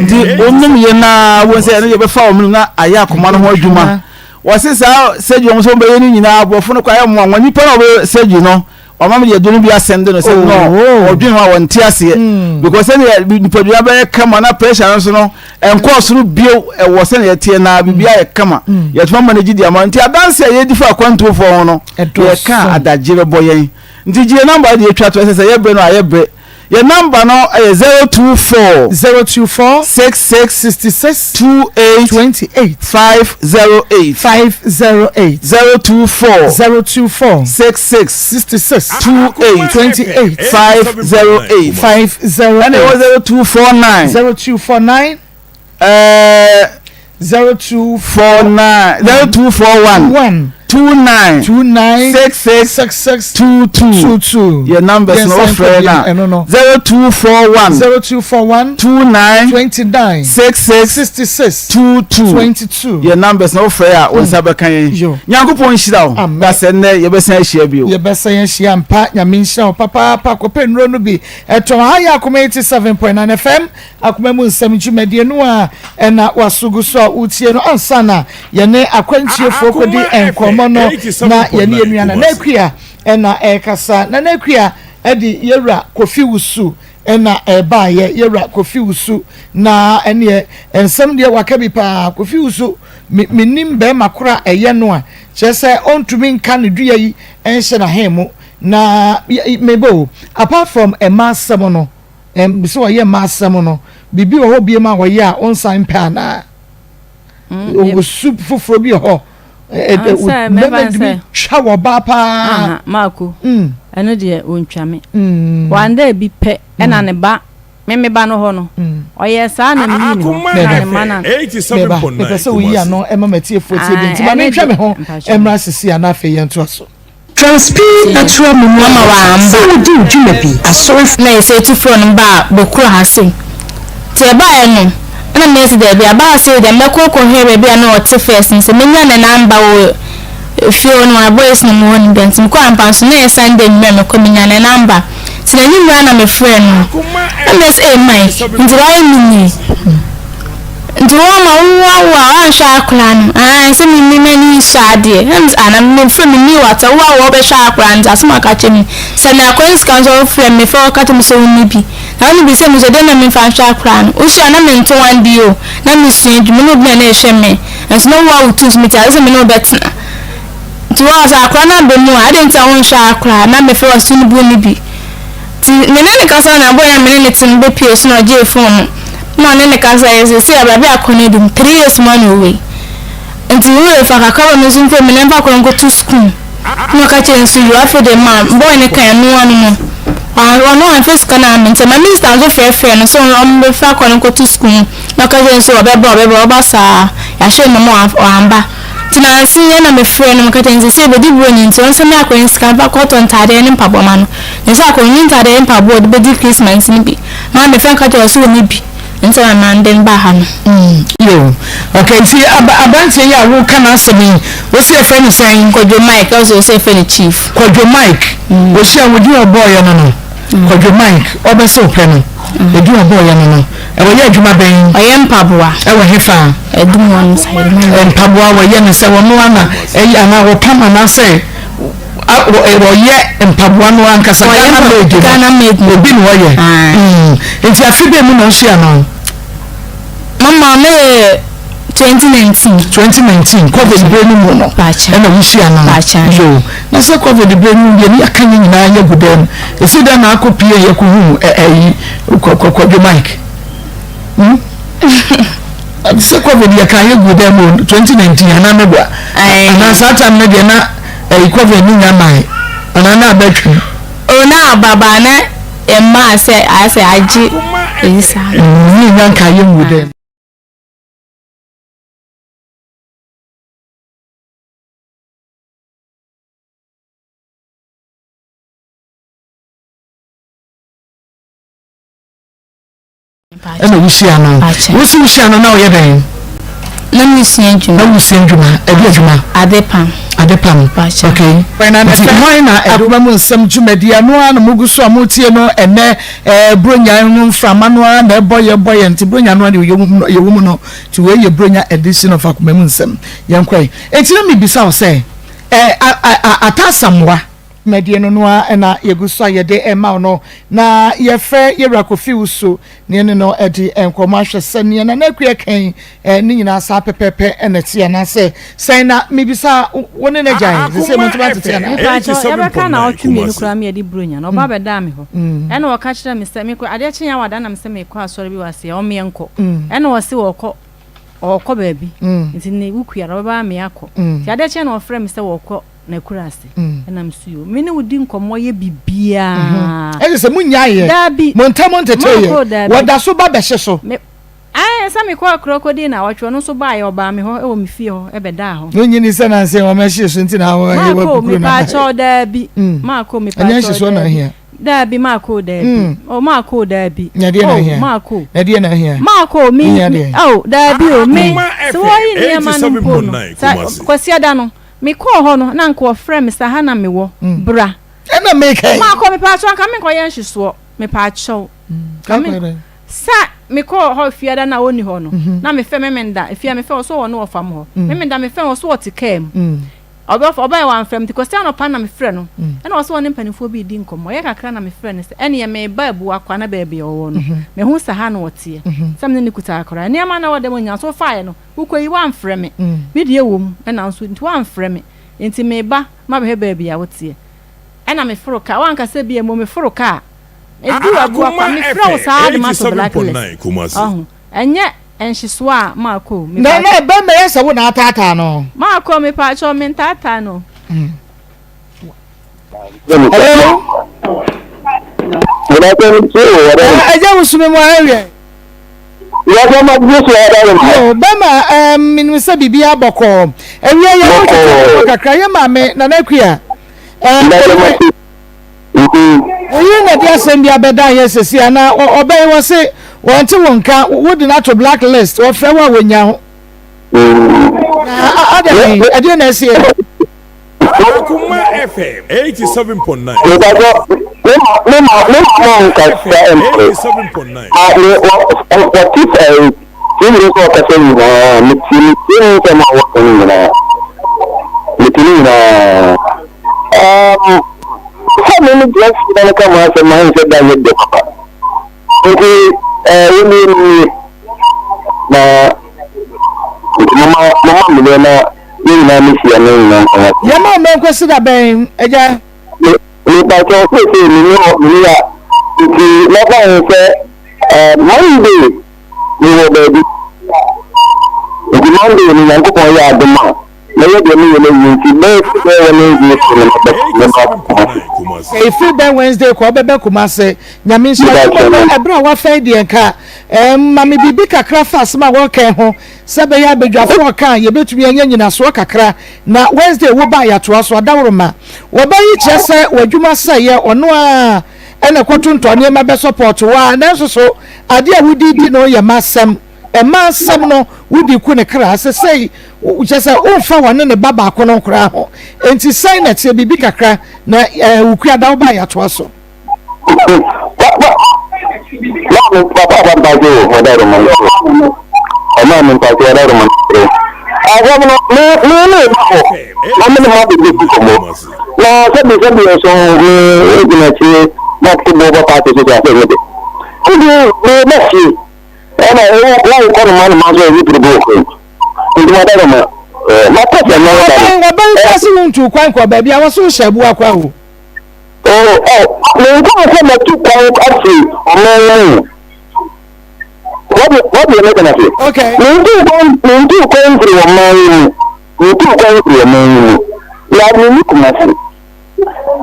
nti wɔnom yɛ naa wɔn sɛ ɛno yɛ bɛfa wɔn mu na ayɛ akoma no ho adwuma wɔsi saa surgery wɔn nso wɔbɛyɛ no nyinaa aborɔfo no kɔ ayɛ wɔn wɔn nipa na wɔbɛyɛ surgery no wɔn ama deɛ duro no bi asɛnde no sɛ no ɔdwen ho a wɔn ti aseɛ hmm. because sɛdeɛ nipadua bɛyɛ kama na pressure no nso no nkɔɔ soro bio ɛwɔ sɛdeɛ ɛteɛ na biribi ayɛ kama hmm. yɛtuma ma no gyi di ama nti adanse a yɛdi fa akwantuofoɔ ho no yɛka adagye bɛbɔ yɛn nti gye namba deɛ atwa to ɛsɛ sɛ yɛbrɛ no a yɛbrɛ Yɛ number no yɛ 024. 024. 66. 66. 28. 28. 508. 508. 024. 024. 66. 66. 28. 28. 508. 508. Ɛna ɛwɔ 0249. 0249. Ɛɛ. 0249. 0241. 1. 29 29 66 66 22 22. Yɛ numbers no Yɛnsan wofrɛ nkɔ no bio, ɛno no. a 0241 0241 29 29 66 66 22 22. Yɛ numbers no wofrɛ a wo nsa bɛka yɛn. Yo. Nyankopɔn nhyira wo. Amen. Da sɛ nnɛ yɛbɛsan ahyia bio. Yɛbɛsan ahyia ampa. Nyame nhyira wo papaapa. Kɔpɛ nnuro no bi tɔn. Ha yɛ Akoma 87.9 FM. Akoma mu nsɛm dwumadie no a ɛna w'aso gu so a wotie no ansa na yɛne akwantuofoɔ kɔdi nkɔmmɔ no na yɛne yɛn nua Nana Akua ɛna ɛrekasa. Nana Akua ɛde Yɛwura Kofi Wusu ɛna ɛbaayɛ. Yɛwura Kofi Wusu na ɛneɛ nsɛm deɛ waka bi paa. Kofi Wusu me menim bɛrima koro a ɛyɛ no a kyerɛ sɛ ɔntumi nka ne dua yi nhyɛ n'ahen mu na mebɔ o apart from mmaa asɛm no Ɛm, sɛ ɔyɛ mma asɛm no, biribi wɔ hɔ biom a ɔyɛ a wonsan mpɛ anaa? Ɔwɔ su foforɔ bi wɔ hɔ? Mmarima tumi twa wɔ ɔbaa paa. Maako, ɛno deɛ ɔntwa me. Wanda bi pɛ ɛna ne ba, me me ba no hɔ no, ɔyɛɛ saa na meyii ne hɔ. Na ne mma no. Meba, mepɛ sɛ woyi ano ma m'atiefoɔ tie bi nti ma mentwa me ho mmra sisi a na afei yɛntoa so. Transpeed Natural Mineral Sɛ wodi wo dwuma bi, asɔre. Na yɛsɛ tufoɔ no baa bɛkuro ha sei nti yɛbaeɛ no ɛna meyɛ sɛ daabi aba ha sei deɛ mɛkɔ kɔhwɛ baabi a na ɔte first no sɛ mɛnya ne number wɔ fie hɔ nom a boys no mu hɔ nom bia nti mekɔɔ ampa nso na ɛyɛ Sunday anwummerɛ a mekɔ menya ne number nti n'anwummerɛ a na mefrɛɛ no na meyɛ sɛ ee Mike nti wayɛ me nie. Nti wo ama wo awo a woanhwɛ akora no aah sɛ me me m'ani nsɔ adeɛ na me sɛ ah na me frɛ me ni wata wo awo a wobɛhwɛ akora no nti asɛm a ɔka kyerɛ me sɛ me akora sika nso wofrɛ me frɛ ɔka kyerɛ me sɛ wonni bi na wonni bi sɛ me nso dɛn na memfa nhwɛ akora no wosua na mente one bi o na mesua adwuma na obi na na ɛhwɛ me nso na wo a wotu nso mete ase sɛ me ne wo bɛtena nti wo a sɛ akora no aba mu a adɛn nti a wonhwɛ akora na mefrɛ wɔ so no bu no bi Nti me ne no kasa na boy a me ne no te no bɛpue so na ɔgyee phone no na ɔne no kasa yɛ seesei abrabɛ akɔ no adu mu three years mu ana ɔwei nti wo werɛ fa kakra ma me nso mpo me ne mfa akɔ nkɔto school na ɔka kyerɛ nso yoo afei deɛ ma boy no kan ɛno ano no ɔno amfa sika no amme nti ma minista nso frɛfrɛ no sɛ ɔmbɛfa akɔ no nkɔto school mu na ɔka kyerɛ nso ɔbɛba ɔbɛba ɔba saa yɛahyɛ no ma ɔamba Nti nanse yi na mefrɛɛ no meka kyerɛɛ no sɛ sɛ yɛbɛdi Buronya nti ɔnsɛ me akɔnya sika mfa kɔtɔ ntaadeɛ ne mpaboa ma no. Na sɛ akɔnya ntaadeɛ ne mpaboa a ɔde bɛdi Christmas no bi. Maa mefrɛ no ka kyerɛɛ no sɛ ɔnni bi nti na maa mede no baa ha no. Yoo, okay, nti aba aberanteɛ yi a woka n'asɛm yi, wose yɛfrɛ no sɛn? Kwadwo Mike, ɔse ɔse yɛfrɛ no Chief. Kwadwo Mike, ɔhyia wo din a ɔbɔɔyɛ no no? Kwadwo Mike, ɔbɛse wo pɛ no, edin a ɔbɔɔyɛ no no, ɔyɛ adwuma bɛn? Ɔyɛ mpaboa. Ɛwɔ hefa? Adum hɔ no side no. Mpaboa wɔyɛ no sɛ wɔn ana ɛyɛ anaa wɔpam anaasɛ wɔyɛ mpaboa no ankasa Ghana made no. Ghana made no. Obi na ɔyɛ. Nti afe bɛn mu na ɔhyia no? Mama ne yɛ 2019. 2019 covid bere no mu no ɛna wohyia no yo na sɛ covid bere no mu deɛ ne yɛaka yɛ nyinaa yɛ gu dɛm ɛsi dɛn na akɔ pie yɛkɔhu ɛyi kɔdwo mike hmm? sɛ covid yɛka yɛ gu dɛm o 2019 anaa mɛboa anaa saa time no deɛ na ɛyi covid no nya mae anaa na abɛtwam o na ababa na ɛmaa sɛ ayɛ sɛ agye ɛyi saa ne nya nka yɛ ngu dɛm Ɛna wohyia no wosi wohyia no na ɔyɛ dɛn? Na mesua adwuma. Na wosua adwuma ɛde adwuma? Ade pam. Ade pam. Okay. Nti hwan na ɛde mu nsɛm dwumadi ɛno ara na mogu so a motie no ɛnɛ ɛɛ bronya no mframa no ara na ɛbɔ yɛ bɔ yɛ nti bronya no ara deɛ yɛwɔ mu no nti wei yɛ bronya edition of akoma mu nsɛm yɛnkɔe nti na mebisa wo sɛ ɛɛ ata asamoa Dwumadie no no ara na yɛgu so a yɛde rema wo no, na yɛfrɛ Yɛwura Kofi Wusu na yɛne no adi nkɔmmɔ ahwɛ sɛ nea Nana Akua ka yi ne nyinaa saa pɛpɛɛpɛ na ɛte anaasɛ sɛn. Na mebisa wo ne n'agya yi, sɛ montumi atete anaa? Mepaakyɛw, yɛbɛka naawɔtwe mmienu koraa me yɛde Buronya no, ɔba bɛdaa me hɔ, ɛna ɔka kyerɛɛ me sɛ mekɔ, adeɛ kyeeɛ awada na mesɛ mekɔ asɔre bi wɔ aseɛ, ɔmmeɛ nkɔ, ɛna ɔse ɔɔkɔ, ɔɔkɔ baabi, nti ne wo kua no ɔbɛba amee akɔ, nti adeɛ kyeeɛ na ɔfrɛ me sɛ ɔɔkɔ N'akuraase. Ɛna me so yoo. Me ne wo di nkɔmmɔ yɛ biribiara. Ɛne sɛ mo nyaeɛ. Daabi. Mo ntam nteteeɛ. Maako daabi. Wɔda so ba bɛhye so. Me ae. Ɛnneɛ sɛ mekɔɔ akura kɔdii nnawɔtwe, ɔno nso baeɛ, ɔbaa me hɔ wɔ me fie hɔ bɛdaa hɔ. Wonnye nni sɛ nansa yi wɔn ahye so nti na wɔayɛ Marco, w'akukuru no aba? mepaakyɛw, daabi. Marco, Ɛnyɛ mepaakyɛw, nhyesoɔ na daabi. ahia. Daabi, Marco, daabi. Oh, Marco, daabi. Na ɛdeɛ na Oh, ahia? Marco. Na ɛdeɛ na ahia? Marco, me, Wohia me, deɛn? oh, daabi o, me, Akoma sɛ FM wɔyi nneɛma no mpo no, 87.9 sa, Kumasi. Kwasiada no, mekɔɔ hɔ no, na anka wɔfrɛ me sɛ ha na mewɔ, bra. Ɛna meka yi. Marco, mepaakyɛw, anka menkɔyɛ nhyesoɔ, mepaakyɛw. Ka kɔyɛ dɛn? Sɛ mekɔɔ hɔ Fiada no a ɔnni hɔ no, na mefrɛ Memenda, efie a mefrɛ wɔ so wɔ ne wɔfa mu hɔ. Memenda mefrɛ wɔ so ɔte kaa mu. Ɔbɛfa ɔbaeɛ wamfrɛ me nti Kwasi anɔpa na mefrɛ no. Ɛna ɔsɛ ɔne mpanimfoɔ bi redi nkɔmmɔ. Ɛyɛ kakra na mefrɛ no sɛ ɛneɛ mereba Abuakwa na baabi a ɔwɔ no, mahu sɛ ha na ɔteɛ. Sɛ me ne no kuta akwadaa. Nneɛma na ɛwɔ dɛm nyinaa nso wofaeɛ no, wokɔyi woamfrɛ me. Me deɛ wɔ mu ɛna nso nti woamfrɛ me. Nti mereba mabɛhwɛ baabi a woteɛ. Ɛna meforo kaa, woankasa bi a mmom meforo kaa. Edu Abuakwa, Akoma mefrɛ wo FM saa de mato blacklist. 87.9 Kumasi. Ɔho, ɛnyɛ nhyesoɔ a makɔ o, Na na mepaakyɛw. ɛbɛn bɛyɛ sɛ wo na ataataa no. Makɔ, mepaakyɛw, mentaataa no. Hello. Ɛgya wo sumi mu awiɛ. Yo, bɛma ɛɛm menim sɛ biribi abɔkɔɔ. Awiɛ yɛ ho twetwe kakra yɛ maame Nana Akua. Ɛɛ Wo yere na ɛde asɛm bi abɛdan yɛ sɛsi anaa ɔbɛn wɔ se wɔnte wo nka wode no ato black list wɔfrɛ wo a wɔnya ho na adɛn ɛdeɛ na ɛseɛ. Akuma FM 87.9. Mepatɔ me ma me ma me ma mo nkasa mpere. 87.9. A me wɔ wɔte ɛɛ TV no sɛ ɔkasa nyinaa me tie me tie ne nsɛm a wɔka no nyinaa me tie ne nyinaa. Um, sɛ me me gyina fie na meka mo asɛm ma ɛnsɛ da nyɛ dɛ papa. Nti ɛɛ wo nie nie na nti mama mama me deɛ na yɛn nyinaa me hyia ne nyinaa nka ho. Yɛma wo mmɛ nkosi da bɛn agya? Me me pakyɛ seesei me ni hɔ me ni ha nti mɛfa ho sɛ ɛɛ Monday me wɔ baabi nti Monday no Nyankopɔn yɛ adom a. Mɛyɛ deɛ meyɛ no awie nti bɛyɛ fi bɛyɛ Wednesday kɔ no mɛba Kumasi. Sɛ ɛfiri bɛn Wednesday kɔ wobɛba Kumasi. Nyame nhyira adwuma no ɛberɛ a wafɛn deɛ nka ɛɛm ma me biribi kakra fa asɛm a wɔreka yi ho sɛ ɛbɛyɛ a badwafoɔ reka a yɛbɛtumi anya nyinasoɔ kakra na Wednesday woba a yɛatoa so adaworoma wɔba yi kyerɛ sɛ w'adwuma sɛeɛ ɔno ara ɛna ɛkɔtontɔn nneɛma bɛsɔpɔɔto wo a nanso so adeɛ a wodi di no yɛ m'asɛm Mmaa nsɛm no wodi ku ne kra sesei kyerɛ sɛ womfa wɔne ne ba baako no koraa ho enti sɛn na ɛteɛ biribi kakra na ɛɛ wokua da woba yɛatoa so. Maame papa aba mpakyɛ o ɔda roma no so ɔmaa me mpakyɛ ɔda roma no so asɛm no me me ne ba hɔ na me ne ma bɛbɛ di kɔmmɔ na sɛbi sɛbi ɛso me gyina akyire na te bɔ bɔ paate so sɛ asɛ nyɛ de nti me ba fie Ɛna wo wo kɔ no ma no ma nso ɛyɛ pere bɔ okun. Nti ma da no ma. Ma kɔ sɛ no da no. Ɔbɛn ɔbɛn kura se wo ntu kwan kɔ baabi a wɔso hyɛ abua kwa o. Oh oh me nka sɛ ma tu kwan afiri ɔman mu. Wɔde wɔde ɛmɛ kana se. Okay. Me ntu kwan me ntu kwan mfiri ɔman mu. Me ntu kwan mfiri ɔman mu. Na me ni Kumasi.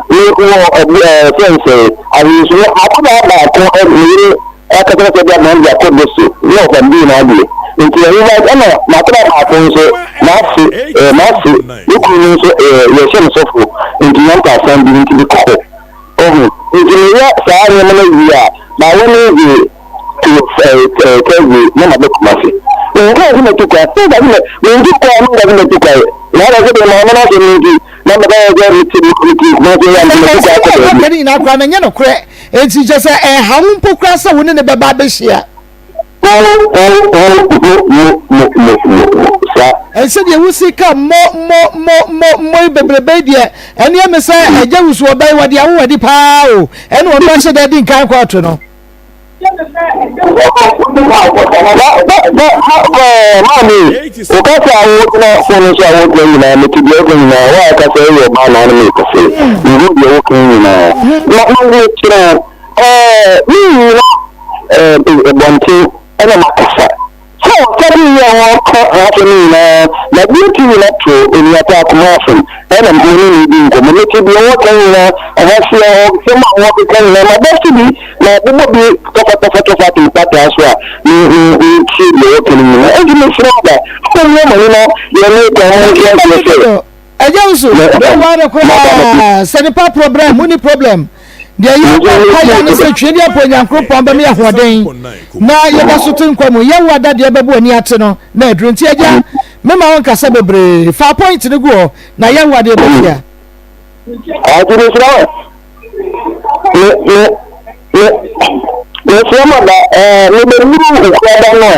Me wɔ ɛɛ fɛn sɛ ahensua akwadaa baako ne yere akasa sɛ bi adan de akɔ do so ne ɔfa bi na adeɛ nti ɛho ba ɛna m'akwadaa baako nso n'ase ɛɛ n'ase ne kunu no nso ɛɛ yɛhyɛ no sɔfo nti yɛn kɔ asan bi nti bi kɔ hɔ ɔho nti meyɛ saa nneɛma no wie a ma wɔn ne de to ɛɛ ɛɛ Thursday na ma bɛ Kumasi nka sɛ mɛtu kwan nka sɛ mɛ mentu kwan nka sɛ mɛtu kwan na ɔsɛ deɛ maame no asɛm no nti Na mɛka yɛ sɛ mete mete Kumasi yɛ nti mɛtu kwan akɔ baabi. Ɛka ne nyinaa koraa no ɛnyɛ nokorɛ enti kyerɛ sɛ ɛnha wo mpo koraa sɛ wo ne no bɛba abɛhyia. Sɛdeɛ wosi ka mmɔ mmɔ mmɔ mmɔ mmɔ yi bebrebe yi deɛ ɛneɛ me sɛ agya wusu ɔbɛn wɔde awo wadi paa o ɛne ɔno ahyɛ da di nkan kɔ ato no. Maame, wo kasa a wogyina fon no so a woka nyinaa, mete deɛ woka nyinaa, wo a kasa yɛ ɔbaa na ano mekasa yi, mehu deɛ woka nyinaa. Na na mekyerɛ wo, ɛɛ, me nyina ɛɛ bɔnten ɛna makasa. Sɛ ɔsɛm yi a wɔka ho asɛm yi nyinaa, na deɛ ti nyina to Onuata Akumaafem ɛna me ne no di nkɔmmɔ. Mete deɛ wɔka nyinaa, ɔhaseɛ, ɔsɛm a wɔkeka nyinaa, mabɔ so bi, na bobɔ bi tɔfatɔfatɔfa to mpataa so a, me, me, metie. deɛ wɔka no nyinaa. Enti mesrɛ wo ba, mommue mo ani na deɛ mereka no monte aseɛ sɛ. Agya nso, woware koraa sɛ nipa problem, wonni problem. Deɛ yɛbɔ mpaeɛ ne sɛ twe deɛ mpo Onyankoropɔn bɛma yɛ ahoɔden na yɛda so te nkwa mu. Yɛwo ada deɛ bɛbɔ ani ate no na aduru. Nti agya, mema wo nkasa bebree. Fa point no gu hɔ na yɛwo adeɛ bɛhyia. Ati mesrɛ wo, me me me mesrɛ mo da ɛɛ mebɛduru nkuraba no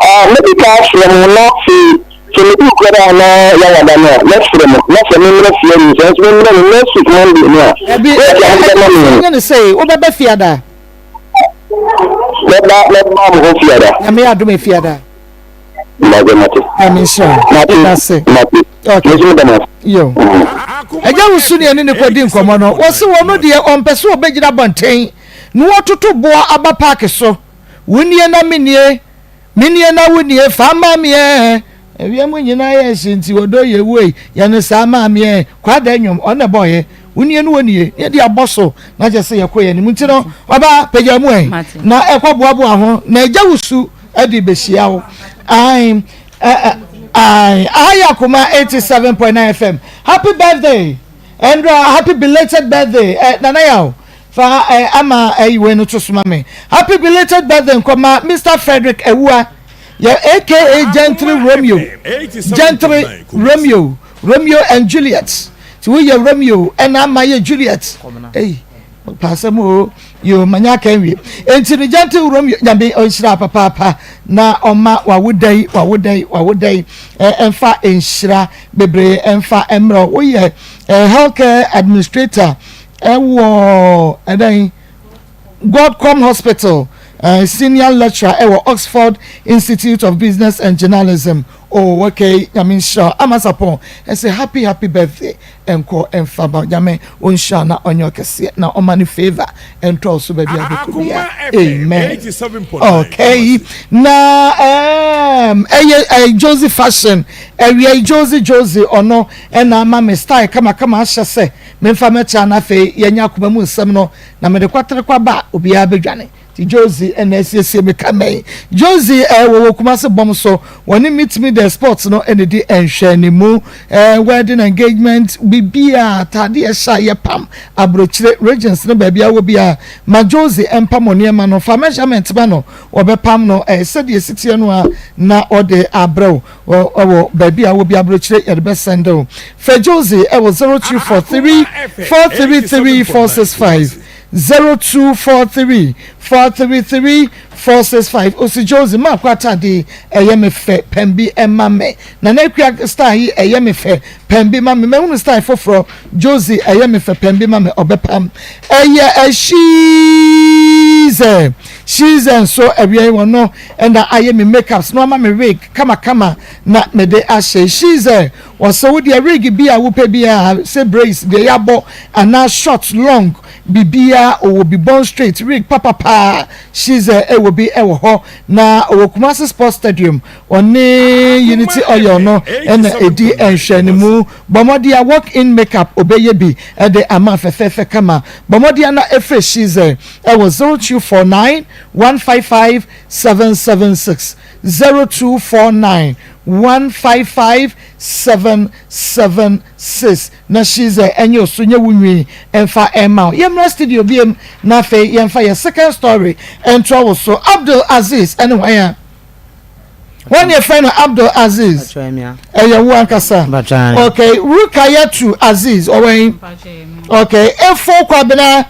a ɛɛ mɛdi ka afrɛ mo na afei sɛ medu nkuraba na yɛawada no a mɛfrɛ mo na sɛ memmrɛ fie no sɛ nso memmrɛ no next week Monday no a Dabi, date a mobɛma me no ɛnyɛ ne sɛ wobɛba fiada. Mɛba mɛba mo hɔ fiada. Nyame adom efiada. Mate mate. Nyame nhyira wo. Mate Yɛda mate. Okay. Yesu meda mo ase. Yo. Agya wusu ne ɛne ne kɔdi nkɔmmɔ no, wɔse wɔn deɛ ɔmpɛ sɛ ɔbɛgyina abɔnten na wɔtoto boɔ aba paake so. Wonie na menie, menie na wonie, fa ma meɛ. Ewia mu nyinaa yɛ hye nti ɔdɔ yɛ wuei, yɛ no saa ma meɛ. Kwada nnwom, ɔno na ɛbɔɔyɛ. Wonie no wɔnie, ne yɛde abɔ so na kyerɛ sɛ yɛkɔ yɛn anim. Nti no, ɔbaa pagya mu ɛ na ɛkɔ boaboa ho na agya wusu de bɛhyia wo. Ae. Aye, aha yɛ Akoma 87.9 FM. Happy birthday. And happy belated birthday. Eh, Nana Yaw, fa eh, ama eh, wei no to soma me. Happy belated birthday nkɔma Mr. Frederick Awua. Yɛ aka Gentry Romeo. Gentry Romeo. Romeo and Juliet. Ti woyɛ Romeo ɛna ama yɛ Juliet. Hey. Paasɛm oo yoo manya aka nwie enti no gentle wurom nyame ɔnhyira papaapa na ɔma wawoda yi wawoda yi wawoda yi ɛmfa nhyira bebree ɛmfa mmerɛ woyɛ healthcare administrator ɛwɔ ɛdɛn Godcom Hospital uh, senior lecturer ɛwɔ Oxford Institute of Business and Journalism oh okay nyame nhyira amasapɔn ɛsɛ happy happy birthday Nkɔ mfa ma Nyame ɔnhyira na ɔnyɛ ɔkɛseɛ na ɔma ne favour ntɔ wo so baabi a wobɛkɔ biara amen okay na um, ɛyɛ ɛyɛ Josie fashion ɛwia yi Josie Josie ɔno ɛna ama me style kamakama ahyɛ sɛ memfa mɛkyɛ na afei yɛnyɛ akoma mu nsɛm no na mede kwatere kwaba a obiara bɛdwane Ti Josie na asiesie me kama yi. Josie eh, wɔwɔ Kumasi bɔm so. Wɔne Meet Me There Sports no na ɛdi nhwɛanimu. Eh, wedding engagement, biribiara, ataade a ɛhyɛ a yɛpam, aburokyire, regions ne baabi a wɔ biara. Ma Josie mpam wo nneɛma no. Fa measurement ma no, wɔbɛpam no eh, sɛdeɛ ɛsi teɛ no ara na ɔde abrɛ wo. Wɔ baabi a wɔ biara aburokyire yɛde bɛsɛnde wo. Frɛ Josie wɔ 0243 433 465. 0243 433 465 Osi Josie maako atade yi ɛyɛ me fɛ pɛn bi ɛma me Nana Akua style yi ɛyɛ me fɛ pɛn bi ma me Mahunu style foforɔ Josie ɛyɛ me fɛ pɛn bi ma me Ɔbɛpam ɛyɛ ɛshiizɛ shiizɛ nso awia yi wɔno ɛna ayɛ me makeups na wama me wig kamakama na mede ahyɛ shiizɛ Ɔsɛ wo deɛ wig bi a wopɛ biara sɛ braids deɛ yabɔ anaa short long biribiara ɔwɔ bi bone straight wig papapaa shizɛ ɛwɔ bi ɛwɔ hɔ na ɔwɔ Kumasi sports stadium ɔne Unity oil no ɛna ɛdi nhwɛanimu bɔ mmɔden a walk in makeup ɔbɛyɛ bi ɛde ama fɛfɛɛfɛ kama bɔ mmɔden a na ɛfrɛ shizɛ ɛwɔ 0249 155 776 0249 155 776 na Shize ɛnyɛ osu nyɛ wo nwi ɛmfa ɛmma wo. Yɛmmra studio biom na afei yɛmfa yɛ second story ɛntoa wo so. Abdul Aziz ɛne hwan a? Hwan ne yɛfrɛ no Abdul Aziz? Ɛyɛ wo ankasa. Okay, Rukayatu Aziz ɔwɔ he? Okay, Efo Kwabena.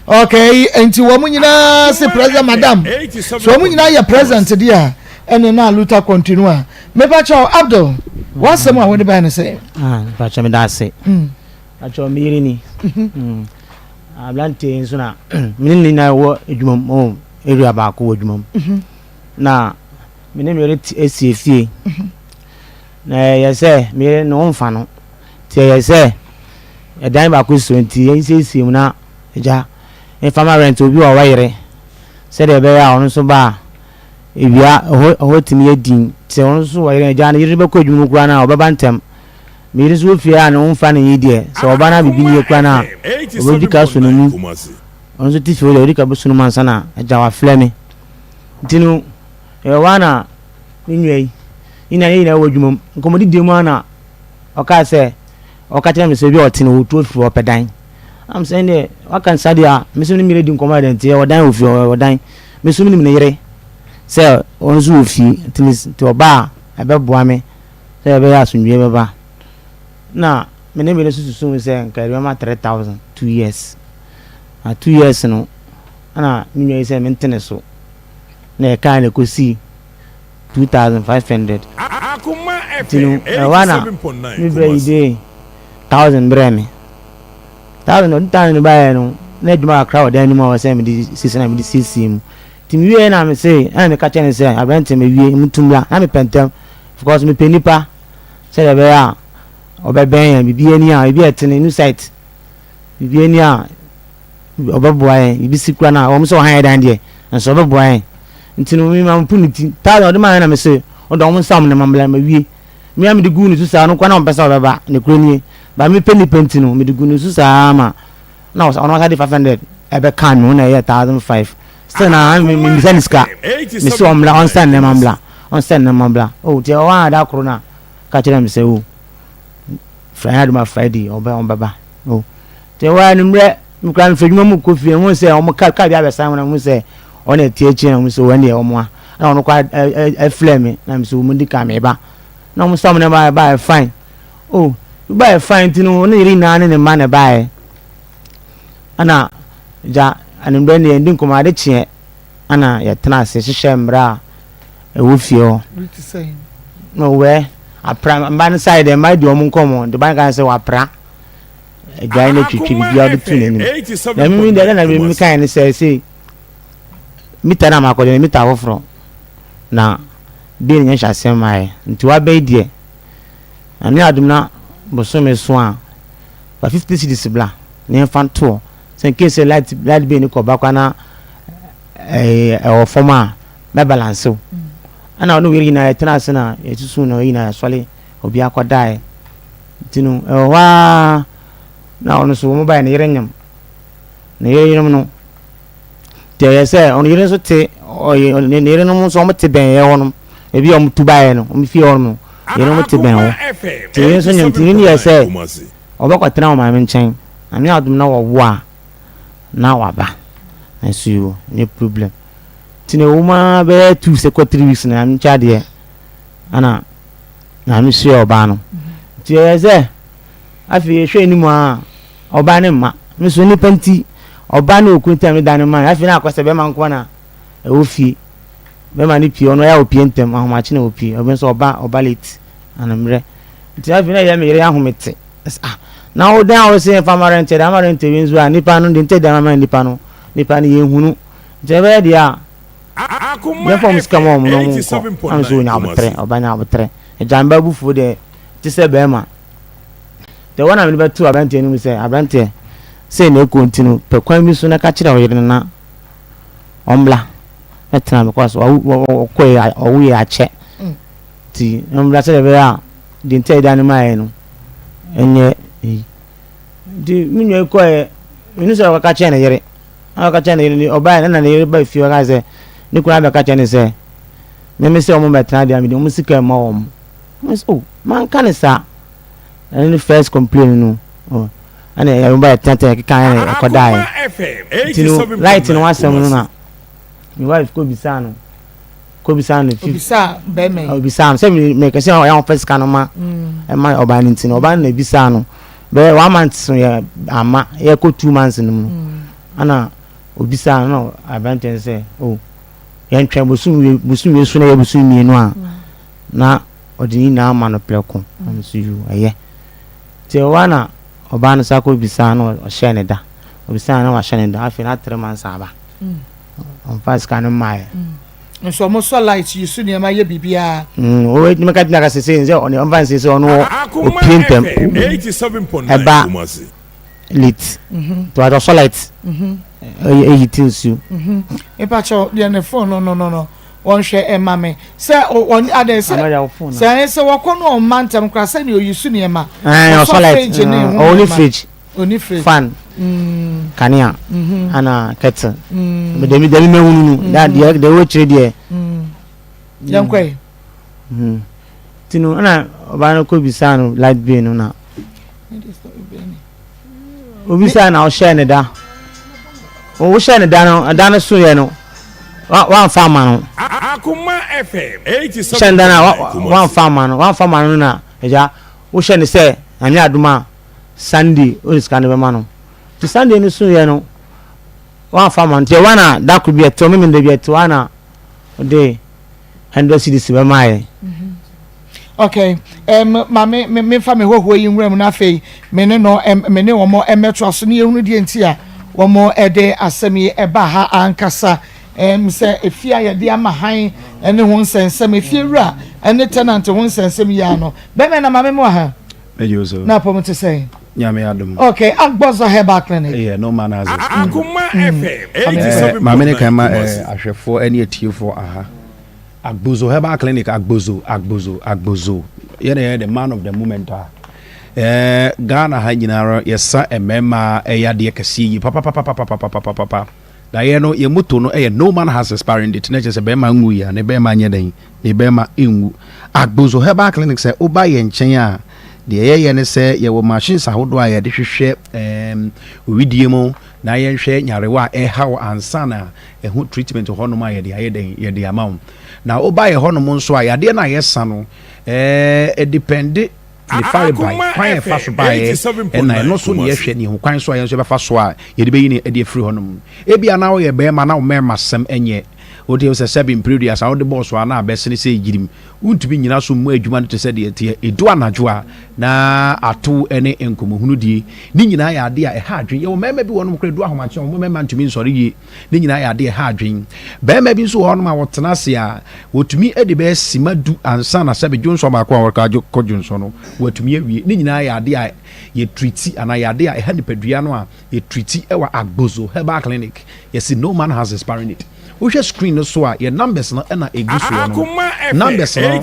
Okay, nti wɔn nyinaa se president madam. So wɔn nyinaa yɛ president deɛ a ɛne na luta continua. Mepa kyɛw Abdul, w'asɛm a wɔde bae ne sɛ. Ah, mepa kyɛw meda ase. Mepa kyɛw me yere ni. Mhm. Aberante nso na me ne ne nyinaa wɔ adwuma mu, oh, area baako wɔ adwuma mu. Mhm. Na me ne me yere esie fie. Mhm. Na ɛyɛ sɛ me yere no mfa no. Nti ɛyɛ sɛ ɛdan baako si hɔ nti yɛnsiesie mu na agya mfa ma rent obi wɔ ɔwɔ sɛdeɛ ɛbɛyɛ a ɔno nso ba a ewia ɛhɔ ɛhɔ tumi yɛ din sɛ ɔno nso wɔ yere agya ne yere bɛkɔ adwuma mu koraa no a ɔbɛba ntɛm me yere nso wɔ fie a ne ho mfa ne yi deɛ sɛ ɔba no a biribi nie koraa no a ɔbɛdi ka so no mu ɔno nso te fie hɔ deɛ ɔdi ka bɛso no mu ansa na agya wafrɛ me nti no. Ɛwɔ hɔ ara na me nua yi, yɛn nyinaa yɛn nyinaa wɔ adwuma mu. Nkɔmmɔdidie mu ara na ɔkaa sɛ, ɔka kyerɛ me sɛ obi a ɔte no ɔretu afiri hɔ ɔpɛ dan. Ɛna mesɛ ɛndeɛ waka no saa deɛ a, me nso me ne me yere di nkɔmmɔ ayɛ dɛn nti yɛwɔ dan wɔ fie hɔ, yɛwɔ dan. Me nso menim ne yere sɛ ɔno nso wɔ fie nti nti ɔba a ɛbɛboa me sɛ ɛbɛyɛ asomdwoeɛ bɛba. Na me ne me yere nso susu ho sɛ nka yɛde bɛma 3000 2 years. Na 2 years no ɛna me nua yi sɛ mente ne so. Na yɛkae no ɛkɔsii 2500. Nti no ɛhɔ ara na me brɛ yi de 1000 brɛɛ me. 1000 ɔde 1000 no baeɛ no na adwuma kakra wɔ dan no mu a ɛwɔ sɛ mede siesie na mede siesie mu. Nti mewieɛ na mese ɛna meka kyerɛ no sɛ aberanteɛ mawie mutu mmra na mepɛ ntɛm because mepɛ nipa sɛdeɛ ɛbɛyɛ a ɔbɛbɛn yɛn biribi ani a ebi a ɛte no new site biribi ani a ɔbɛboa yɛn biribi si kura no a wɔn sɛ ɔhan yɛ dan deɛ nso ɔbɛboa yɛn nti no mi ma mpo ne ti taa na ɔde maa yɛn na me se ɔdɔ wɔn nsa wɔn ne ma mbla ma wie mi a mi de gu ne so saa no kwan na wɔn pɛ sɛ ɔbɛba ne kura nie ba mi pɛ nipa nti no mi de gu ne so saa ma na ɔsa ɔno ɔsa de 500 ɛbɛka mi ho na ɛyɛ 1005 still na mi mi bisa ne sika mi se ɔmmla ɔnsa nneɛma mbla ɔnsa nneɛma mbla o tiɛ ɔwɔ ada koro na ka kyerɛ mi sɛ o Friday adum a Friday ɔbɛ ɔbɛba o te hɔ anwummerɛ mekura mfiri adwuma mu kɔ fie ho sɛ wɔn kaa kaa bi abɛsan wɔn ho sɛ wɔn na ɛte akyire na wɔn sɛ wɔn deɛ wɔn a na wɔn kɔ ɛflɛ me na mesɛ wɔn di kan meba na wɔn sɛ wɔn na ba ba yɛ fine o ba yɛ fine ti no wɔn yere nyinaa ne ne mma na ɛbaeɛ ɛna gya anwummerɛ ne yɛn di nkɔmɔ ade kyeɛ ɛna yɛtena ase hyehyɛ mmerɛ a ɛwɔ fie hɔ. Na wɛ apra mba no side dɛ mba di wɔn nkɔmɔ de ba kan sɛ wapra adwae no twitwi biribiara ɔde tu n'anim na mimi deɛ na mimi kan ne sɛ sei mita na makɔgye no mita foforɔ na bi ne nyɛ hyɛ asɛm ayɛ nti wabɛyi deɛ na me adom na bosome so a fa 50 cedis bla na yɛmfa ntoɔ sɛ nkei sɛ light light bill ne kɔ ba kwa na ɛwɔ fam a mɛbalanse wo. Ɛna ɔne wei nyinaa yɛtena ase na yɛsusu na nyinaa yɛsɔre obi akɔdaeɛ. Nti no ɛwɔ hɔ ara na ɔno nso wɔn baeɛ ne yere nyem. Ne yere yerem no nti ɛyɛ sɛ ɔno yere nso te ɔyɛ ne yerenom nso wɔn te bɛn yɛ hɔnom. Ebi a wɔn tu baeɛ no wɔn fie hɔnom no yerenom te bɛn hɔ. Nti yere nso nyem nti ne yɛ sɛ ɔbɛkɔtena wɔn maame nkyɛn. Nyame adom na wɔwo a na waba. Nanso nyɛ problem. Nti na ɛwɔ mu ara bɛyɛ 2 weeks kɔ 3 weeks na nyame kyɛ adeɛ ana nyame sua ɔbaa no. Nti ɛyɛ sɛ afei yɛhwɛ anim a ɔbaa ne mma. Me so nipa nti ɔbaa ne okunu nti a meda ne ma. Afei na akɔ sɛ bɛrima nko na ɛwɔ fie. Bɛrima ne pie ɔno ɛyɛ a ɔpie ntɛm ahomakye na ɔpie. Ɔbi nso ɔba ɔba late anammerɛ. Nti afei na ɛyɛ me yere ahomete. Ah na wo dan a wo se yɛmfa ma rent ɛde ama rent wei nso a nipa no de nti ɛde ama nipa no nipa no yɛnhunu. Nti ɛbɛyɛ deɛ a yɛmfa wɔn sika ma wɔn na wɔn nkɔ. Na me nso ɔnya aboterɛ ɔba nya aboterɛ. Agya mba abufuo deɛ te sɛ bɛrima. Deɛ wɔn na mede bɛto aberanteɛ no mu sɛ aberanteɛ sei na ɛkɔ nti no pɛ kwan bi so na ka kyerɛ wo yere no na ɔmmra mɛtena because ɔkɔɛ ɔwoyɛ akyɛ nti ɔmmra sɛdeɛ ɛbɛyɛ a deɛ nti a yɛde no maeɛ no ɛnyɛ eyi. Nti me nua yi kɔɛ menu sɛ ɔkɔka kyerɛ ne yere na ɔka kyerɛ ne yere ne ɔbaeɛ na ne yere ba fie ɔka sɛ ne kunu abɛka kyerɛ ne sɛ meme sɛ ɔmo bɛtena deɛ mede ɔmo sika mma wɔn. Mo sɛ oh manka ne saa. Ɛno ne first complain no oh ɛna ɛyɛ ba yɛtenatena yɛkeka ɛna ɛkɔdaeɛ. Nti no light no asɛm no na me wife kɔ bisaa no kɔ bisaa no fi obisaa bɛrima yi obisaa no sɛ me me kɛse ɔyɛ ɔfɛ sika no ma ɛma ɔbaa no nti no ɔbaa no na ebisaa no bɛyɛ 1 month so yɛ ama yɛkɔ 2 months no mu no ɛna obisaa no na aberanteɛ no sɛ oh yɛntwɛn bosom wie bosom wie so na yɛ bosom 2 a na ɔde ne nyinaa ama no prɛko na me so yu ɛyɛ nti ɛwɔ hɔ na ɔbaa no sa kɔ bisaa no ɔhyɛɛ ne da obisaa no na wahyɛ ne da afei na 3 months aba ɔmfa sika no mmaeɛ. Nso ɔmo sɔ light yi so nneɛma yɛ biribiara. Ɔwɔ edwuma ka gyina ka sese sɛ ɔne ɔmfa nse sɛ ɔno opie ntɛm ɛba late to ɔsɔ light eyi ti nsuo. Mepakyɛw deɛ ne phone no no no no wɔnhwɛ ɛma me sɛ ɔn adɛ sɛ sɛ sɛ wɔkɔ no ɔmma ntɛm koraa sɛ nea oyi so nneɛma ɔsɔ light fridge ne ho ɔwɔ ne fridge oni fridge fan kanea ana kettle dɛmi dɛmi mɛhunu no da deɛ deɛ ɛwɔ akyire deɛ. Yɛnkɔ yi. Nti no ɛna ɔbaa no kɔ bisaa no light bill no na obisaa na ɔhyɛɛ ne da. Wohyɛɛ ne da no ɛda no so yɛ no wamfa ama no. Hyɛ ne da no a wamfa ama no wamfa ama no na agya wohyɛ ne sɛ Nyame adom a Sunday wode sika no bɛma no. Nti Sunday no so yɛ no wamfa ama no nti ɛwa na da koro bi ɛtew memenda bi ɛtew a na ɔde 100 cedis bɛmaa yɛn. Okay, um, ma me me mefa me hɔhoɔ yi nwura mu na afei me ne no me ne wɔn mmɛtoa so ne yɛhunu deɛ nti a wɔn de asɛm yi ɛba ha ankasa. Um, sɛ efie a yɛde ama han ne ho nsɛnsɛm, efie wura ne tenant ho nsɛnsɛm yi ano. Bɛmɛ na maame mu aha. Na apɔm te sɛn? Nyame adom. Okay, Agbɔzɔ Herbal Clinic. Yeah, no man has it. Akoma FM 87.9 Maame ne kan ma ahwɛfoɔ ne atiefoɔ aha. Agbozo Herbal Clinic, Agbozo, Agbozo, Agbozo. Yɛn na yɛyɛ the man of the moment a. Eh, Ghana ha nyinaa yɛsa mmarima ɛyɛ adeɛ kɛseɛ yi papapapapapapapapa. Na yɛn no yɛn motto no ɛyɛ no man has expiring date. Na kyerɛ sɛ bɛrima nwu yi a ne bɛrima nyɛ dɛn ne bɛrima nwu. Agbozo Herbal Clinic sɛ woba yɛn nkyɛn a deɛ yɛyɛ ne sɛ yɛwɔ machines ahodoɔ a yɛde hwehwɛ owidie mu na yɛnhwɛ nyarewa a ɛhaw ansa na ɛho treatment hɔnom a yɛde ayɛ dɛn yɛde ama wo. Na woba yɛ hɔnom nso a yadeɛ no a yɛsa no ɛdepend ne farebae kwan a ɛfa so baeɛ ɛna ɛno so ne yɛhwɛ ne ɛho kwan so a yɛn nso yɛbɛfa so a yɛde bɛyi ne ɛde afiri hɔnom. Ebia na woyɛ bɛrima na wo mmarima sɛm ɛnyɛ wote sɛ sɛbe mpereduasa wode bɔɔ so a na abɛsene sɛ yirim wontumi nyina so mmɔ adwuma no te sɛ deɛ ɛteɛ ɛdu anadwo a na atow ne nkɔmmɔhunu die ne nyinaa yɛ adeɛ a ɛha adwen. Yɛwɔ mmarima bi wɔ hɔnom koraa ɛdu ahomakye a wɔn mmarima ntumi nsɔre yie. Ne nyinaa yɛ adeɛ a ɛha adwen. Barima bi nso wɔ hɔnom a wɔtena ase a wɔtumi de bɛyɛ sima du ansa na sɛbe dwonsɔ baako a wɔka kɔ dwonsɔ no wɔatumi awie. Ne nyinaa yɛ adeɛ a yɛtriti anaa yɛ adeɛ a ɛha nipadua no a yɛtriti wɔ Agbozo Herbal Clinic. Yɛse no man has expiring date. Wohwɛ screen no so a yɛ numbers no na ɛgu soɔ no. Numbers no yɛ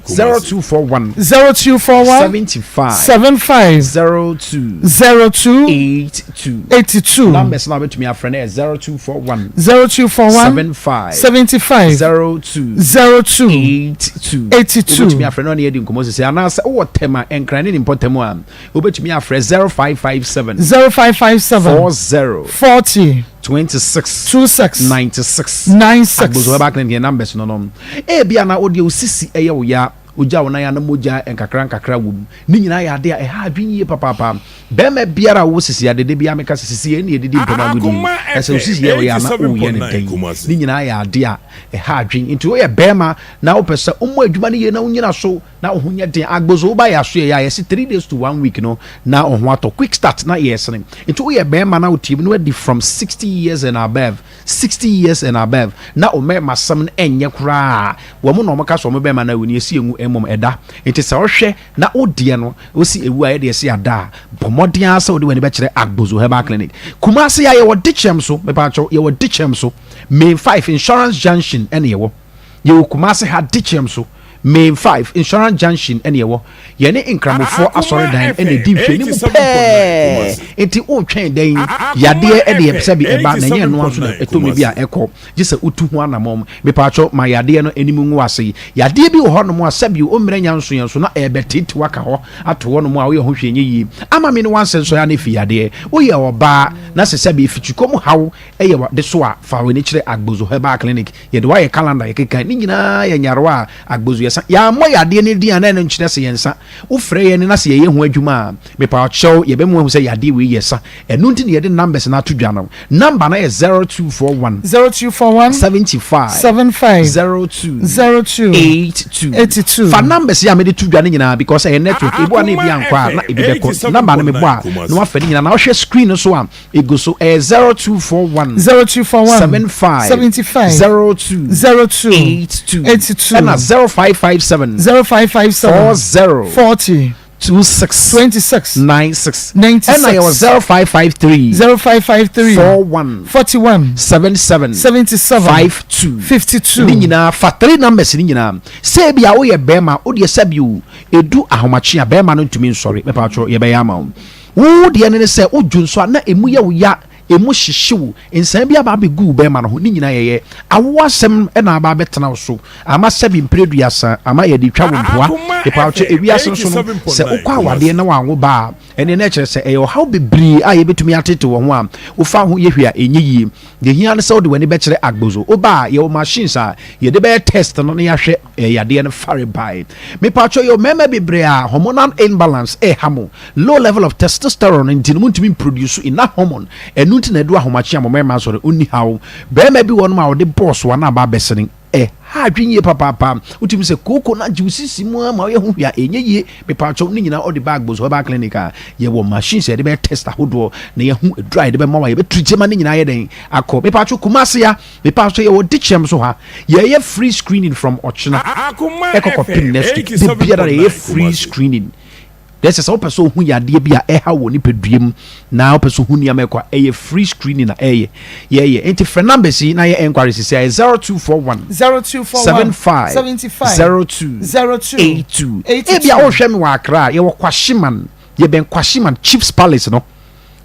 0241 0241 75 75 02 02 82 82. Numbers no a wobɛtumi afrɛ no yɛ 0241 0241 75 75 02 02 82 82. Wobɛtumi afrɛ no ne yɛdi nkɔmmɔ sisi anaasɛ wowɔ Tema, Nkran ne ne mpɔtam a wobɛtumi afrɛ 0557 0557 40 40 26 26 96 96. Agbozo Herbal Clinic yɛn numbers no no. Ebia na wodeɛ wo sisi ɛyɛ wo ya, wogya wo nan a na mogya nkakra nkakra wɔ mu. Ne nyinaa yɛ adeɛ a ɛha adwene yie papaapa. Bɛrima biara a wowɔ sisi ade, da biara meka sɛ sisi yɛ ɛne yɛdidi mpam agodie. Na sɛ wo sisi yɛ wo ya a na woyɛ no dɛn? Ne nyinaa yɛ adeɛ a ɛha adwene. Nti woyɛ bɛrima na wopɛ sɛ wommɔ adwuma no yie na wonyina so na wo ho nyɛ den. Agbozo woba yɛ asoɛeɛ a yɛse 3 days to 1 week no na wo ho atɔ. Quick start na yɛsene. Nti woyɛ bɛrima na wotie mu na wadi from 60 years and above, 60 years and above na wo mmarima sɛm no ɛnyɛ koraa a, wɔn na wɔka sɛ wɔn bɛrima no awu no yɛsi ɛnwu mmom ɛda. Nti sɛ wohwɛ na wo deɛ no wosi ɛwu a yɛde ɛsi ada a, bɔ mmɔden ara sɛ wode w'ani bɛkyerɛ Agbozo Herbal Clinic. Kumasi a yɛwɔ Dikyɛm so, mepaakyɛw yɛwɔ Dikyɛm so, Main 5 Insurance Junction ɛna yɛwɔ. Yɛwɔ Kumasi ha Dikyɛm so, Main 5 Insurance Junction ɛna yɛwɔ. Yɛne Nkramofoɔ asɔredan ɛna ɛdi nhwɛanimu pɛɛ. Nti wotwɛn dɛn? Yadeɛ ɛde yɛ sɛbi ɛba na ɛnyɛ ɛnoa nso na ɛtɔ mmɛ bi a ɛkɔ. Gye sɛ wotu ho anamɔn. Mepaakyɛw ma yadeɛ no anim ngu ase. Yadeɛ bi wɔ hɔnom a sɛbi wo mmerɛ nya nso yɛn so na ɛrebɛtetew aka hɔ ato hɔnom a woyɛ ho hwee nyɛ yie. Ama me ne wansɛnsɔre ana efi yadeɛ. Woyɛ ɔbaa na sɛ sɛbi efikyikɔ mu haw ɛyɛ w'ade so a fa w'ani kyerɛ Agbozo Herbal Clinic. Yɛde wo ayɛ calendar yɛkeka ne nyinaa yɛ nyarewa a Agbozo yɛsa. Yɛammɔ yadeɛ no din a na ɛno nkyerɛ sɛ yɛnsa. Wofrɛ yɛn na sɛ yɛyɛ ho adwuma a, mepaakyɛw yɛbɛma woahu sɛ yadeɛ wei yɛsa. Ɛno nti na yɛde numbers no ato dwa no. Number no yɛ 0241 0241 75 75 02 02 82. 82. Fa numbers yi a mede to dwa no nyinaa because ɛyɛ network. Ebi wɔ a na ebi ankɔ a na ebi bɛkɔ. Number no mebɔ a na wafa ne nyinaa. Na wohwɛ screen no so a egu so ɛyɛ 0241 0241 75 75 02 02 82 82 ɛna 0557 0557 40 40 26 26 96 96 ɛna yɛwɔ 0553 0553 41 41 77 77 52 52. Ne nyinaa fa three numbers ne nyinaa. Sɛ ebi a woyɛ bɛrima wodeɛ sɛbi o edu ahomakye a bɛrima no ntumi nsɔre mɛpa atwerɛ yɛbɛyɛ ama wo. Wo deɛ no ne sɛ wodwo nso a na emu yɛ wo ya. Emu hyehye wo, nsaa bi aba abɛgu wo bɛrima no ho, ne nyinaa yɛyɛ. Awoɔ asɛm na aba abɛtena wo so, ama sɛbi mprɛ aduasa, ama yɛde twa wo mpoa. Mepawkyɛ, ewiase nso no, sɛ wokɔ awadeɛ na wanwo ba a, ɛnneɛ na ɛkyerɛ sɛ ɛyɛ ɔhaw bebree a yɛbɛtumi atete wɔ ho a wofa ho yɛ hwee a ɛnyɛ yie. Deɛ ɛhia ne sɛ wode w'ani bɛkyerɛ Agbozo. Woba a, yɛwɔ machines a yɛde bɛyɛ test no na yɛahwɛ yadeɛ no farebae. Mepawkyɛ, yɛwɔ mmarima bebree a hormonal imbalance ɛreha mo. Low level of testosterone nti no montumi mproduce enough hormone, ɛno nti na ɛdu ahomakye a mo mmarima asɔre ɔnni haw. Barima bi wɔ nom a ɔde bɔɔso a na aba abɛsene, ɛha adwene yie papaapa, wotumi sɛ kooko no agye wo sisi mu ara ma woyɛ ho hwee a ɛnyɛ yie. Mepaakyɛw ne nyinaa ɔde ba Agbozo Herbal Clinic a yɛwɔ machines a yɛde bɛyɛ test ahodoɔ na yɛahu aduru a yɛde bɛma wo a yɛbɛtreat ma ne nyinaa ayɛ dɛn akɔ. Mepaakyɛw Kumasi ha, mepaakyɛw yɛwɔ Dikyɛm so ha, yɛyɛ free screening from ɔkyena ɛkɔ kɔpem next week, da biara yɛyɛ free screening. Dɛ sɛ sɛ wopɛ sɛ ohu yadeɛ bi a ɛha wɔ nipadua mu na wopɛ sɛ ohu nneɛma ɛkɔ a, ɛyɛ free screening na ɛyɛ yɛyɛ. Nti frɛ numbers yi na yɛ enquiry sisi a ɛyɛ 0241 0241 75 75 02 02 82. 82. Ebia wohwɛ me wɔ Accra a, yɛwɔ Kwashiman, yɛbɛn Kwashiman Chiefs Palace no.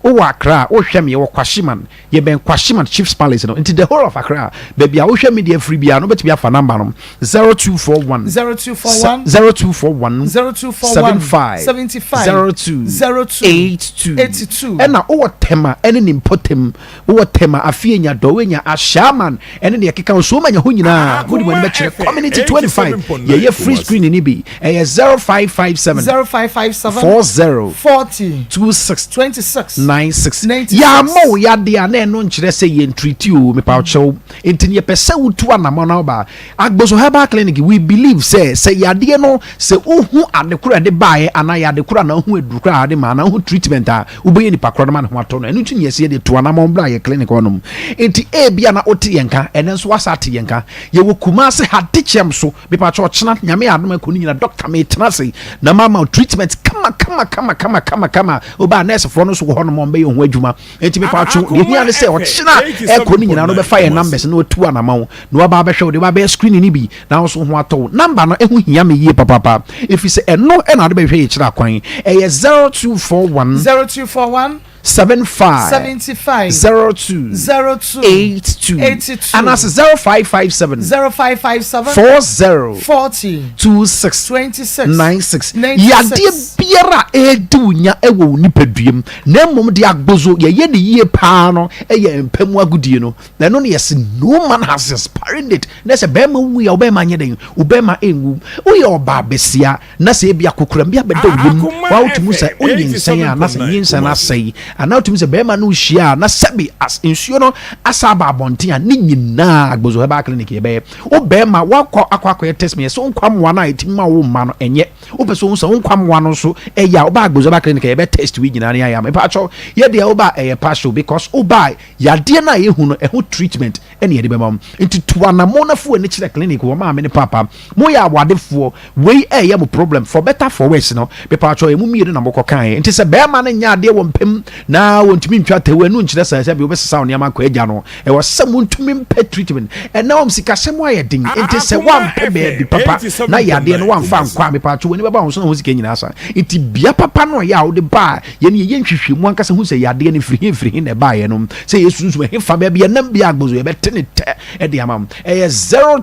Wowɔ Accra a, wohwɛ me, yɛwɔ Kwashiman, yɛbɛn Kwashiman Chiefs Palace no. Nti the whole of Accra, baabi a wohwɛ me deɛ afiri biara no, wobɛtumi afa number no, 0241 0241 0241 0241 75 75 02 02 82. 82. Ɛna wowɔ Tema ɛne ne mpɔtam, wowɔ Tema, Afie-Nya, Dɔwenya, Ashaiman ɛne deɛ ɛkeka ho, Somanya hɔ nyinaa, mode mo ani bɛkyerɛ Community 25, yɛyɛ free screening no bi. Ɛyɛ 0557 0557 40 40 26 26 96. 96. Yɛammɔ wo yadeɛ a na ɛno nkyerɛ sɛ yɛn treat o, mepa wo kyɛw. Nti no yɛpɛ sɛ wotu anamɔ na woba Agboso Herbal Clinic. We believe sɛ sɛ yadeɛ no sɛ wohu ade koro a ɛde baeɛ anaa yɛ ade koro anaa wohu aduru koro a ade ma anaa wohu treatment a wobɛyɛ nipa korɔ no ma ne ho atɔ no. Ɛno nti ne yɛsɛ yɛde tu anamɔ bra yɛ clinic hɔnom. Nti ebia na wote yɛn nka, ɛnɛ nso woasa ate yɛn nka. Yɛwɔ Kumasi ha Dekyɛm so. Mepakyɛ ɔkyena nyame yɛ adom ɛkɔ no nyina doctor metena ase na mama wo treatment kama kama kama kama kama kama wobaa nurse foɔ no so wɔ hɔ nom ɔmbɛyɛ ho adwuma enti mepakyɛ deɛ hia ne sɛ ɔkyena ɛkɔ no nyina no bɛfa yɛ numbers na watu anama wo na waba abɛhwɛ wo de waba abɛyɛ screening no bi na wo so ho atɔ wo number no ɛho hia me yie papapa ɛfiri sɛ ɛno ɛna wode bɛhwɛ yɛ kyerɛ akwan ɛyɛ 0241 0241 75 75 02 02 82 82 anaasɛ 0557 0557 40 40 26 26 96 96. Yadeɛ biara a ɛredi wo nya wɔ wo nipadua mu na mmom de agbozo yɛyɛ ne yie paa no yɛ mpa mu agodie no na ɛno no yɛse no man has expired it na sɛ bɛrima wu a wo bɛrima nyɛ dɛn wo bɛrima ɛnwu woyɛ ɔbaa bɛsia na sɛ ebia kokoram bi abɛda wo yam wa wotumi sɛ wonyinsɛn a na sɛ nyinsɛn no asɛe anaa wotumi sɛ bɛrima no hyia a na sɛbi as nsuo no asa aba abɔnten a ne nyinaa Agbozo Herbal Clinic yɛbɛyɛ wo bɛrima wakɔ akɔ akɔyɛ test meyɛ sɛ wo nkwa mmoa no a ɛtumi ma wo mma no ɛnyɛ wopɛ sɛ wohu sɛ wo nkwa mmoa no nso ɛyɛ a woba Agbozo Herbal Clinic a yɛbɛ test wei nyinaa ne ayɛ ama ɛpaakyɛw yɛ deɛ woba ɛyɛ partial because woba yadeɛ no a yɛhu no ɛho treatment ɛne yɛde bɛma wo nti tu anamɔ na fo ani kyerɛ clinic wɔ maame ne papa Mo yɛ awadefoɔ, wei ɛyɛ mo problem, for better for worse no, mepaakyɛw ɛmu mmienu na mokɔ kaeɛ, nti sɛ bɛɛma no nyɛ adeɛ wɔ mpam na wɔntumi ntwa tew, ɛno nkyerɛ sɛ sɛbi wobɛsesa wo nneɛma akɔ agya no, ɛwɔ sɛ montumi mpɛ treatment, ɛnɛ wɔn sikasɛm ayɛ den, nti sɛ woampɛ baabi papa na yadeɛ no woamfa ankɔ a, mepaakyɛw w'ani bɛba wo so na wo sika nyinaa asa, nti bea papa no ɛyɛ a wode ba a, yɛne yɛyɛ nhwehwɛmu ankasa hu sɛ yadeɛ no firi he firi he na ɛbaeɛ no, sɛ ɛyɛ sunsum ɛhefa baabi ɛnam biara agbozo yɛbɛte ne tɛ de ama wo. Ɛyɛ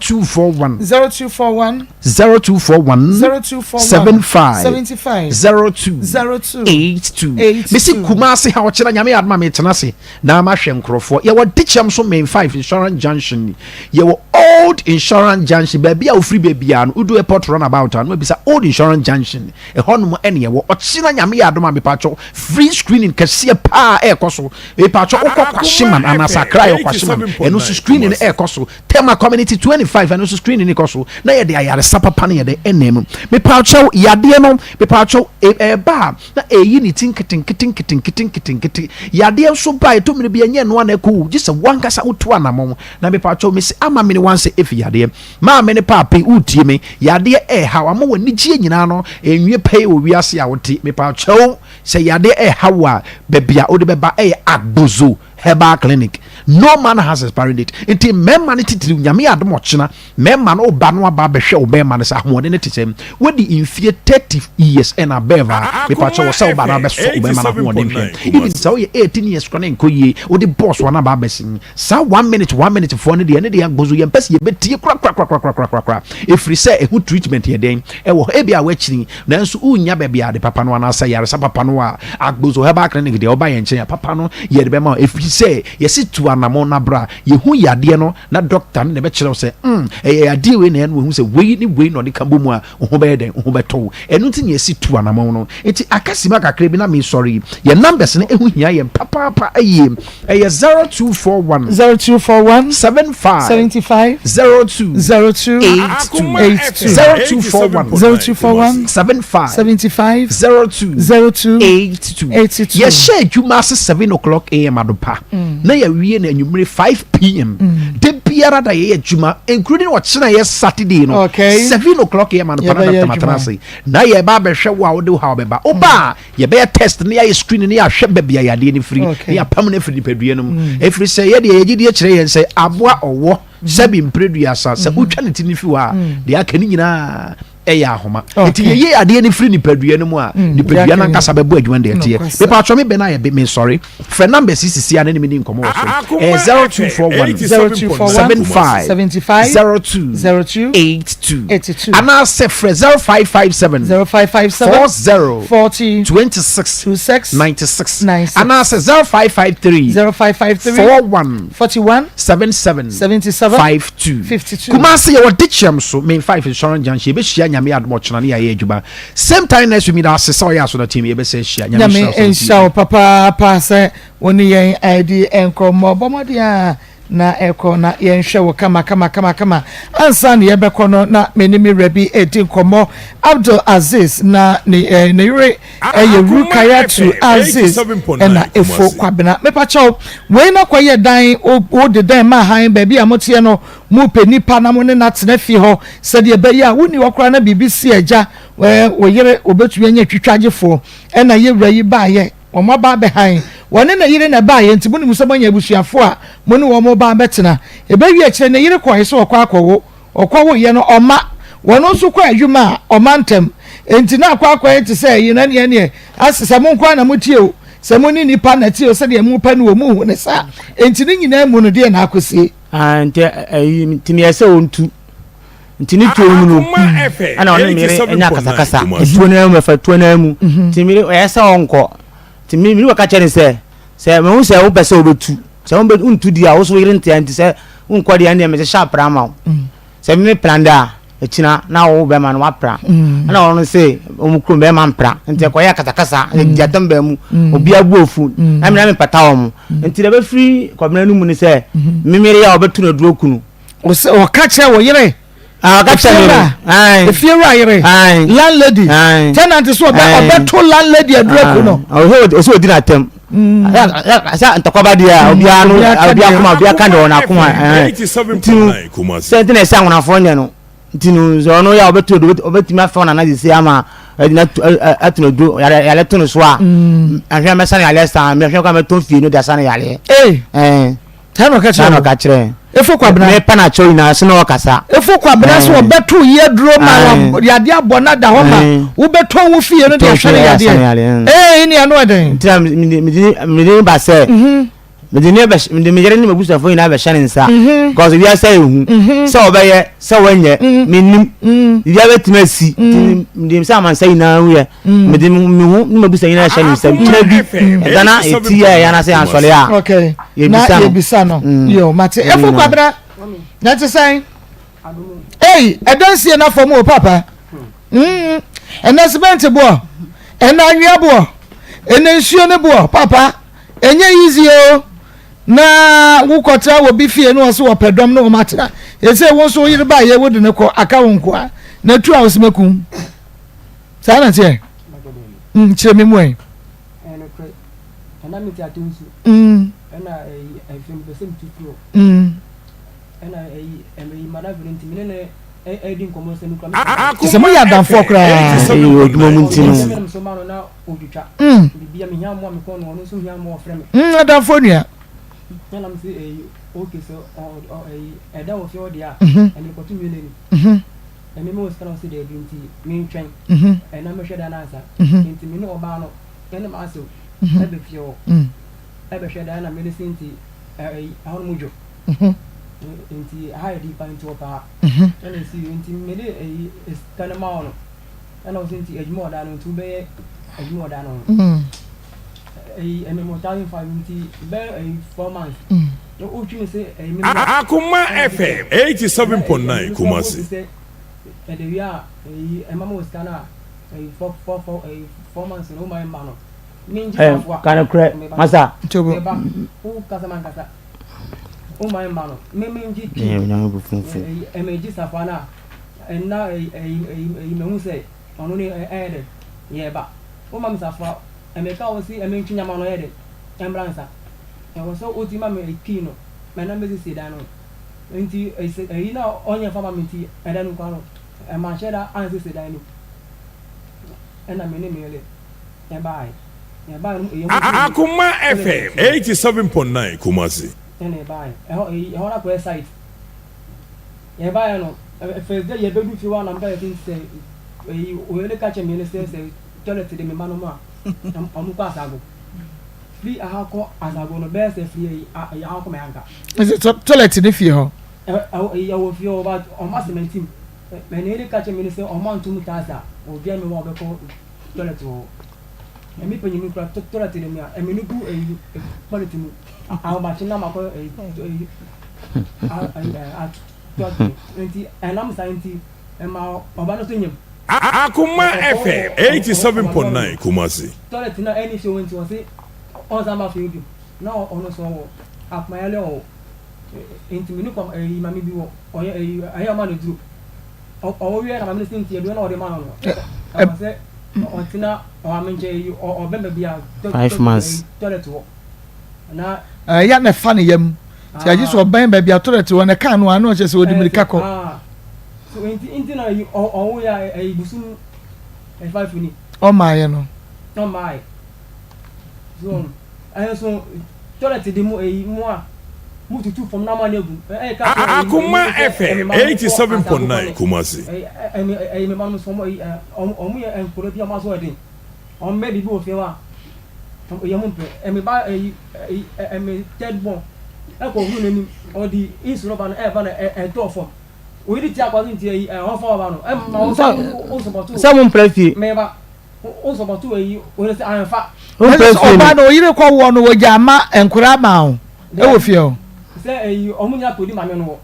0241. 0241. 0241. 0241. 75. 75. 02. 02. 82. 82. Mesi Kumasi ha ɔkyena nyame yɛ adoma metena ase na mahwɛ nkurɔfoɔ. Yɛwɔ Dikyɛm so main 5 Insurance Junction. Yɛwɔ Old Insurance Junction baabi a wofiri baabiara no wodu airport runabout a na wabisa Old Insurance Junction. Ɛhɔnom ɛne ɛwɔ. Ɔkyena nyame yɛ adom a mepatwɔ free screening kɛseɛ paa ɛɛkɔ so. Mepatwɔ wokɔ Kwashiman anaasɛ Accra yɛ Kwashiman ɛno nso screening no ɛɛkɔ so. Tema Community 25 ɛno nso screening no kɔ so na yɛde ayaresa papa no yɛde ɛnam mu. Mepatwɔ yadeɛ no mepatwɔ ɛɛba a na ɛyi ne ti nketenkete nketenkete nketenkete. Yadeɛ nso ba a ɛtɔ mmerɛ bi ɛnyɛ ɛno ara na ɛkɔ o gye sɛ wankasa wotu anamɔn. Na mepatwɔ mese ama mene wansɛ ɛfi yadeɛ. Maame ne paape woretie me, yadeɛ ɛreha wo, ama w'anigyeɛ nyinaa no ɛnwie pɛyɛ wɔ wiase a wote. Mepaakyɛw, sɛ yadeɛ ɛreha wo a, baabi a wode bɛba ɛyɛ Agbozo. Herbal Clinic. No man has expiring date. Nti mmarima no titiriw, Nyame yɛ adom ɔkyena, mmarima no woba no aba abɛhwɛ wo bɛrima no sɛ ahoɔden no te sɛn. Wadi mfie 30 years and above a, mepakyɛ wɔ sɛ woba no abɛsɔ wo bɛrima no ahoɔden hwɛ. Even sɛ woyɛ 18 years koraa na ɛnkɔ yie, wode bɔs wɔn aba abɛsen. Saa one minute one minute foɔ no deɛ, ɛno deɛ agbozo yɛmpɛ sɛ yɛbɛtie korakorakorakorakorakora. Ɛfiri sɛ ɛho treatment yɛ dɛn ɛwɔ hɔ. Ebia woakyini nanso wonnya baabi a ade papa no anaasɛ ayaresa papa no a Agbozo Herbal Clinic deɛ woba yɛn nkyɛn a papa no yɛde bɛma wo. Ɛfiri sɛ yɛse tu anamɔn na bra yɛhu yadeɛ no na doctor no na ɛbɛkyerɛ wo sɛ mm ɛyɛ yadeɛ wei na ɛyɛ na wahu sɛ wei ne wei na ɔde ka bɔ mu a wo ho bɛyɛ dɛn wo ho bɛtɔ wo. Ɛno nti na yɛse tu anamɔn no. Nti aka sima kakra bi na mesɔre yi yɛn numbers no ɛho hia yɛn papaapa yie. Ɛyɛ 0241. 0241. 75. 75. 02. 02. 82. 82. 0241. 0241. 75. 75. 02. 02. 82. 82. Yɛhyɛ adwuma ase 7 o'clock am adopa. Mm. Na yɛwie no anwummere 5 pm. Mm. Da biara da yɛyɛ adwuma including ɔkyena yɛ Saturday no. Okay. 7 o'clock am adopa na Dr. Matena ase. Na yɛba abɛhwɛ wo a wode wo ha wobɛba. Woba a Yɛbɛyɛ test na yɛayɛ screening na yɛahwɛ baabi a yadeɛ no firi na yɛapam no afiri nipadua no mu. Mm. Ɛfiri sɛ yɛdeɛ yɛgye die kyerɛ yɛn sɛ aboa ɔwɔ mm-hmm. sɛbi mprɛduasa sɛ mm-hmm. wotwa ne ti no fi hɔ a mm. deɛ aka no nyinaa ɛyɛ ahoma nti yɛyɛ adeɛ no firi nipadua no mu a mm. nipadua no ankasa bɛbɔ adwuma deɛ ɛteɛ mepa atwa me bɛn ayɛ mesɔre frɛ numbers yi sisi a ne ne me ni nkɔmmɔ wɔ so ɛyɛ 0241 75 02 82 anaasɛ frɛ 0557 40 40 26 26 96 anaasɛ 0553 0553 41 41 77 77 52 52 Kumasi yɛwɔ Dikyɛm so main 5 Insurance Junction yɛbɛhyia Nyame adom ɔkyena ne yɛayɛ adwuma Same time next week meda ase sɛ ɔyɛ aso na team yɛbɛsɛ ahyia. Nyame nhyira wo papaapa sɛ wo ne yɛn adi nkɔmmɔ. Bɔ mmɔden a na ɛkɔ na yɛnhwɛ wo kama kama kama kama. Ansa na yɛbɛkɔ no na me ne me wura bi redi nkɔmmɔ. Abdul Aziz na ne eh, ne yere ɛyɛ Rukayatu Aziz ɛna Efo Kwabena. Mepakyɛw wei na kɔyɛ dan wo de dan ma han baabi a moteɛ no Mopɛ nipa na mo ne no atena fie hɔ sɛdeɛ ɛbɛyɛ a wonni hɔ koraa na biribi si agya, wo yere, wɔbɛtumi anya twitwagyefoɔ. Ɛna yɛ wura yi baeɛ, wɔn aba abɛhan. Wɔne ne yere na ɛbaeɛ, nti monim sɛ moanya abusuafoɔ a mo ne wɔn reba abɛtena. Ɛbɛwie akyire ne yere kɔeɛ sɛ ɔkɔ akɔwo. Ɔkɔwoeɛ no, ɔmma. Wɔn nso kɔ adwuma a, ɔmma ntɛm. Enti na akɔ akɔyɛ te sɛ ɛyi no, ɛneɛ ɛneɛ, ase sɛ mo nko ara na motie o, sɛ mo ne nnipa na ɛte o, sɛdeɛ mopɛ no o, monhu no saa. Enti ne nyinaa mu no, deɛn na akɔsie? Ah, nti ɛyi nti meyɛ sɛ ɔntu nti ne tuo no mu no ɛna ɔne meyere anya akasakasa tuo no mu ɛfa tuo no mu mhm. nti meyere ɛyɛ sɛ ɔnkɔ nti me meyere kɔka kyerɛ ne sɛ sɛ mehu sɛ wopɛ sɛ wobɛtu sɛ wontu di a wo so yere ntea nti sɛ wonkɔ deɛ ɛndeɛ mehyehyɛ apra ma wo mm. Sɛ me pra ndɛ a, ekyina na wo bɛrima no wapra. Mm. Ɛna ɔno se wɔn kurom bɛrima mpra. Nti ɛkɔyɛ akasakasa, mm. ɛdi atam baa mu. Mm. Obi abu afu. Mm. Na me na mepata wɔn. Mm. Nti deɛ bɛfiri kɔmena no mu ne sɛ, mm-hmm. memere yɛ a ɔbɛto no aduro kunu. Ɔka kyerɛ wɔ yere. Ah, ɔka kyerɛ me yere. Efiewura yere. Landlady. Tenant so ɔbɛ ɔbɛto landlady aduro kunu. Ɔsɛ ɔdi n'atɛm. sɛ ntɔkwaba deɛ a obiara no obiara koma obiara ka deɛ wɔ n'akoma nti no sɛ nti na ɛsɛ anwonafoɔ nyɛ no nti no sɛ ɔno yɛ a ɔbɛto edu ɔbɛtumi afɛ wɔn nana sisi ama ɛdi ato no duro yare yare to no so a ahwɛ mɛsa no yareɛ saa mɛhwɛ kɔ mɛtɔn fie no de asa no yareɛ. Saa na ɔka kyerɛ na ɔka kyerɛ. Efo kwabena. Mepa na kyɛw nyinaa so na ɔkasa. Efo kwabena so ɔbɛto yi aduro ma yadeɛ abɔ na da hɔ ma wobɛtɔn wo fie no de ahwɛ ne yadeɛ. Ee ne ano ɛdɛn. Nti na mede ne ba sɛ mede ne bɛ mede me yere ne m'abusuafoɔ nyinaa bɛhyɛ ne nsa. Because wiase ayɛ hu sɛ ɔbɛyɛ sɛ wɔnyɛ menim biribiara bɛtumi asi nti mede sɛ amansa nyinaa hu yɛ. Mm. Mede me ho ne m'abusa nyinaa hyɛ ne nsam. Kyerɛ bi ɛda na ɛti yɛ ɛyɛ anasɛ ansɔre a. Okay. Na yɛbisa no. Mm. Yo, mate. Ɛfo mm. kwabena. Na te sɛn? Ei, ɛdansie na fam o papa. Mm. Ɛnɛ semɛnte boɔ. Ɛnɛ anwea boɔ. Ɛnɛ nsuo ne boɔ papa. Ɛnyɛ easy o. Na wokɔtra wɔ bi fie na ɔse wɔpɛ dɔm na wɔn atena. Ɛsɛ wo nso wo yere ba yɛ wode ne kɔ aka wo nkoa. Na tu a wosemakum. Saa na teɛ. Mm, kyerɛ me mu ɛ. Mm. Mm. Sɛ moyɛ adamfoɔ koraa. Adwuma mu nti no. Mm. Mm, adamfoɔ nua. Ɛna me se ɛyi okay sɛ ɔ ɔ ɛyi ɛda wɔ fie hɔ deɛ a ɛmi kɔto nwie n'anim. Ɛmi mi wɔ sika na ɔse dɛbi nti mi ntwɛn ɛna mɛhwɛ dan no ansa. Nti me ne ɔbaa no ɛne m'asew ɛbɛ fie hɔ ɛbɛhwɛ dan na me de se nti ɛyi ɛhɔ nom dwo nti ha yɛ di pa nti ɔpɛ ha ɛna esi nti me de ɛyi sika no ma wɔ no. Ɛna ɔse nti adwuma wɔ dan no nti wobɛyɛ adwuma wɔ dan no ho. Ɛyi ɛmɛ mo 1005 nti bɛyɛ ɛyi 4 months. Na wotwi me se ɛyi me. Akoma FM 87.9 Kumasi. Ɛde wie a ɛyi ɛma mo sika no a ɛyi 4 4 4 ɛyi 4 months no woma ɛma no. Mengye Eh, safoa. ka nokorɛ, masa. Ntobo. Meba wo kasa mankasa. Woma ɛma no. Me mengye key. Ɛɛ, onyame bo funfun. Ɛyi ɛmɛ gye safoa no a. Nna eyi mehu sɛ ɔno ne ɛyɛ dɛ yɛɛba. Woma me safoa, meka wo se mentwe nyama no ɛyɛ dɛ ɛmbra nsa. Ɛwɔ sɛ wotumi ma me key no na mesiesie dan no ho. Nti eyi na ɔnyɛ mfa ma me nti ɛda no koraa no manhyɛ da ansiesie dan no mu. Ɛna me ne me yere ɛbaae. Yɛbae no yɛn mu Akoma FM 87.9 Kumasi. Ɛna ɛbaae. Ɛhɔ ɛhɔ no akɔyɛ site. Yɛbaeɛ no, first day yɛbɛdu fie hɔ a na meka kyerɛ sɛ ɛyi oyere ka kyerɛ me ne sɛ sɛ toilet de me mma no mu a ɔmo kɔ Asago. Firi aha kɔ Asago no bɛyɛ sɛ firi ɛyi aha kɔ Mayanka. Ɛsɛ toilet ne fie hɔ? Ɛwɔ fie hɔ but ɔmo asɛmɛnti mu. Mɛ ne yere ka kyerɛ me ne sɛ ɔmo anto mu tiles a obiara nni hɔ a ɔbɛkɔ toilet wɔ hɔ. Ɛmi panyin no kura toilet de me a ɛmi no gu ɛyi toilet mu ahomakye na makɔ ɛyi ɛyi toilet nti ɛnam saa nti ɛma ɔba no so nyam. Akoma FM 87.9 Kumasi. Toilet na ɛni fie hɔ nti ɔse ɔnsan ba fie bio na ɔno nso ɔwɔ akomayale ɔwɔ nti me ne kɔ ɛyi maame bi wɔ ɔyɛ ɛyi ɛyɛ ɔma no duro. Ɔwɔ wie na maame no si nti aduane na ɔde ma no no ɛwɔ sɛ ɔtena ɔmaame nkyɛn yi ɔbɛn baabi a 5 months toilet wɔ na ɛyɛ na ɛfa ne yam nti agye sɛ ɔbɛn baabi a toilet wɔ na ɛka no ano ɔkyɛ sɛ ɔde mirika kɔ. So nti nti na ɔwɔ yɛ a ɛyi busum ɛfa fini. Ɔmaayɛ no. Ɔmaayɛ so ɛnso toilet de mu eyi mu a mu tutu fam na mo ani egu ɛyɛ ka sɛ Akoma FM 87.9 Kumasi. Ɛmi ɛyi mi ma no so ɔmo ɛyi ɔmo ɔmo yɛ nkoro bi ɔmo aso ɛden ɔmo bɛ bibi wɔ fie hɔ a ɛyɛ mo mpɛ ɛmi ba ɛyi ɛyi ɛmi third born ɛkɔ ohuru n'anim ɔdi nsu rɔba no ɛɛba na ɛtɔɔ fam oyi de ti akɔ so nti ɛyi ɛhɔ fa ɔba no ɛma ɔsɔ ɔsɔpɔtu sɛ mo mpɛ fie mɛba. Ɔbaa no ɔyere kɔ woɔ no wɔgya ama nkora ma wo ɛwɔ fie hɔ. Sɛ ɛyi ɔmo nyina kɔdi maame no wɔ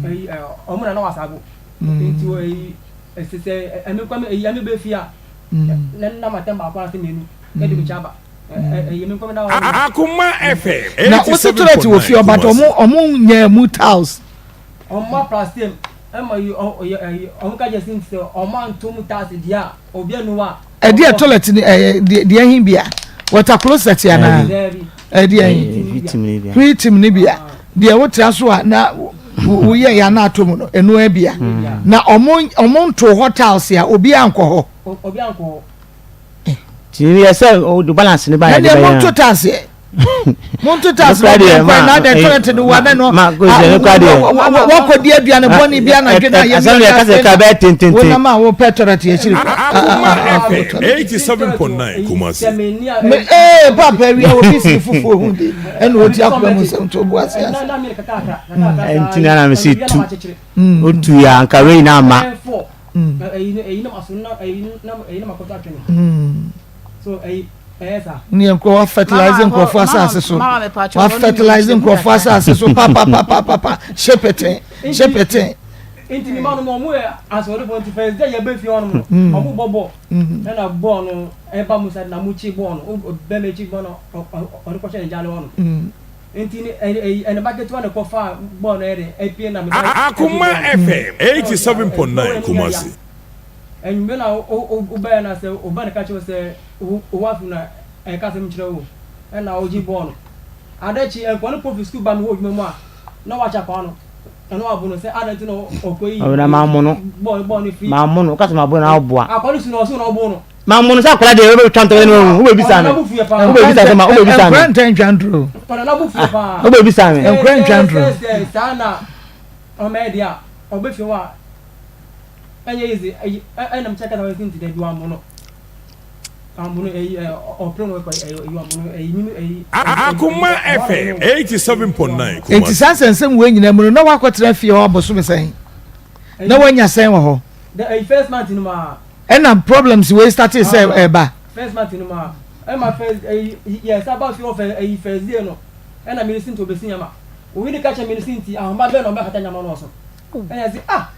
ɛyi ɔmo na na wasago nti ɛyi ɛsɛ sɛ ɛmi kɔ ɛyi ɛmi bɛ fie a na na ma tɛm baako ase mmienu ɛde mi kyi aba ɛyi ɛmi kɔ mi na wɔ. Akoma FM Na wosi toilet wɔ fie hɔ but ɔmo ɔmo nyɛ mu tiles. Ɔmo aplastem ɛma yi ɔ ɔyɛ ɛyi ɔmo ka kyerɛ sinti sɛ ɔmo anto mu tiles deɛ a obi anu a. Ɛdeɛ toilet ni ɛyɛ deɛ deɛ hin bia water closet anaa ɛdeɛ hin free team ni bia deɛ wotra so a na woyɛ ya na ato mu no ɛno abia na ɔmo ɔmo nto hɔ tiles a obi ankɔ hɔ. Obi ankɔ hɔ. Ti yɛ sɛ o do balance ne ba yɛ de bɛyɛ. Ɛnna monto taase ɛ. Monto taase na ɔbɛn kwan na adɛ toilet no wa ne no. Wɔkɔ di aduane bɔne bi anadwo na yɛ mi yɛ ka bɛyɛ tententen. Wonam a wopɛ toilet yɛ akyiri kɔ. Akoma FM 87.9 Kumasi. Me ee papa awia obi si fufuo ho di ɛna oti akoma mu nsɛm to bu ase ase. Ɛnti na na mesi tu. Otu ya anka wei na ama. Ne nkurɔfoɔ wa fertilize nkurɔfoɔ asase so wa fertilize nkurɔfoɔ asase so papapapapa hyepeten hyepeten. nti mi ma no mo yɛ asɔrefo nti first day yɛ bɛ fie hɔ nom no ɔmo bɔ bɔɔl ɛna bɔɔl no ɛba mu sa na mo kyi bɔɔl no bɛma ekyi bɔɔl no ɔde kɔhyɛ ne gyaale hɔ no nti ne ɛyi ɛne ba ketewa na kɔfa bɔɔl no yɛ de epie na mi ba. Akoma FM 87.9 Kumasi. Enyimire na wobɛyɛ na sɛ wo ba no ka kyerɛ wo sɛ wo wife na ɛka asɛm kyerɛ wo ɛna wogye bɔɔ no. Ade kye nkwadaa no kɔ fi sukuu ba me hɔ adwuma mu a na wakyɛ akwadaa no ɛna wabo no sɛ adɛn nti na ɔkɔyi Ɔbɛna mammo no. bɔɔl bɔɔl no firi. Mammo no, woka sɛ mabo no na woboa. Akwadaa no su na ɔso na ɔbo no. Ma mo no sɛ akwadaa deɛ wobɛtwa ntɔkwa ne wahu wobɛbisa me wobɛbisa sɛ ma wobɛbisa me nkora ntɛn ntwa ntoro wobɛbisa me nkora ntwa ntoro saa na ɔmɛyɛ deɛ a ɔbɛfie hɔ a ɛnyɛ yize ɛnam kyɛ kasa wɔsi nti dɛ bi wammo no wammo no ɛyi ɔpere no ɛkɔ ɛyi wammo no ɛyi mimi ɛyi. Akoma FM 87.9 Kumasi. Enti saa nsɛnsɛm wei nyinaa mu no na woakɔtena fie hɔ abosome sɛn na woanya sɛn wɔ hɔ? Ɛyi first month no mu a. Ɛna problems wei startee sɛ ɛba. First month no mu a ɛma first ɛyi yɛ saba fi hɔ fɛ ɛyi first day no ɛna mi si nti obesi nyama owi ni ka kyɛ mi si nti ahoma bɛn na ɔbɛkata nyama no wɔ so ɛna ɛsi ah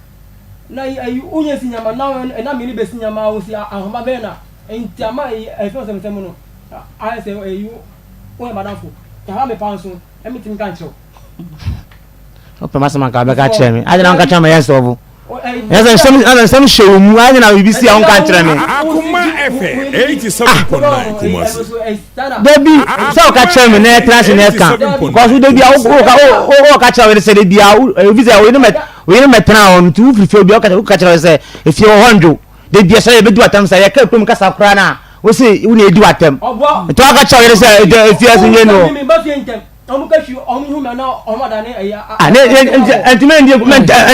na ɛyi wonyɛ si nyama na ɛna mi ni besi nyama wo si ahoma bɛn na nti ama ɛyi ɛfɛn sɛm sɛm no ayɛ sɛ ɛyi woyɛ madamfo ɛha mi pa nso ɛmi ti mi ka nkyerɛw. Wopɛ m'asɛm anka wobɛka kyerɛ me. Adɛn na wonka kyerɛ me yɛ sɔfo? Ɛsɛ nsɛm ɛsɛ nsɛm hyɛ wo mu. Adɛn na biribi si a wonka nkyerɛ me? Akoma FM 87.9 Kumasi. Dabi sɛ woka kyerɛ me na ɛtra ase na ɛka. Because wo dabi a woka woka kyerɛ wo sɛ dabi a obi sɛ oyi ne mɛ oyi ne mɛtena hɔ nti wofiri fie obi a woka kyerɛ wo sɛ efie wɔ hɔ ndwo. Dabi a sɛ yɛbɛdi w'atam sɛ yɛka kurom kasa koraa na wose wo na edi w'atam. Nti woaka kyerɛ wo yere sɛ efie asomdwe ni hɔ. Ah, ne ne nti nti mɛ ndi mɛ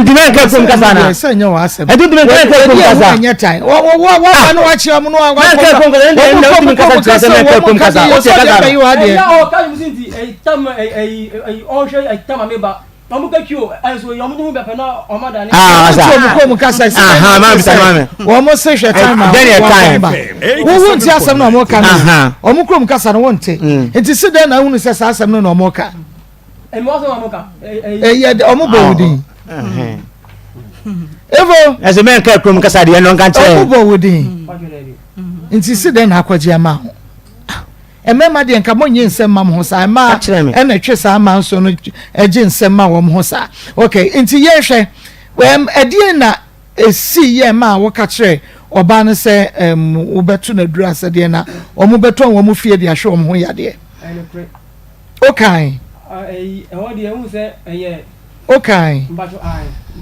nti mɛ nka kurom kasa na. Sɛ nyɛ wɔ asɛm. Nti ntumi nka kurom kasa. Ɛnyɛ tan. Wɔ wɔ wɔ wɔ no wakyerɛ mu no wa. Mɛ nka kurom kasa nti nti ntumi kasa kyerɛ sɛ mɛ nka kurom kasa. O ti kasa no. Ɛyà ɔka yi musu nti ɛyi tam ɛyi ɛyi ɔhwɛ ɛyi tam ame ba. Ɔmo ka twi o ɛnso ɔmo de ho bɛpɛ na ɔmo ada ne. Ah, asa. Wɔn kɔ mu kasa si. Aha, maa bisa maa mi. Wɔn se hwɛ time a wɔn ba. Wɔn wɔn ti asɛm na wɔn ka no. Wɔn kurom kasa no wɔn te. Mm. Nti si dɛn na ahunu sɛ saa asɛm no na wɔn ka. Ɛmi wɔn sɛ wɔn ka. Ɛyɛ wɔn bɔ wo din. Evo. Ɛsɛ mɛ nka kurom kasa deɛ ɛnɔ nka nkyɛn. Wɔn bɔ wo din. Nti si dɛn na akɔgye ama ho. Mmarima deɛ nka monnye nsɛm mma mo ho saa mmaa ɛna ɛtwe saa mmaa nso no gye nsɛm ma wɔn ho saa okay nti yɛnhwɛ ɛm ɛdeɛn na esi yɛ mmaa a wɔka kyerɛ ɔbaa no sɛ ɛm wobɛto no aduru asɛdeɛ na wɔn bɛtɔn wɔn fie de ahwɛ wɔn ho yadeɛ okae okae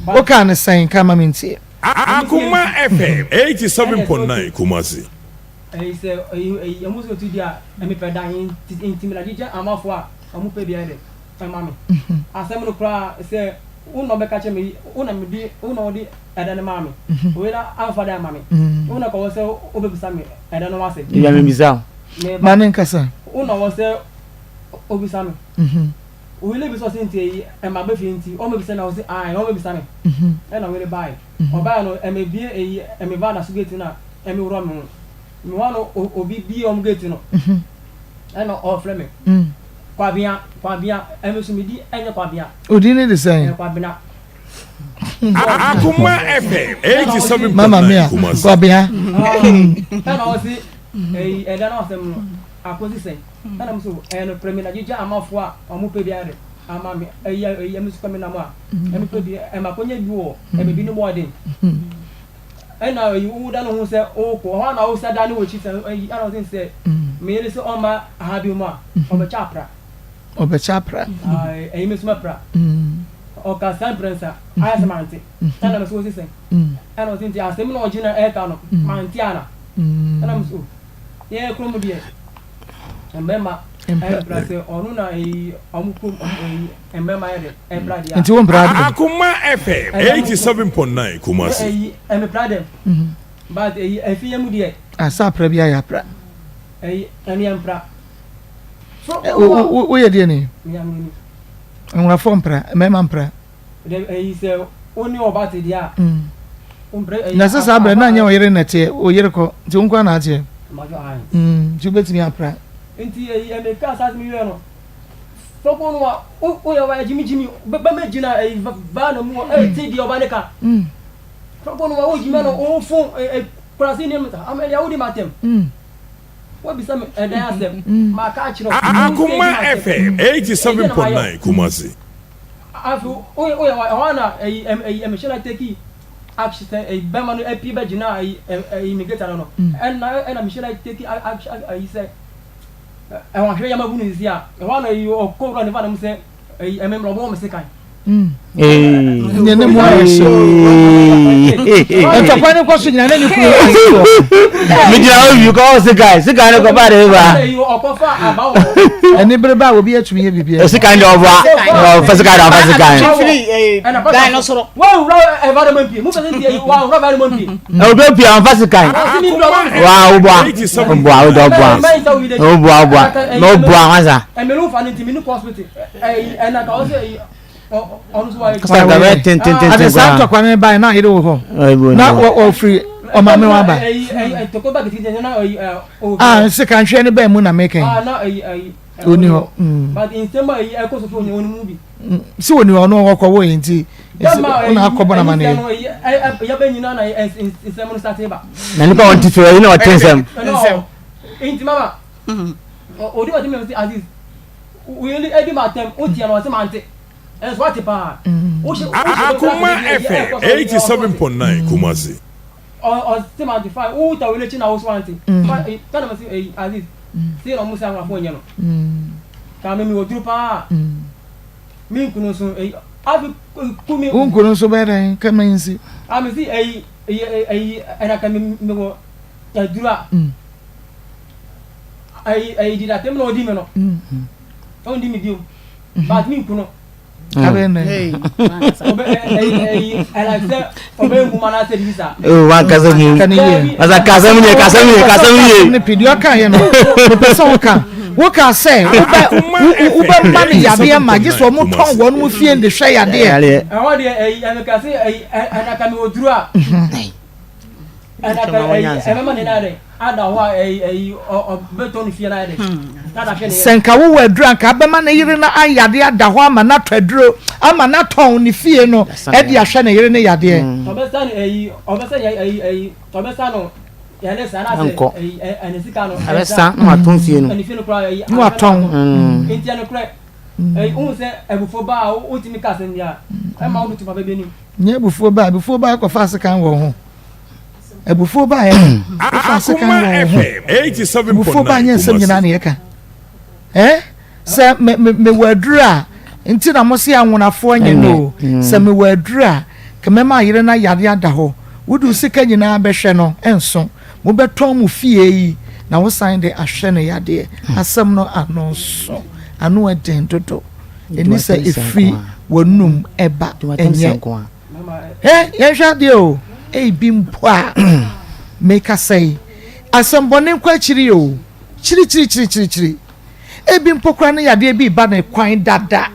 okae no sɛn ka ma me ntie. Akoma FM 87.9 Kumasi. Ɛyi sɛ ɛyi ɛyi ɔmo sɛ otu di a ɛmi pɛ dan nti nti mi na gyigya amafo a ɔmo pɛ bi ayɛ dɛ ɛma mi asɛm no koraa sɛ wo na ɔbɛka kyerɛ mi wo na mi di wo na ɔde ɛdan no maa mi oye na anfa dan ama mi wo na kɔwɔ sɛ wobɛbisa mi ɛdan no ho asɛm. Ebi a mi bisa o. Ma ne nkasa. Wo na ɔwɔ sɛ obisa mi. Oye na bisa ɔsɛ nti ɛyi ɛma bɛ fie nti ɔmo bisa mi a ɔsɛ ae ɔmo bisa mi ɛna oye bae ɔbae no ɛmɛ bie ɛyi ɛmɛ ba na so gate na. Ɛmi wura mi ho. Mi wa no obi bie ɔmo gate no. Ɛna ɔfrɛ mi. Kwabea, Kwabea, ɛmi so mi di ɛnyɛ Kwabea. Odi ne de sɛn? Ɛyɛ Kwabena. Akoma FM 87.9 Mama mia, Kumasi. Kwabea. Ɛna ɔsi ɛyi ɛda na ɔsɛm no akosi sɛn. Ɛna mi so ɛyɛ no pere mi na gyigya amafo a ɔmo pɛ bi ayɛ ama mi ɛyi ɛyi ɛmi so kɔ mi nam a ɛmi pɛ bi ɛma konya bi wɔ ɛmi bi ne mu ɔden. Ɛna eyi wo da no ho sɛ wokɔ hɔ na wosa da ne w'akyi sɛ eyi ɛna ɔsɛ sɛ meyere sɛ ɔmma ha bi mu a ɔbɛkyɛ apra. Ɔbɛkyɛ apra. Ɛyi me so mɛpra. Ɔka saa mprɛnsa ayɛ sɛ mante. Ɛna me so wɔsi sɛn. Ɛna ɔsɛ nti asɛm na ɔgye na ɛka no mante ana. Ɛna me so yɛ kurom deɛ mmarima ɛmpra sɛ ɔno na eyi ɔmo kurom eyi mmarima yɛ de. Nti wo mpra dɛm? Akoma FM 87.9 Kumasi. Ɛmi pra dɛm. But ɛyi ɛfi yɛ mu deɛ. Asa apra bi ayɛ apra. Ɛyi ɛmi yɛ mpra. Wo yɛ deɛ ni? Nwurafo mpra, mmarima mpra. Ɛyi sɛ wo ne ɔba te deɛ a. Na sɛ saa berɛ na nyɛ ɔyere na ɛteɛ, ɔyere kɔ, nti wo nko ara na ateɛ. Nti wobɛtumi apra. Nti ɛyi ɛmi ka saa asɛm yi no. Fɔkɔ no wa wo yɛ wa gyimi gyimi bɛ mɛ gyina ɛyi va na mu ɛyi ti di ɔba ne ka. Fɔkɔ no wa wo gyimi no wo fon ɛ kurasi ne mu ta amɛ ya wo di ma tɛm. Wo bisa mi ɛdan asɛm ma ka akyerɛ. Akoma FM 87.9 Kumasi. Afi wo yɛ wa ɛhɔ na ɛyi ɛyi ɛmi hyɛ na teki action sɛ ɛyi bɛma no ɛpi bɛ gyina ɛyi ɛyi mi geta no no ɛna ɛna mi hyɛ na teki action ɛyi sɛ. Ɛwɔ ahwɛ yam abu no sisi a, ɛhɔ ara na eyi ɔkɔ wura ne va no mu sɛ eyi ɛmɛ mmerɛ ɔbɛwɔ me sekan. Nyɛ ne mu ayɛ so. Ntɔkwa ne kɔ so nyina ne ne kunu ayɛ so. Megyina hɔ wi kɔ hɔ sika sika ne kɔfa de ba. Ɛni bere ba obi atumi yɛ biribi. Sika ne ɔboa ɔfa sika de ɔfa sika ne. Dan no soro. Obi pia ɔfa sika ne. Wa ɔboa ɔboa ɔdɔ ɔboa ɔboa ɔboa na ɔboa wasa. Ade saa ntɔkwa no bae na yere wɔ hɔ na ɔfiri ɔmaame hɔ aba. Ah, sekanhwɛ no bɛn mu na meka yi. Ɔni hɔ. Sɛ ɔni hɔ ɔno ɔkɔ wɔ yi nti ɔna akɔbɔ na ma ne yɛ. Na nipa wɔn ti fɛ yi na ɔte nsɛm. Nti mama, odi ɔte mi Aziz. Akoma FM 87.9 Kumasi. Wo nkunu nso bɛyɛ dɛn kama yi nsi. Ayi ayi di atem na odi mi no. Ɔn di mi bio. But mi nku no. Abɛn nɛ. Ɔbɛ ayi ayi ɛla sɛ ɔbɛ nku ma na sɛ bibi sa. Ee wa kasa mu. Asa kasa mu yɛ kasa mu yɛ kasa mu yɛ. Ne pidi ɔka yɛ no. Mepɛ sɛ woka. Woka sɛ wobɛ wobɛ ma ne yadeɛ ma gye sɛ ɔmo tɔn wɔn mo fie de hwɛ yadeɛ. Ɛhɔ deɛ ɛyi ɛmɛ kase ɛyi ɛna kame oduru a. Sɛ nka wowɔ aduro anka abɛma ne yere no ayade ada hɔ ama no atɔ aduro ama no atɔn ne fie no de ahwɛ ne yere no yadeɛ. Ɛbɛsa na watɔn fie no. Na watɔn. Nyɛ abufuo ba abufuo ba akɔfa asekan wɔ ho. Abufuo ba yɛ wofa asekan wɔ wo ho. Abufuo ba nyɛ nsɛm nyinaa na yɛka. Eh? Sɛ me me mewɔ aduru a nti na mo se anwonafoɔ nyɛ no o. Sɛ mewɔ aduru a kɛmɛma ayere na yare ada hɔ. Wode sika nyinaa bɛhwɛ no ɛnso. Mobɛtɔn mo fie yi na wosan de ahwɛ no yadeɛ. Asɛm no ano so ano ɛden dodo. Ɛni sɛ ɛfiri w'anum ɛba ɛnyɛ. Ɛ yɛnhwɛ adeɛ o. Ebi mpo a mekasa yi asɛmbɔne nkɔ akyiri o. Kyirikyirikyirikyiri. Ebi mpo koraa no yadeɛ bi ba ne kwan dada.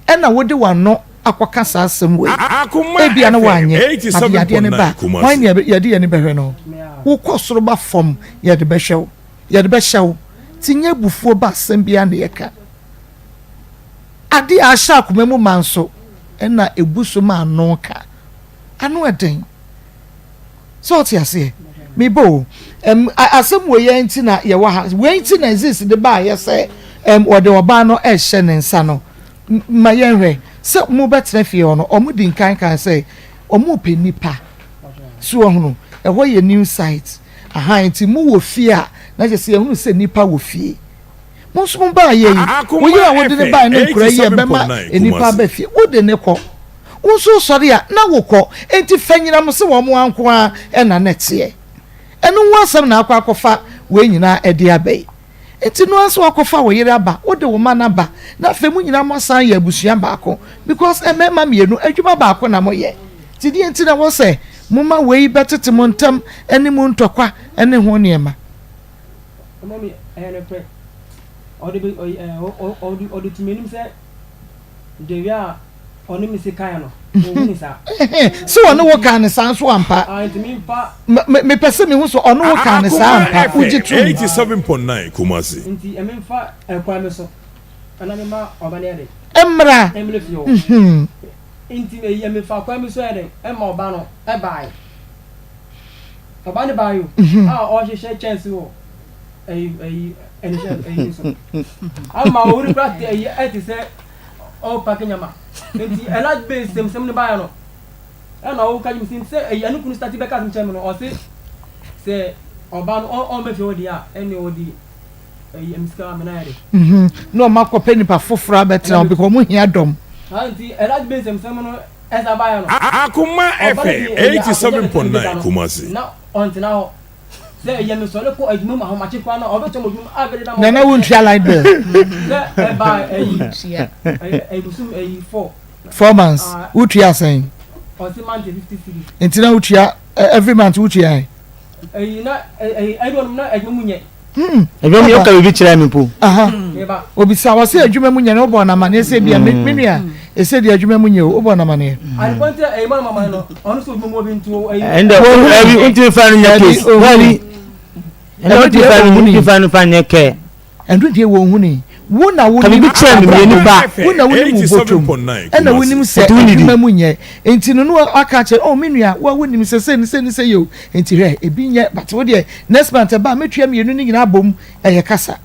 Ɛna wode w'ano akɔka saa asɛm wei. Ebia na wanyɛ, but yadeɛ no ba a, hwan na yɛde yɛn ani bɛhwɛ no? Wokɔ soro ba fam, yɛde bɛhwɛ wo, yɛde bɛhyɛ wo. Nti nyɛ abufuo ba asɛm biara na yɛka. Adeɛ a ahyɛ akoma mu ma nso, ɛna ɛbu so ma ano ka. Ano ɛden. Sɛ ɔte aseɛ? Mebɔ o. Ɛm, asɛm wei yɛn nti na yɛwɔ ha. Wei nti na Aziz de baayɛ sɛ ɛm, wɔde ɔbaa no ɛrehyɛ ne nsa no. Ma yɛnhwɛ, sɛ mobɛtena fie hɔ no, wɔn di nkan kan sɛ wɔn repɛ nnipa. So wɔhunu? Ɛhɔ yɛ new site. Aha, nti mowɔ fie a, na kyerɛ sɛ yɛhunu sɛ nnipa wɔ fie. Mo nso mo baayɛ yi, wo yere a wode ne bae ne nkora yi a ɛbɛma nnipa aba fie, wode ne kɔ. Wo nso wosɔre a, na wokɔ. Enti fa nyinam sɛ wɔn ara nko ara na na ɛteɛ. Ɛno ho asɛm na akɔ akɔfa wei nyinaa de aba yi. Enti no ara sɛ woakɔfa wo yere aba, wode wo mma no aba, na afei mo nyinaa moasan ayɛ abusua baako because mmarima mmienu, adwuma baako na moyɛ. Nti deɛ nti na ɛwɔ sɛ moma wei bɛtete mo ntam ne mu ntɔkwa ne ho nneɛma? Mami, ɛyɛ nokorɛ. Ɔde bɛ, ɔde, ɔde, ɔde to m'anim sɛ dawia a ɔne me si kan no, ɔhu ne saa. Sɛ ɔne wo kan ne saa nso ampa. Mepɛ sɛ mehu sɛ ɔne wo kan ne saa ampa. Wogye tom. 87.9 Kumasi. Nti ɛmemfa ɛkwan me so ɛna mema ɔba no yɛ dɛ. Mmra. Ɛmmerɛ fie hɔ. Nti meyi ɛmefa kwan bi so yɛ dɛ ɛma ɔba no ɛbae. Ɔba no bae o a ɔhyehyɛ kyɛnse wɔ ɛyi ɛyi ɛnihyɛ ɛyi so. Ama owuri kura te ɛyi ɛte sɛ ɔrepake nyama nti ɛna bɛ nsɛmsɛm no baeɛ no ɛna ɔka gyim sɛ sɛ ɛyi ɛne kunu stati bɛka asɛm kyerɛ me no ɔse sɛ ɔba no ɔmmɛ fie hɔ deɛ a ɛne ɔde ɛyi ɛmi sika amena yɛ de. Mhm na ɔmo akɔpɛ nipa foforɔ abɛtena hɔ because ɔmo hia dɔm. Akoma FM 87.9 Kumasi. Nana wo ntua light bill. 4 months wotua sɛn? Nti na wotua every month wotua ɛ? Adwuma mu yɛ ɔka biribi kyerɛ mi po. Obisa wɔ sɛ adwuma mu nyɛ no wobɔ n'amaneɛ sɛ bia me nua ɛsɛ deɛ adwuma mu nyɛ o wobɔ n'amaneɛ. Ɛnde ɛbi ntumi fa no nyɛ case. Ɛbi ɛnde ntumi fa no ntumi fa no fa nyɛ kɛ. Ɛno deɛ wɔn hu Wo na wonim abrabɔ, wo na wonim wo bɔtɔm, ɛna wonim sɛ adwuma mu nyɛ. Nti no no aka akyerɛ, oh me nua, wo a wonim sɛ sei ne sei ne sei yɛ o. Nti hwɛ, ebi nyɛ, but wo deɛ next month ɛba a mɛtua mmienu no nyinaa abom, ɛyɛ kasa.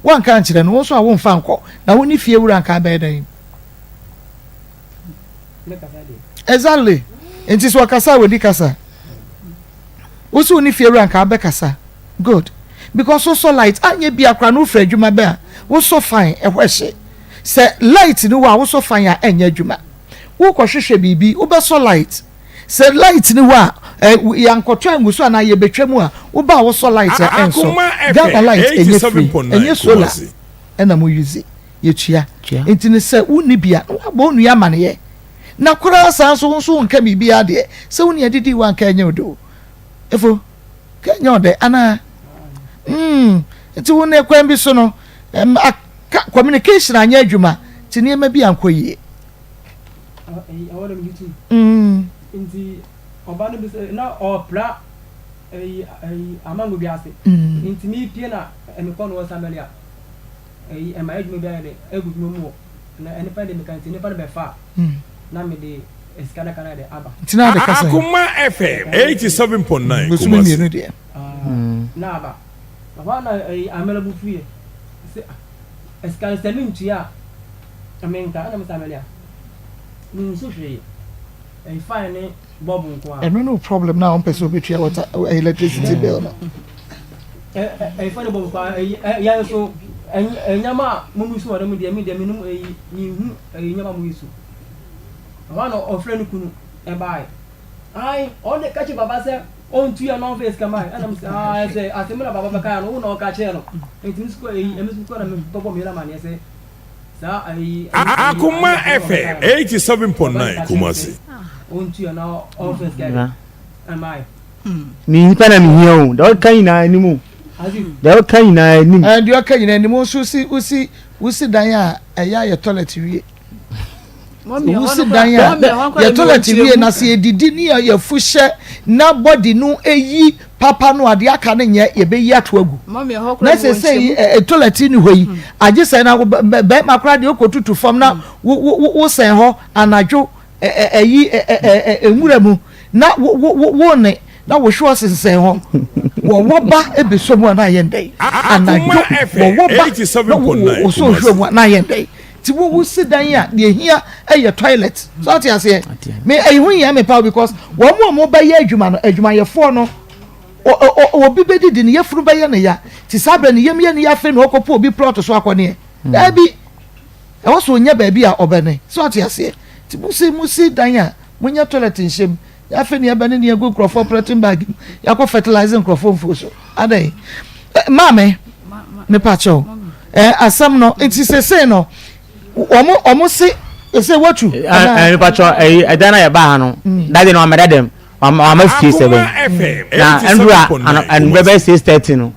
Woanka ankyerɛ no, wo nso a womfa nkɔ, na wo ne fie wura nka abɛyɛ dɛn? Exactly. Nti sɛ ɔkasa a wɔdi kasa. Wo so wo ne fiewura nka abɛkasa. Good. Because wosɔ light anyɛ bia koraa no wofiri adwuma bɛ a wosɔ fan ɛhɔ ɛhye. Sɛ light ni hɔ a wosɔ fan a ɛnyɛ adwuma. Wokɔ hwehwɛ biribi wobɛsɔ light. Sɛ light ni hɔ a ɛ yɛankɔtɔ angu so anaa yɛbɛtwa mu a woba a wosɔ light a ɛnsɔ. Ghana light ɛnyɛ free ɛnyɛ solar ɛna mo use yɛtua. Nti no sɛ wonni bi a na wabɔ wo nua amaneɛ. Na koraa saa nso wo nso wonka biribiara deɛ sɛ wo nua didii wo anka ɛnyɛ wo dɛ o. Efo, ka ɛnyɛ wo dɛ anaa? Mm, nti wo ne kwan bi so no, um, aka, communication anyɛ adwuma, nti nneɛma bi ankɔ yie. Mm. Nti ɔba no bi sɛ na ɔpra ɛyi ɛyi amango bi ase. Mm. Nti mi pie na ɛmekɔ no wɔ Samaria. Ɛyi ɛma adwuma bi ayɛ dɛ ɛgu dwuma mu wɔ. Na nnipa de meka nti nnipa no bɛfa a na mede sika adaka no ayɛ dɛ aba. Nti na ade kasa yi. Akoma FM 87.9 Bosome Kumasi. mmienu deɛ. Na aba. Ɛhɔ ara na ɛyi Amela bo fuiɛ sɛ ah sika no sɛ mentua a menka ɛna mese Amelia mensu hwee ɛyi fine ne bulb nko ara. Ɛno ne wo problem no a wompɛ sɛ wobɛtua water electricity bill no. Ɛyi fine ne bulb nko ara ɛyi yɛn nso nneɛma a mo use wɔ dɛm deɛ me deɛ menim ɛyi menhu ɛyi nneɛma mo use. Ɛhɔ ara na ɔfrɛ ne kunu ɛbaeɛ. Ae ɔno de ka kyerɛ baba sɛ ɔntua na ɔmfa sika ma ɛna mesɛ ae sɛ asɛm na baba bɛka no wo na ɔka kyerɛ no nti me nso kɔ ɛyi ɛmi nso kɔ na mekɔbɔ me yere amaneɛ sɛ saa ɛyi Akoma FM 87.9 Kumasi. ɔntua na ɔmfa sika de ɛma yɛ. Me nipa na mehia o deɛ ɔka nyinaa anim o deɛ ɔka nyinaa anim. Ɛɛ deɛ ɔka nyinaa anim nso si wosi wosi dan a ɛyɛ ayɛ toilet wie. Wosi dan a yɛ toilet wie na sɛ yɛdidi ne yɛfu hyɛ na body no eyi papa no adeɛ aka no nyɛ yɛbɛyi ato agu na sɛ sɛ yi ɛ toilet ni hɔ yi hmm. agye sɛ na bɛrima koraa deɛ ɔkɔ fam na hmm. wo wo wo sɛn hɔ anadwo ɛyi nwura mu na wo wo wo ne na wohwɛ ɔsensɛn hɔ wɔwɔ ba ebesɔ mu a na ayɛ ndɛ anadwo wɔwɔ ba na wosɔ ohwɛ mu a na ayɛ ndɛ ti wo wo si dan a deɛ hia ɛyɛ toilet so ate aseɛ me ɛyi ho hia me paa because wɔn mu a wɔn bɛyɛ adwuma no adwumayɛfoɔ no obi bɛdidi ne yafunu bɛyɛ ne ya ti saa abirɛ ne yam yɛ ne ya afei na ɔkɔpɔ obi plot so akɔ neɛ daabi ɛwɔ so onya baabi a ɔbɛne so ate aseɛ ti mo si mo si dan a mo nya toilet nhyɛm Afei na yɛbɛne ne yɛgu nkurɔfoɔ polythene bag mu yɛakɔ fertilize nkurɔfoɔ mfuo so adɛn maame mepa kyɛw eh, asɛm no nti sesei no wɔn wɔn se sɛ watu. mepa kyɛw ɛyi ɛdan na yɛba ha no mm. dade no wamɛda dɛm wama fie sɛbɛn na ndura ɛnubɛ bɛ 6:30 no.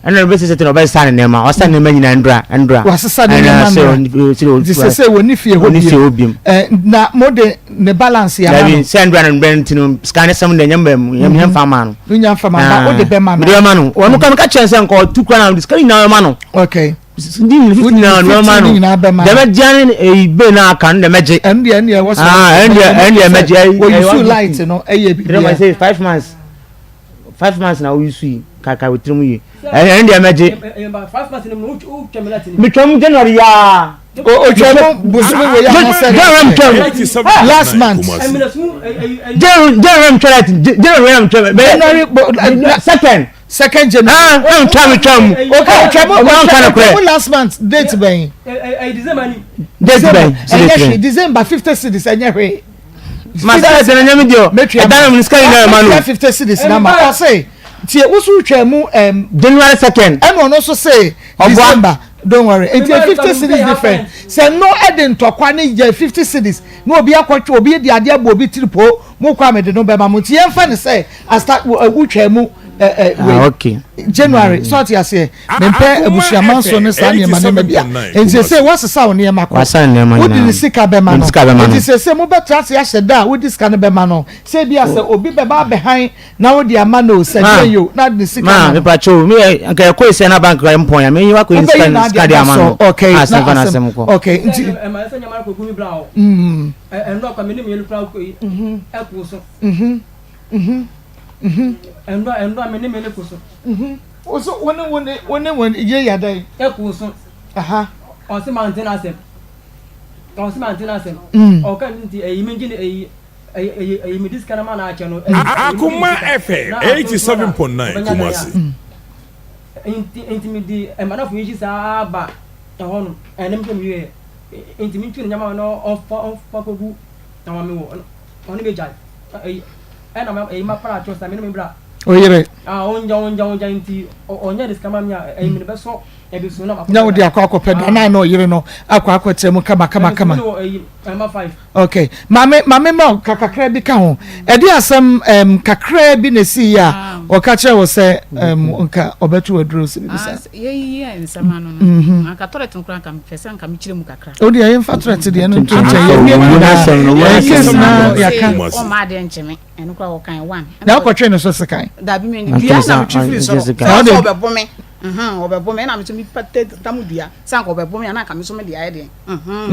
ɛna ɔbɛ sɛ sɛ ɔbɛ sa ne nneɛma ɔsa nneɛma nyinaa ndura ndura wasesa ne nneɛma ndura nti sɛ sɛ wɔn ni fie hɔ biem fie hɔ biem ɛɛ na mo de ne balance yɛ ama no dabi sɛ ndura no ndura nti no sika ne sɛm de nyɛ mbɛ mu nyɛ nfa ma no nyɛ nfa ma no o de bɛ ma no de bɛ ma no wɔn ka ka kyerɛ sɛ nkɔ tu kura na sika nyinaa bɛ ma no okay ndi ne fifty nyinaa bɛ ma no dɛmɛ gya ne eyi bee na aka no dɛmɛ gye ɛn deɛ ɛn deɛ wɔ sɛ ɛn deɛ ɛn deɛ mɛ gye wɔyi su light no ɛyɛ bibi 5 months 5 months na woyi so yi kaka wo tirim yi ɛn deɛ mɛgye metwam January yaa otwa mu bosome wei anasɛ January metwam last month January metwam January metwam January second. Second January. Ah, na ntwa mi twa mu. Okay, twa mu. Ɔmo anka no korɛ. Mu last month date bɛn. December ni. Date bɛn. Ɛnyɛ hwee December 50 cedis ɛnyɛ hwee. Masa ɛsɛ na nyɛ mi deɛ. Ɛdan na mi sika nyinaa ma no. Metua 50 cedis na ma ɔse tie woso twa mu. January 2nd. Ɛna ɔno nso se December don't worry nti 50 cedis different sɛ no ɛde ntɔkwa ne yɛ 50 cedis na obi akɔtwe obi de adeɛ abɔ obi tiri po mo kɔ a mede no bɛma mo nti yɛmfa no sɛ asta wotwa mu ah, okay. January sɛ ɔte aseɛ mempɛ abusuama nso ne saa nneɛma nneɛma bi a nti sɛ woasesa wo nneɛma kɔ wode ne sika bɛma no nti sɛ sɛ mobɛtra ase ahyɛ da a wode sika no bɛma no sɛ bi a sɛ obi bɛba abɛhan na wode ama no sɛ deɛ yo na de ne sika ma no mepa kyɛw me nka ɛkɔ sɛ na bank mpɔn ya meyi wakɔ yi sika sika de ama no okay na asɛm kɔ okay nti ɛma sɛ nyama kɔ gumi bra o ɛnura kwa me ne mmienu kura kɔ yi ɛkɔ so ɛnura ɛnura me ne mmienu kɔ so woso wo ne wo ne wo ne wɔn yɛ yɛ dɛn ɛkɔ so ɔse ma nte n'asɛm ɔse ma nte n'asɛm ɔka nti ɛyi me ngye ne ɛyi Akoma FM 87.9 Kumasi. Nti mi di ɛmanafo yi saa ba ɛhɔ no ɛnam sɛ mi yɛ nti mi ntwi ne nyama no ɔfa ɔfa kogu na wɔn mi wɔ ɔno bɛ gya ɛna ɛyi ma para atwɔ sa mi ne mi bra. Oyere. Ah ɔngya ɔngya ɔngya nti ɔnyɛ de sika ma mi a ɛyi mi de bɛ sɔ. na wode akɔ akɔpɛ da na na ɔyere no akɔ akɔtena mu kama kama kama okay maame maame ma ka kakra bi ka ho ɛde asɛm um, kakra bi na esi yɛ a ah. ɔka kyerɛ wɔ sɛ um, nka ɔbɛto aduro sɛ bibi sa. Ah, yɛyiyi nsɛm ano no mhm. anka tɔrɛt no koraa nka mepɛ sɛ nka mekyerɛ mu kakra. o deɛ yɛmfa tɔrɛt deɛ no nto nkyɛn yɛwie no nyinaa yɛ case na yɛaka. ɔma adeɛ nkyeme ɛno koraa wɔkan one. Na wokɔtwe ne so sekan. Dabi me dua na metwe firi soro sɛ ɔbɛbo me. Ɔbɛbo me ɛna me nso mepa tam dua sɛ anka ɔbɛbo me a na anka me nso mede ayɛ deɛ.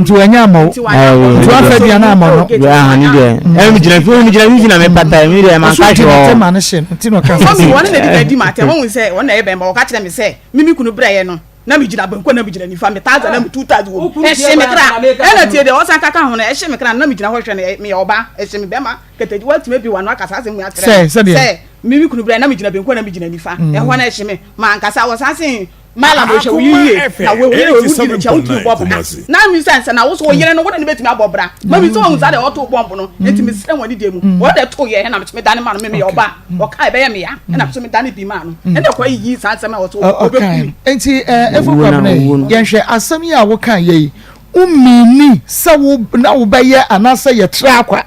Nti wanya ama wo. Nti wafa dua no ama no. Dua ahane deɛ. Ɛna megyina fi megyina fi na mepata mi deɛ manka hwee wɔ. Ɔso ma no hye no nti na ɔka sɛ. Mami wɔn na di ka di ma atɛ wɔn sɛ wɔn na ɛyɛ bɛn ba wɔka kyerɛ me sɛ mimi kunu brɛ yɛ no na megyina banku na megyina nifa me taza na me tu taza wɔ mu ɛhye me kra ɛna tie deɛ ɔsan kaka ho no ɛhye me kra na megyina hɔ hwɛ no meyɛ ɔba ɛhye me bɛma kɛtɛgye watumi abi wano aka saa asɛm wei akyerɛ me sɛ me me kunu berɛ na megyina benku na megyina nifa mm. ɛhɔ na ɛhye me mankasa wɔ saa se malam hwɛ wo yie na wo yere wo di n'akyi a wotumi bɔ bra na mi sɛ nsɛ na wo so wo yere no wo ne ne bɛtumi abɔ bra ma mi sɛ wɔn saa deɛ ɔto bɔmbo no eti mi srɛ wɔn ne deɛ mu wɔn de to yɛ ɛna mi dane ma no mi mi yɛ ɔba ɔka ɛbɛyɛ mi ya ɛna mi so mi dane bi ma no ɛna ɛkɔ yiyi saa nsɛm a wɔso ɔbɛku mi. Nti ɛɛ efo kwabena yi yɛn hwɛ asɛm yi a woka yɛ yi womini sɛ wo na wobɛyɛ anaasɛ yɛtra akwa.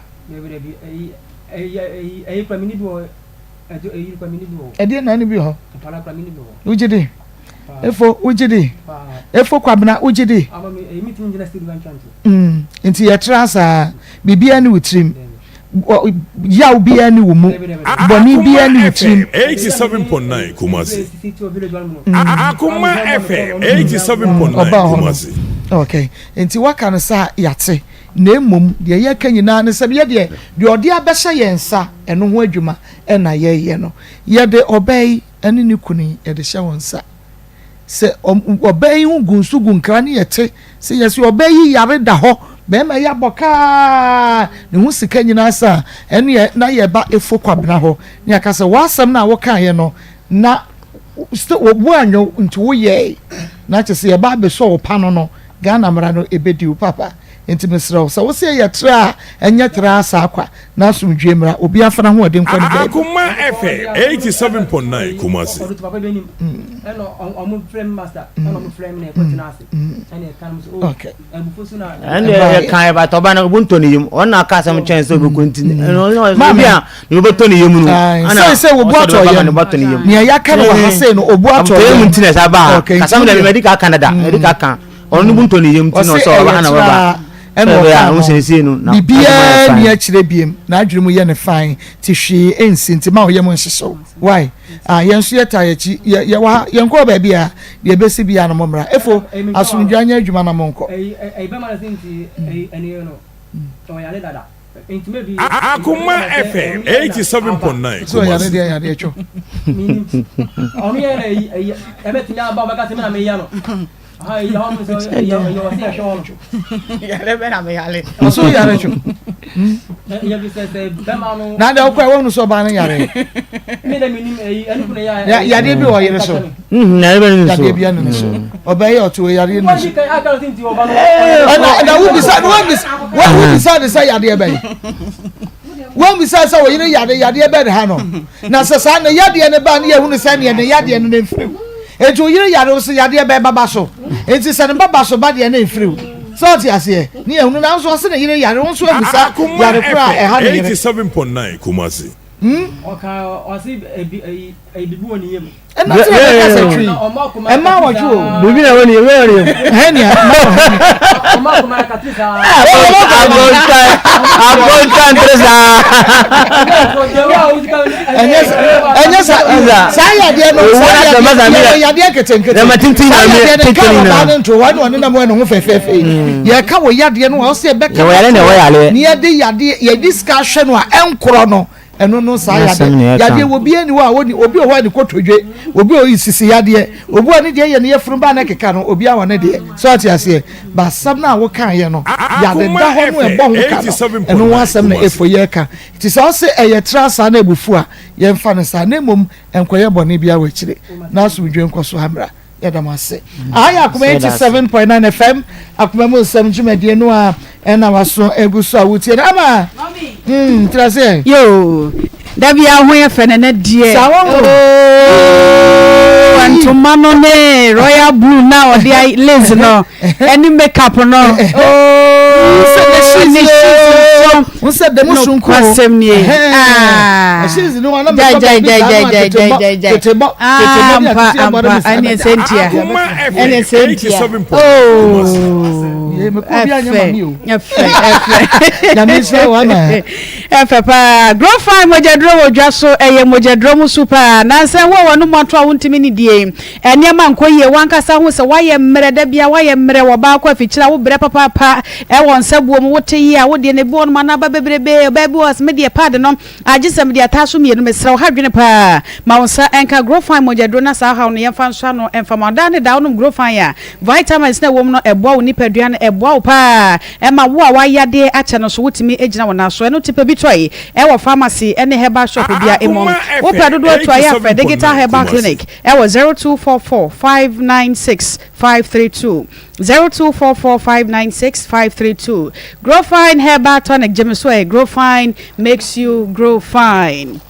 Ɛdeɛ na ɛne bi wɔ hɔ. Wogye di? Efo wogye di? Efo Kwabena wogye di? Mm, nti yɛtra saa biribiara ne wo tirim yaw biara ne wo mu bɔne biara ne wo tirim. 87.9 Kumasi. Akoma FM 87.9 Kumasi. Okay, nti waka no saa yate. Na mmom deɛ yɛreka nyinaa ne sɛ, yɛ deɛ, deɛ ɔde abɛhyɛ yɛn nsa, ɛno ho adwuma na yɛreyɛ no. Yɛde ɔbaa yi ne ne kunu yi, yɛde hyɛ wo nsa. Sɛ ɔbaa yi ho gu nso gu nkra ne yɛte sɛ yɛse ɔbaa yi yare da hɔ, barima yi abɔ kaa, ne ho sika nyinaa sa a, ɛneɛ na yɛba Efo Kwabena hɔ ne yɛaka sɛ w'asɛm no a wokaeɛ no, na sɛ woanyɛ wo nti woyɛe, na kyerɛ sɛ yɛba abɛsɔ wo pano no, Ghana mmara no ɛbɛdi wo papa. Enti mesrɛ wo, sɛ wose ɛyɛ tra a, ɛnyɛ tra ara saa kwa, na asomdwoeɛ mmra, obiara mfa n'ahoɔden nkɔ ne baabi. Akoma FM 87.9 Kumasi. Ɛnde yɛ kan ɛba tɔba no obu ntɔ ne yam ɔno na aka asɛm kyɛn sɛ obeku nti obi a ne obe tɔ ne yam no ɛna sɛ obu atɔ yam nea yɛaka no wɔ ha sei no obu atɔ yam nti na ɛsa ba ha kasam dɛ mɛdi ka aka dada mɛdi ka aka ɔno ne bu ntɔ ne yam nti na ɔsɛ ɔba ha na ɔba ɛna ɔka no biribiara ni akyerɛ biem n'adwene mu yɛ ne fan ti hwee nsi nti ma ɔyɛ mu nhyehyew why ah yɛn nso yɛ taa yɛkyi yɛ yɛ wɔ ha yɛn kɔɔ baabi a deɛ ebesi bi ano mo mmra efo asomdwa nyɛ adwuma na mo nkɔ. Akoma FM 87.9 So yare deɛ yare atwa. Ɔso yare two. Na deɛ ɔkɔ ɛwɔ no sɛ ɔbaa no yare. Yadeɛ bi wɔ yere so. Yadeɛ bi ɛne ne so. Ɔbaa yi ɔte wɔ yadeɛ ne so. Ɛna ɛna wubisa wubisa wubisa de sɛ yadeɛ bɛn. Wubisa sɛ ɔyere yare yadeɛ bɛn ha no. Na sɛ saa ne yadeɛ no ba ne yɛhunu sɛ neɛ ne yadeɛ no ne mfiriw. Enti oyere yare wo so yadeɛ bɛn baba so. Enti sɛ ne baba so ba deɛ ne mfiriw. Sɛ ɔte aseɛ ne yɛhunu nanso ɔse ne yere yare wo nso abusa yare koro a ɛha ne yere. 87.9 Kumasi. Hmm? Ɛna sɛ yɛbɛka sɛ twi ɛma wɔtwe o. Biribi na wɔ ne yam wɔ ne yam. Hɛnia ɛma wɔ hɛnia. Abontan abontan tere saa. Ɛnyɛ ɛnyɛ sa saa yadeɛ no saa yadeɛ yɛ yadeɛ nketenkete. Saa yadeɛ no nka wɔ baa no nto hɔ ɛna ɔne nam wɔ ne ho fɛfɛɛfɛ yi. Yɛka wɔ yadeɛ no a ɔsɛ yɛbɛka. Ne yɛde yadeɛ yɛde sika ahwɛ no a ɛnkorɔ no. Ɛno no saa yadeɛ yadeɛ wɔ obiara ni hɔ a wɔni obi wɔ hɔ a ne kotodwe obi wɔ sisi yadeɛ obi wɔ ne deɛ yɛ ne yɛfunu ba ne keka no obi awɔ ne deɛ sɛ ɔte aseɛ ba asɛm no a woka yɛ no yade da hɔ no ɛbɔ ho ka no ɛno ho asɛm na efo yɛ ka ti sɛ ɔse ɛyɛ tra saa na ebufu a yɛmfa no saa na mmom nkɔyɛ bɔne bi awɔ akyire na asomdwe nkɔ so amra. Yɛda mo ase. Aha yɛ Akoma 87.9 FM, Akoma mu nsɛm dwumadie no a ɛna waso egu so a wotie no. Ama! Mm, tira seɛ. Yoo, da bi a ho yɛ fɛ na na deɛ. Saa wɔn ho. Oh, ntoma no ne royal blue na ɔde ay lace no ɛne makeup no. Oh, ne shoes nso. N sɛ dɛm sonko. Nokwasɛm nie. Gyaegyaegyaegyaegyaegyae. Ampa ampa ɛne sɛ ntia. Ɛne sɛ ntia. Oh. Ɛfɛ ɛfɛ ɛfɛ. Ɛfɛ paa. Grow fine mogyaduro wɔ dwa so ɛyɛ mogyaduro mu so paa. Nansa wo a wɔn mu ato a wontumi ne die. Nneɛma nkɔ yie, w'ankasa hu sɛ woayɛ mmerɛ, da biara woayɛ mmerɛ, wɔ baako afikyire a wobrɛ papaapa wɔ nsabuo mu, wote yie a wodeɛ no ebi wɔ nom anaa aba bebrebee, ɔbaa bi wɔ hɔ a sɛ me deɛ pad no agye sɛ mede ataa so mmienu, mesrɛ wo ha dwene paa, ma wo nsa nka Grofine mogyaduro na saa haw no yɛmfa nsɔ ano mfa ma wo. Daa ne daa wonom Grofine a, vitamins no a ɛwɔ mu no ɛboa wo nipadua no, ɛboa wo paa, ɛma wo a w'ayadeɛ akyɛ no nso wotumi gyina wo nan so, ɛno nti pɛ bi tɔe wɔ pharmacy ne herbal shop biara mu. Wopɛ dodoɔ a tu a yɛ a frɛ Digital Herbal Clinic. Ɛwɔ 0244 596 532, 0244 596 532. Grow Fine Herbal Tonic, gye me so ɛ, Grow Fine makes you grow fine.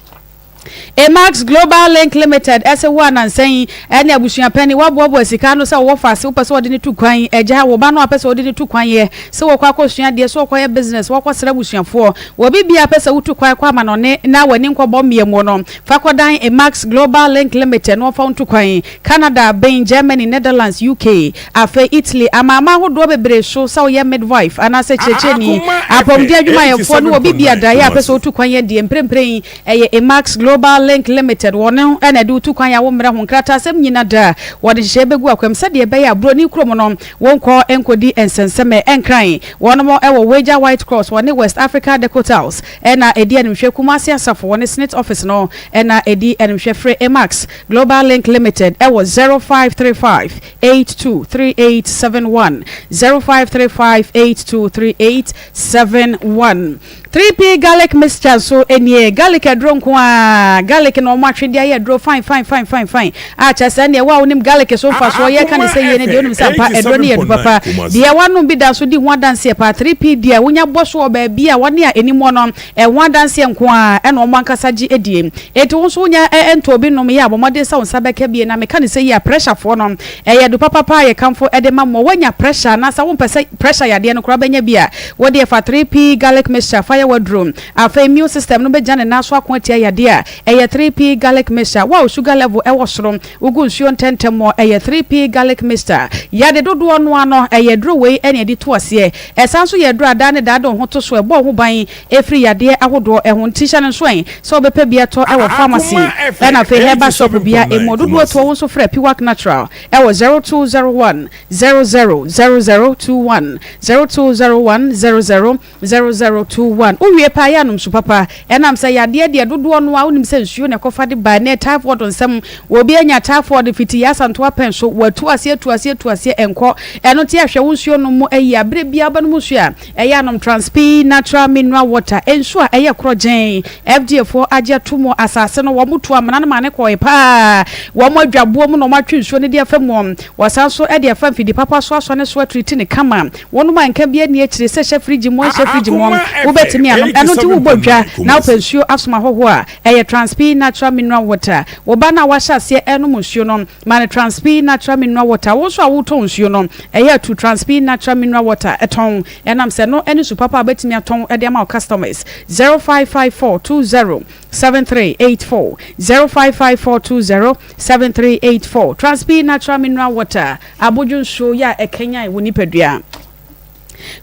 Emax Global Link Limited ɛsɛ wo anansa yi ɛne abusua panyin waboaboa sika ano sɛ wɔwɔ faase wopɛ sɛ wɔde ne tu kwan agya wo ba no a pɛ sɛ wɔde ne tu kwan yɛ sɛ wɔkɔ akɔsua adeɛ sɛ wɔkɔyɛ business wɔkɔsra abusuafoɔ wɔ biribiara pɛ sɛ wotu kwan kɔ amanɔne na w'ani nkɔbɔ mmeamuo no Fa kɔdan Emax Global Link Limited na wɔmfa wo nto kwan Canada, Ben, Germany, Netherlands, UK, afei Italy, amanaman ahodoɔ bebree so sɛ woyɛ midwife anaasɛ kyerɛkyerɛni, apɔmuden adwumayɛfoɔ ne obi bi a daeɛ a pɛ sɛ wotu kwan yɛ deɛ mprempren yi ɛyɛ Emax Global Link Limited wɔn na ɛde wo tu kwan a wo mmerɛ ho nkrataasɛm nyina da wɔde nhyehyɛeɛ bɛgu akwam sɛdeɛ ɛbɛyɛ a buroni kurom no wonkɔ nkɔdi nsɛnsɛmɛ ɛnkran wɔnom wɔ Weija White Cross wɔne West Africa Decotals na ɛdi animhwɛ Kumasi Asafo wɔ ne Senate Office no na ɛdi animhwɛ Frɛ Emax Global Link Limited wɔ 0535 823871, 0535 823871. 3P Garlic Mixture nso nie, garlic aduro nko ara, garlic na wɔn atwe de ayɛ aduro fine fine fine fine fine a kyerɛ sɛ ɛnneɛ wo a wonim garlic so mfasoɔ yɛka ne sɛ yie no deɛ wonim sɛ ampa aduro no yɛ adu papa. Deɛ woanom bi da nso di ho adanseɛ paa. 3P deɛ wonya bɔ so wɔ baabi a wɔne a ɛnim wɔ no, ɛho adanseɛ nko ara na wɔn ankasa gye die. Enti wo nso wonya ntɔɔ bi nom yɛ a, bɔ mmɔden sɛ wo nsa bɛka bi. Na meka no sɛ yie a, pressure-foɔ no, ɛyɛ adu papa paa a yɛkamfo de ma mo. Woanya pressure anaasɛ wompɛ sɛ pressure yadeɛ no koraa wobɛnya bi a, wo deɛ fa 3P garlic mixture fa yɛ w'aduro. Afei immune system no bɛgyina ne nan so ako atia yadeɛ a Ɛyɛ 3P garlic mixture. Wo a wo sugar level wɔ soro, wogu nsuo ntɛntɛm mɔ, ɛyɛ 3P garlic mixture. Yade dodoɔ no ara no, ɛyɛ aduro wei na yɛde tu aseɛ. Ɛsan nso yɛ aduro a daa ne daa de wo ho to so, ɛbɔ wo ho ban firi yadeɛ ahodoɔ ho. Nti hyɛ no nso ɛ sɛ wobɛpɛ bi atɔ wɔ pharmacy ɛna afei herbal shop biara mu. Dodoɔ toɔ wo nso frɛ Piwak Natural wɔ 0201 00 0021, 0201 00 0021. 1. Wowie paa yɛ anom nsu papa. Ɛnam sɛ yadeɛ deɛ dodoɔ no ara wonim sɛ nsuo na ɛkɔfa de ba. Ɛnnɛ typhoid nsɛm, obi anya typhoid fiti yɛ Asantewa pɛn so, watu aseɛ atu aseɛ atu aseɛ ɛnkɔ. Ɛno nti hwɛ wo nsuo nom mu yie. Aberɛ biara wobɛnom nsuo a, ɛyɛ anom Transpi Natural Mineral Water, nsuo a ɛyɛ korɔgyenn. FDA foɔ agye ato mu, asase no wɔn tu amena no ma no kɔɔe paa. Wɔn adwaboɔ mu na wɔn atwe nsuo no de afa mu. Wɔsan nso de afa mfidi papa so asɔ ne so atriti no kama. Wonom a nka biara nni akyire sɛ hyɛ fridge mu nhyɛ fridge mu, wobɛtumi anom. Ɛno nti wobɔ dwa na wopɛ nsuo asom ahɔhoɔ a, ɛyɛ Transpi Natural Mineral Water. Wo ba no a wahyɛ aseɛ renom nsuo no, ma no Transpi Natural Mineral Water. Wo nso a wotɔn nsuo no, ɛyɛ a tu Transpi Natural Mineral Water tɔn. Ɛnam sɛ ɛno ne nsu papa a wobɛtumi atɔn de ama wo customers. 0554 20 7384 0554 20 7384 Transpi Natural Mineral Water, abodwo nsuo yɛ a ɛkanyan wo nipadua.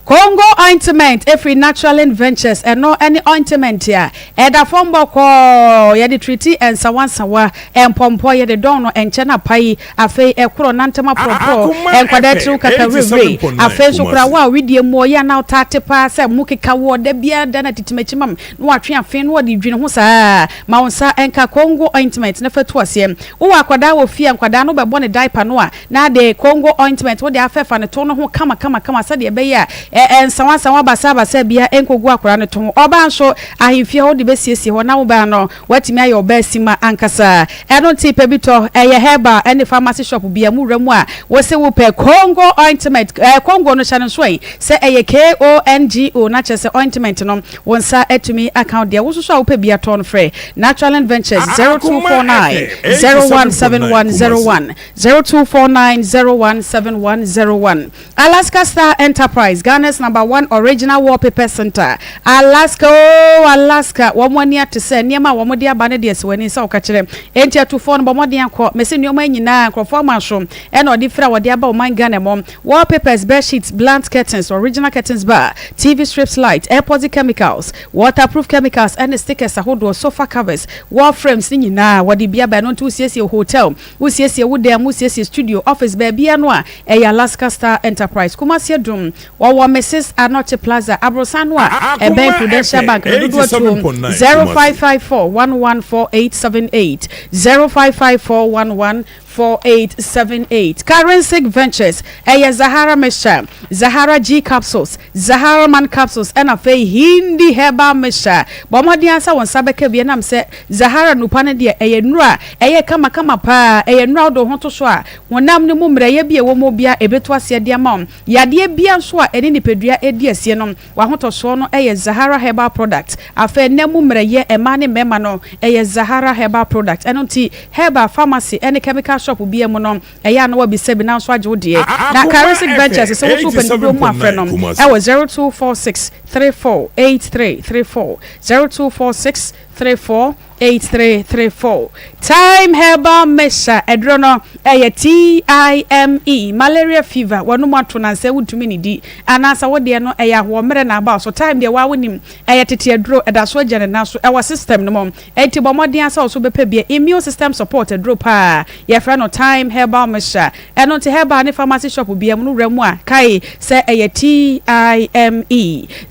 Congo ointment ɛfiri Naturalin Ventures, ɛno ne ointment a ɛda fam bɔkɔɔ, yɛde triti nsawansawa, mpɔmpɔ, yɛde dɔn no nkyɛ no apae, afei ɛkorɔ nantam aporɔporɔ, nkwadaa tiriw kaka werewere, afei nso koraa wo a wedeɛ mu ɔyɛ a na wotaa te paa sɛ mo keka woɔ da biara da na titimakyimam na watwe afe na ɔde dwini ho saa. Ma wo nsa nka Congo ointment na fa tu aseɛ. Wowɔ akwadaa wɔ fie a, nkwadaa no wobɛbɔ ne diaper no a, na de Congo ointment wode afɛfa ne to no ho kama kama kama sɛdeɛ ɛbɛyɛ a ɛ nsawansawa basabasa biara nkɔgu akwadaa no to ho. Ɔbaa nso, ahemfie hɔ wode bɛsiesie hɔ na wo baa no watumi ayɛ ɔbaa simma ankasa. Ɛno nti pɛ bi tɔ, ɛyɛ herbal ne pharmacy shop biara mu wura mu a wose wopɛ Congo ointment, ɛ Congo no hyɛ no nso ɛ sɛ ɛyɛ K-O-N-G-O na kyerɛ sɛ ointment no Wo nsa atumi aka wo deɛ. Wo nso so a wopɛ bi atɔ no frɛ Naturalin Ventures 0249 017101, 0249 017101. Alaska Star Enterprise, Ghana's number one original wallpaper center. Alaska oo Alaska, wɔn ani ate sɛ nneɛma a wɔde aba no deɛ sɛ w'ani nsa wo ka kyerɛ. Enti atufoɔ no bɔ mmɔden akɔ. Mese nneɛma yi nyinaa nkurɔfoɔ ama so ɛna ɔde firi a wɔde aba ɔman Ghana mu. Wallpapers, bed sheets, blunt curtains, original curtains bar, TV strips light, airposi chemicals, waterproof chemicals ɛne stickers ahodoɔ, sofa covers, wall frames ne nyinaa wɔde bi aba. Ɛno nti wosiesie wo hotel, wosiesie wo dan mu, wosiesie studio, office, baabiara no a ɛyɛ Alaska Star Enterprise. Kumasi Adum, wɔwɔ Mrs. Anokye Plaza, aborosan no a ɛbɛn Prudential Bank no, dodoɔ tuo 0554 114878, 0554 11 4878. Karensic Ventures, ɛyɛ Zahara Mixture, Zahara G Capsules, Zahara Man Capsules ɛna afei Hindi Herbal Mixture. Bɔ mmɔden ara sɛ wo nsa bɛka bi ɛnam sɛ Zahara nnupa no deɛ ɛyɛ nnuro a ɛyɛ kamakama paa. Ɛyɛ nnuro a wode wo ho to so a, honam no mu mmerɛyɛ bi a ɛwɔ mu biara ɛbɛtu aseɛ de ama wo. Yadeɛ biara nso a ɛne nipadua ɛdi asie no, w'ahotɔsoɔ no yɛ Zahara Herbal Product. Afei nna mu mmerɛyɛ mmaa ne mmarima no, ɛyɛ Zahara Herbal Product. Ɛno nti, herbal pharmacy ne chemical shop biara mu no, ɛyɛ a na woabisa bi nanso agye wo deɛ. Na Karisic Ventures sɛ wo nso wopɛ no dodoɔ mu a, frɛ no wɔ 0246 34 8334, 0246 34 8334 Thyme Herbal Mixture aduro no ɛyɛ TIME Malaria fever w'anum ato nansɛ wontumi nnidi anaasɛ wo deɛ no ɛyɛ ahoɔmmerɛ na aba wo so Thyme deɛ waa wonim ɛyɛ tete aduro ɛda so agya ne nan so ɛwɔ system no mu enti bɔ mmɔden ara sɛ wo so bɛpɛ bi Immune system support aduro paa yɛfrɛ no Thyme Herbal Mixture ɛno nti herbal ne pharmacy shop biara mu no wura mu a kae sɛ ɛyɛ TIME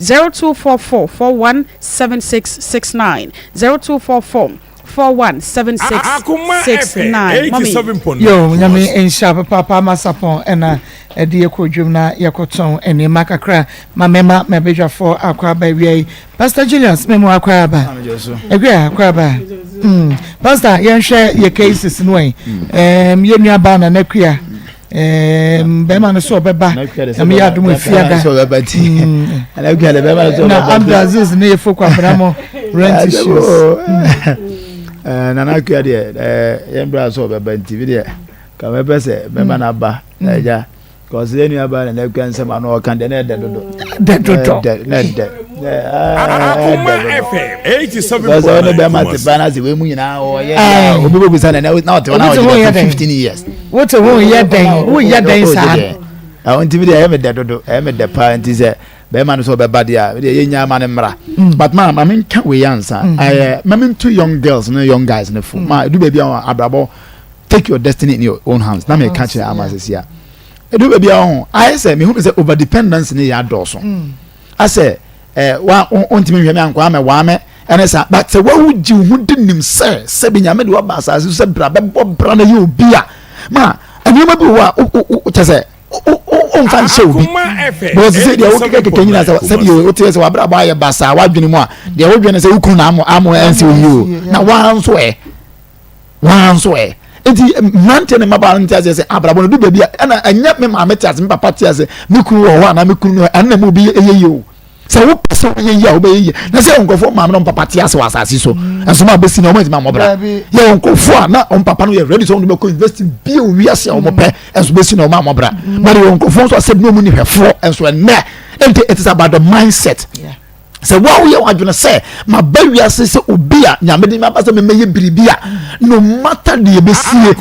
0244 41 7669 0244 41 7669 Mommy. Yo, nyame nhyira papaapa masapɔn ɛna ɛde yɛkɔ dwom na yɛkɔtɔn nneɛma kakra ma mɛma mɛbadwafoɔ akɔ aba awia yi Pastor Julius mɛmu akɔ aba akua akɔ aba mm. Pastor yɛnhwɛ yɛ cases no ɛ mm. yɛ nua baa Nana Akua bɛrima no sɛ ɔbɛba nyame yɛ adom efiada na Abdulaziz ne yɛfo kwabena mo rent issues nana akua deɛ yɛn bra sɛ ɔbɛba nti bi deɛ ka mɛpɛ sɛ bɛma no aba na agya Kɔsi yɛn nua baa na n'akua nsɛm ano ɔka deɛ na ɛdɛ dodo. Ɛdɛ dodo. Ɛdɛ na ɛdɛ. Akoma FM 87.9. Kɔsi ɔne bɛrima te ba na se wei mu nyinaa ɔyɛ deɛ obi bɛ bisa na na ɔte hɔ na ɔgyina for 15 years. Wote ho yɛ dɛn wo yɛ dɛn saa. Ɛwɔ nti mi deɛ ɛyɛ mi dɛ dodo ɛyɛ mi dɛ paa nti sɛ bɛrima no sɛ ɔbɛba deɛ a deɛ yɛ nyaa ma ne mmra. But ma ma mi nka wei ansa ɛyɛ ma mi ntu young girls ne young guys ne fo ma edu baabi a abrabɔ. Take your destiny in your own hands na meka kyerɛ ama sisi a edu baabi a ɔho ayɛ sɛ mehu sɛ over dependence ne yɛ adɔɔso mm. asɛ. ɛɛ wa ɔntumi nhwɛ mi ankɔ amɛ waa mɛ ɛne saa but sɛ wawu gye wo ho di nim sɛ sɛbi nyame de waba asase so sɛ bra bɛbɔ bra na yɛ obi a ma nneɛma bi wɔ hɔ a kyɛ sɛ womfa nhyɛ obi because sɛ deɛ wokekakeka nyina sɛ sɛdeɛ woteɛ sɛ wabrabɔ ayɛ basaa woadwene mu a deɛ wodwene sɛ wo kunu na amo amo ɛnsɛ oyi o na woa nso ɛ woa nso ɛ nti mmeranteɛ ne mmabaa no nte aseɛ sɛ abrabɔ no du baabi a ɛna ɛnyɛ me maame te ase me papa te ase me kunu wɔ hɔ anaa me kunu no ɛna mu obi ɛyɛ yie o sɛ wopɛ sɛ woyɛ yie a wobɛyɛ yie na sɛ nkurɔfoɔ maame no papa te ase wɔ asase so ɛnso ma bɛsi na wɔn antumi ammɔ bra yɛ nkurɔfoɔ a na wɔn papa no yɛ ready sɛ wɔn de bɛkɔ university bie wiase a wɔn pɛ ɛnso bɛsi na wɔn ammɔ bra but yɛ nkurɔfoɔ nso asɛ bi na wɔn ni hwɛfoɔ ɛnso ɛnɛ nti it is about the mindset. Yeah sɛ wo a woyɛ w'adwene sɛ maba wiase sɛ obi a nyame de maba sɛ memɛyɛ biribi a no matter deɛ ɛbɛsie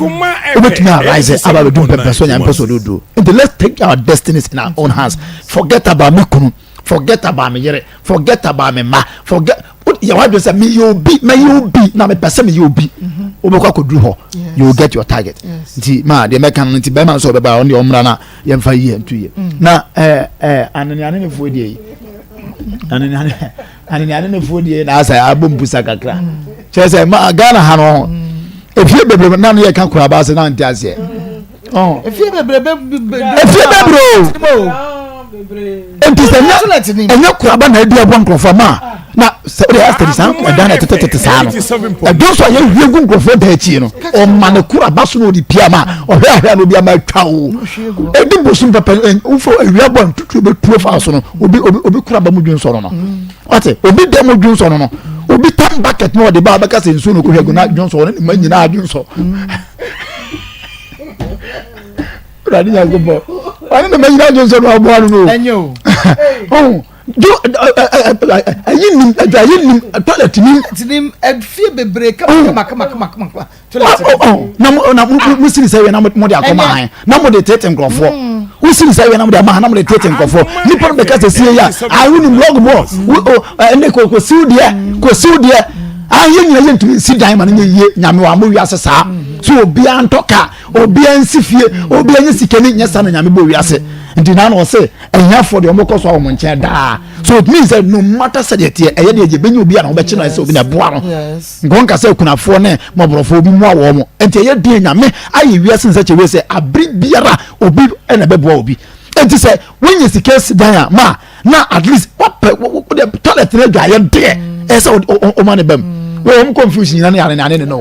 wobɛtumi arise aba bɛdu mpɛmpɛ so nyame pɛ sɛ ɔde duro nti let's take our destinies in our own hands forget about me kunu forget about me yere forget about me ma forget yɛ w'adwene sɛ meyɛ obi mɛyɛ obi na mepɛ sɛ meyɛ obi mhm. wobɛkɔ akɔduru hɔ you will get your target nti ma deɛ mɛka no nti bɛrima nso ɔbɛba ɔno deɛ ɔmmra na yɛmfa yie nto yie mm. na ɛɛ ɛɛ aneneanenefoɔ deɛ yi aneneanenefoɔ deɛ na asɛ abɔ mpusa kakra mm. kyerɛ sɛ ma Ghana ha no mm. efie bebree na no yɛ ka koraba ase na nte aseɛ. Efie bebree efie bebree o nti sɛ ɛnyɛ ɛnyɛ koraba na adi aboa nkurɔfoɔ ma na sɛ ɔde asitɛdi saa ɛdan na ɛtetete saa no ɛdɔn nso a yɛhwie gu nkurɔfoɔ da akyi no ɔma ne koraba so na ɔde pia ma ɔhwɛ ahwɛ a na obi ama atwa o ɛdi bosom pɛpɛ wofo awia bɔ ntutuo bɛtuo fa so no obi obi obi koraba mu dwonsɔ no no wate obi dɛm mu dwonsɔ no no obi tam bucket na ɔde ba abɛka sɛ nsuo na ɔkɔhwɛ gu na dwonsɔ ɔne ne ma nyinaa dwonsɔ. Awurade Nyankopɔn ɔne ne ma nyinaa dwonsɔ no aboa no no o do ayi nim adwaye nim toilet nim. nim efie bebree kama kama kama kama kama toilet. na mo na mo mo siri sɛ yɛ na mo de akɔma han na mo de tete nkurɔfoɔ wo siri sɛ yɛ na mo de ama han na mo de tete nkurɔfoɔ nipa no bɛka sɛ sie yɛ a ayi wo nim lɔg bɔ wo ɛnɛ kò kò siw deɛ kò siw deɛ ayi yɛ nyina yɛ ntumi nsi dan ma no nyɛ yie nyame wa mo wiase saa so obiara ntɔ kaa obiara nsi fie obiara nye sikani nyɛ saa na nyame bɔ wiase nti na na ɔse ahiafoɔ deɛ ɔmɔkɔ so a wɔn nkyɛn daa so it means that no matter sɛdeɛ teɛ ɛyɛ deɛ yɛbɛnya obi a na wɔbɛkye no sɛ obi na ɛboa no nkɔn ka sɛ akunafoɔ ne mmɔborɔfoɔ obi mmoa wɔn mo nti ɛyɛ deɛ nyame ayɛ wiase nsɛ kyɛ wie sɛ abere biara obi ɛna ɛbɛboa obi nti sɛ wonyɛ sika si dan a ma na at least wapɛ wode toilet no adwa ayɛ deɛ ɛyɛ sɛ ɔma ne bam wɔn confusion nyinaa ne ane ne ane ne no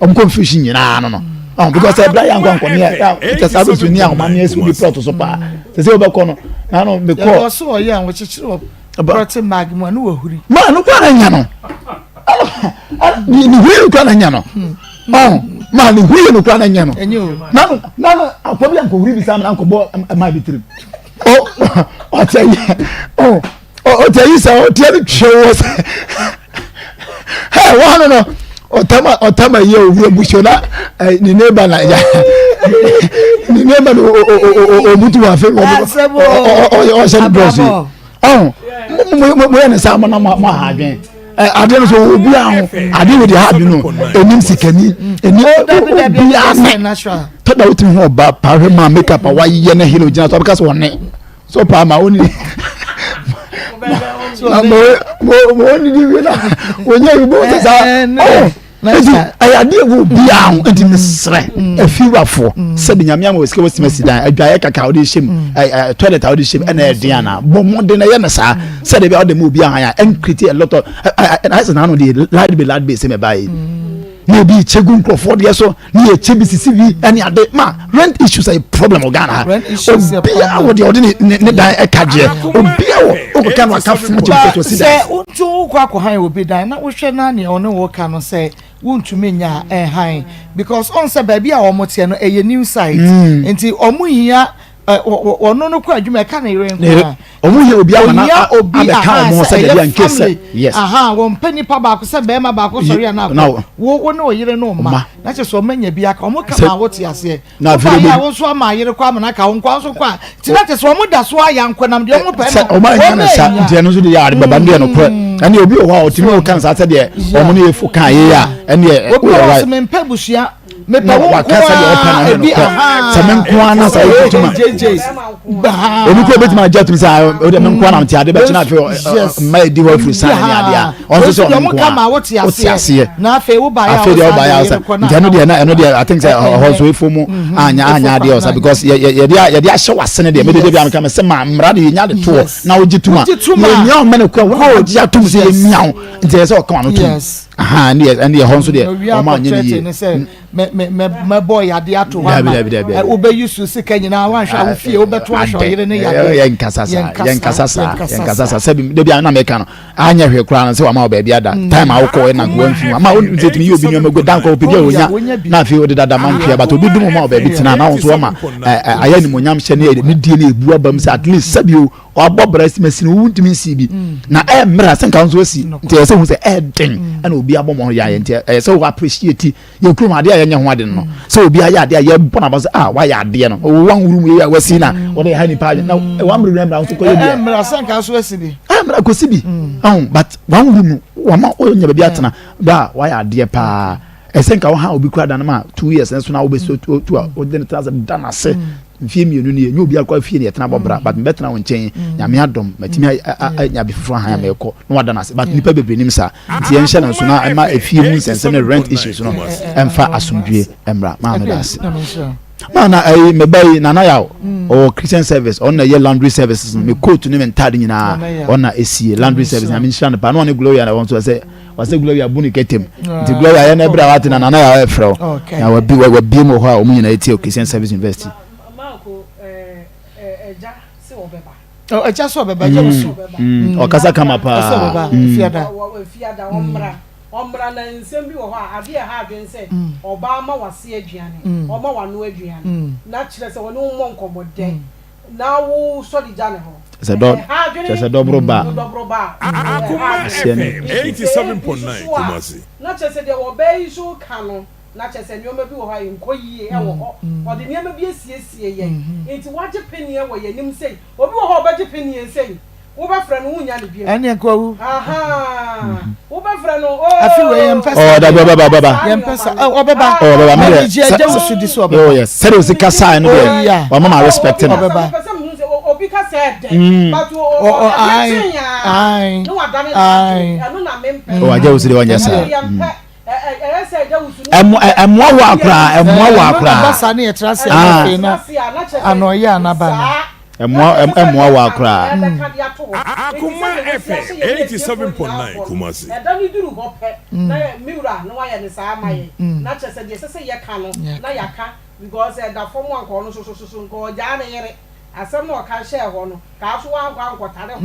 wɔn confusion nyinaa no no ɔn because ɛbla yɛ ankɔ ankɔ ne yɛ kyɛ saa bɛsu ne ahoma ne esi obi plɔt so paa sɛ sɛ wobɛkɔ no na no mekɔ. yɛ wɔ so ɔyɛ a wɔkyekyere wɔ plɔt mag mu a ne wɔ huri. maa no kura na nya no ne huri no kura na nya no ɔn maa ne huri no kura na nya no na no na no akɔ bi ankɔ huri bi saa na ankɔ bɔ maa bi tirim. ɔtɛ yi ɔtɛ yi sɛ ɔtɛ no twɛ wɔ sɛ ɛ wɔn no no ɔtama ɔtama yi owura busuo na ɛ ne neighbor na ya ne neighbor no obutu wɔ afei ɔyɛ ɔhyɛ ne drɔs yi ɔn mo mo mo yɛ ne saa mo na mo aha adwene. adeɛ no so obiara ho adeɛ wɔ deɛ ha adwene no enim sikani enim obiara ne tɔda wotumi ho ɔba paa hwɛ maa make up a wayɛ ne hene ogyina so abɛka sɛ ɔne so paa ma oni na mo mo mo oni di wie na onye yi bo sɛ saa ɔɔ eti ɛyɛ adeɛ wɔ obiara ho eti mesrɛ efiwurafoɔ sɛbi nyame ama osika wɔsi ma si dan adwaeɛ kaka a wɔde hyɛ mu ɛɛ toilet a wɔde hyɛ mu ɛna ɛden ana bɔ mmɔden na ɛyɛ no saa sɛdeɛ bi a ɔde mu obi ahan a ɛn create a lot of ɛɛ ɛɛ ayɛ sɛ n'ano deɛ light bi light bi sɛ mɛ ba yi na ebi kyɛ gu nkurɔfoɔ deɛ so ne yɛ kyɛ bi sisi bi ɛne ade ma rent issues ayɛ problem wɔ Ghana ha obiara wɔ deɛ ɔde ne ne dan ɛka gyeɛ obiara wɔ okɔka no aka fún kyɛ nkɔtɔ si dan. Sɛ wotu wokɔ akɔhan obi dan na wohwɛ na nea ɔne wo ka no sɛ wontumi nya ɛhan because ɔn sɛ baabi a wɔn teɛ no ɛyɛ new site mm. nti wɔn hia ɔno no kɔ adwuma ɛka ne yere nko a wɔn hia obi ama na abɛka wɔn sɛ deɛ nke sɛ yes aha wɔn pɛ nipa baako sɛ bɛrima baako sɔre a na akɔ wo wo ne ɔyere no ma na kyerɛ sɛ wɔn anya bi aka wɔn ka ma wote aseɛ na afei de wo nso ama ayere kɔ ama n'aka wo nkwa nso kɔ a ti na te sɛ wɔn da so ayɛ ankɔnam deɛ wɔn pɛ no sɛ wɔn anya no sa nti ɛno nso de yɛ ade bɛba no deɛ no korɛ ɛne obi wɔ hɔ a ɔtumi wɔ kan saa sɛ deɛ wɔn ne yɛ fo kan yɛ a ɛne obi wɔ hɔ sɛ mempɛ busua. Mepɛ wo nko waka sɛ deɛ ɔpɛ no ara ne ebi no kɔ ahaa. sɛ me nko ara na sɛ wotumi a JJ obi kura obetumi agye atum sɛ ah, o de me nko ara na mete ade bɛkyena afei mma edi hɔ afiri san ne adeɛ a ɔno nso sɛ ɔno nko ara wote aseɛ na afei wo ba yɛ afei deɛ ɔba yɛ ɔsa nti ɛno deɛ na ɛno deɛ I think sɛ ɔhɔ nso efo mu anya anya adeɛ ɔsa because yɛ yɛ yɛde yɛde ahyɛ w'asene deɛ mede de bi ameka mɛ sɛ ma mmara de yɛnya de toɔ na wogye tum a yɛmia wo mɛne kura wɔn a wɔgye atum sɛ yɛmia wo nti ɛyɛ sɛ ɔka wɔn tum aha ɛne ɛne ɛhɔ nso deɛ wɔn anyɛ ne yie mɛbɔ yadeɛ ato hɔ ama wobɛyi so sika nyinaa woanhwɛ a wo fie wobɛto ahwɛ ɔyere ne yadeɛ yɛnkasa saa yɛnkasa saa yɛnkasa saa sɛbi dabi a na mɛka no anyɛ hwɛ koraa no sɛ wama wo baabi ada mm. time a wokɔ ɛna nka wamfi mu ama wo sɛ tumi yɛ obi nneɛma gu dan kɔ wopɛ bi a wonya na afei wode dada ma ntwea but obi dum ma wo baabi tena na wo nso wama ayɛ animonyam hyɛ ne ne die ne ebu aba mu sɛ at least sɛbi o wabɔ bra si masini wo ntumi nsi bi mm. na ɛyɛ mmerɛ sɛ nka nso asi nti ɛyɛ sɛ hu sɛ ɛyɛ den mm. ɛna obi abɔ mɔ yɛ ayɛ nti ɛyɛ sɛ wo appreciate yɛ kurom adeɛ a yɛnyɛ ho ade no sɛ obi ayɛ adeɛ a yɛbɔ n'aba sɛ ah wayɛ adeɛ no ɔwɔ wɔn wuru mu yɛ a wasi na wɔde ha nipa adwene na wɔn mmerɛ mmerɛ nso kɔyɛ bi a mmerɛ sɛ nka so asi bi mmerɛ kɔsi bi ɔn but wɔn wuru mu wɔn ma wɔnyɛ baabi atena ba wayɛ adeɛ paa ɛsɛ nka wɔha obi kura dan ma 2 years nso na wobɛsi tu a wɔde ne tena sɛ da n'ase mfie 2 nie nye obi akɔ fie ne yɛtena bɔ bra but mbɛtena wo nkyɛn Nyame adɔm matumi anya bi foforɔ ahan a mɛkɔ na wada no ase but nipa bebree nim saa nti yɛnhyɛ no nso na ɛma efie mu nsɛnsɛm ne rent issues no ɛmfa asomdwie mmra maa meda ase maa na ɛyi meba yi nana yaw ɔwɔ Christian service ɔno na ɛyɛ laundry services no me coat ne me ntaade nyinaa ɔno na esie laundry service na me nhyira no paa na ɔne Gloria na wɔn nso ɛsɛ wɔsɛ Gloria bu ne kɛtɛm nti Gloria yɛ na ɛbrɛ a wate na nana yaw ɛfrɛ wo na wabi wabie mu wɔ hɔ a wɔn nyinaa etie Christian Service University. Ɛgya sɛ ɔbɛba ɛgya wusu. Ɔkasa kama paa. Ɔsɛ ɔbɛba fiada. Fiada ɔmmra ɔmmra na nsɛm bi wɔ hɔ a adeɛ ɛha adwene sɛ ɔbaa ma wase aduane ɔma wano aduane na kyerɛ sɛ ɔne wo mmɔ nkɔmmɔ dɛ na wo sɔre gya ne hɔ. Sɛ dɔ kyerɛ sɛ dɔboro ba dɔboro ba Akoma FM 87.9 Kumasi. Na kyerɛ sɛ deɛ ɔbaa yi so ka no na kyerɛ sɛ nneɛma bi wɔ hɔ a ɛnkɔ yie wɔ hɔ. Ɔde nneɛma bi asiesie yɛn. Nti wagye peneɛ wɔ yɛn anim sei. Obi wɔ hɔ a ɔbɛgye peneɛ sei, wobɛfrɛ no wonnya no bio. Ɛnneɛ nka wawu. Ahaa. Wobɛfrɛ no oo. Afi wei yɛmpɛ saa. Ɔ dabi ɔbɛba ɔbɛba. Yɛmpɛ saa. Ɔ ɔbɛba. Ɔ ɔbɛba mi deɛ. Gye agya wusu di so ɔbɛba. Oh yes sɛdeɛ osi kasaɛ no deɛ wama ma respect no. Ɔbɛba. Mepɛ sɛ mehu sɛ obi kasa ɛdɛ. But o Ɔ ɔ adeɛ ae kye a ae na wadane ae. n'adwene. Ɛno na mempɛ. Ɔ agya wusu deɛ ɔnyɛ saa. Yɛmpɛ. Ɛmmoa wo koraa, ɛmmoa wo koraa. Ɛba saa ne yɛtra ase a afei na ano ɔyɛ a n'aba no. Ɛmmoa ɛmmoa wo koraa. Akoma FM 87.9 Kumasi. Ɛda no duru hɔ pɛ na me wura na wayɛ ne saa ama yɛn na kyerɛ sɛ deɛ ɛsɛ sɛ yɛka no na yɛaka because ɛda fam a nka ɔno nso so so nka ɔgyaa ne yere. Asɛm no a ɔka hyɛɛ hɔ no, kaa so wankɔ ankɔtare ho.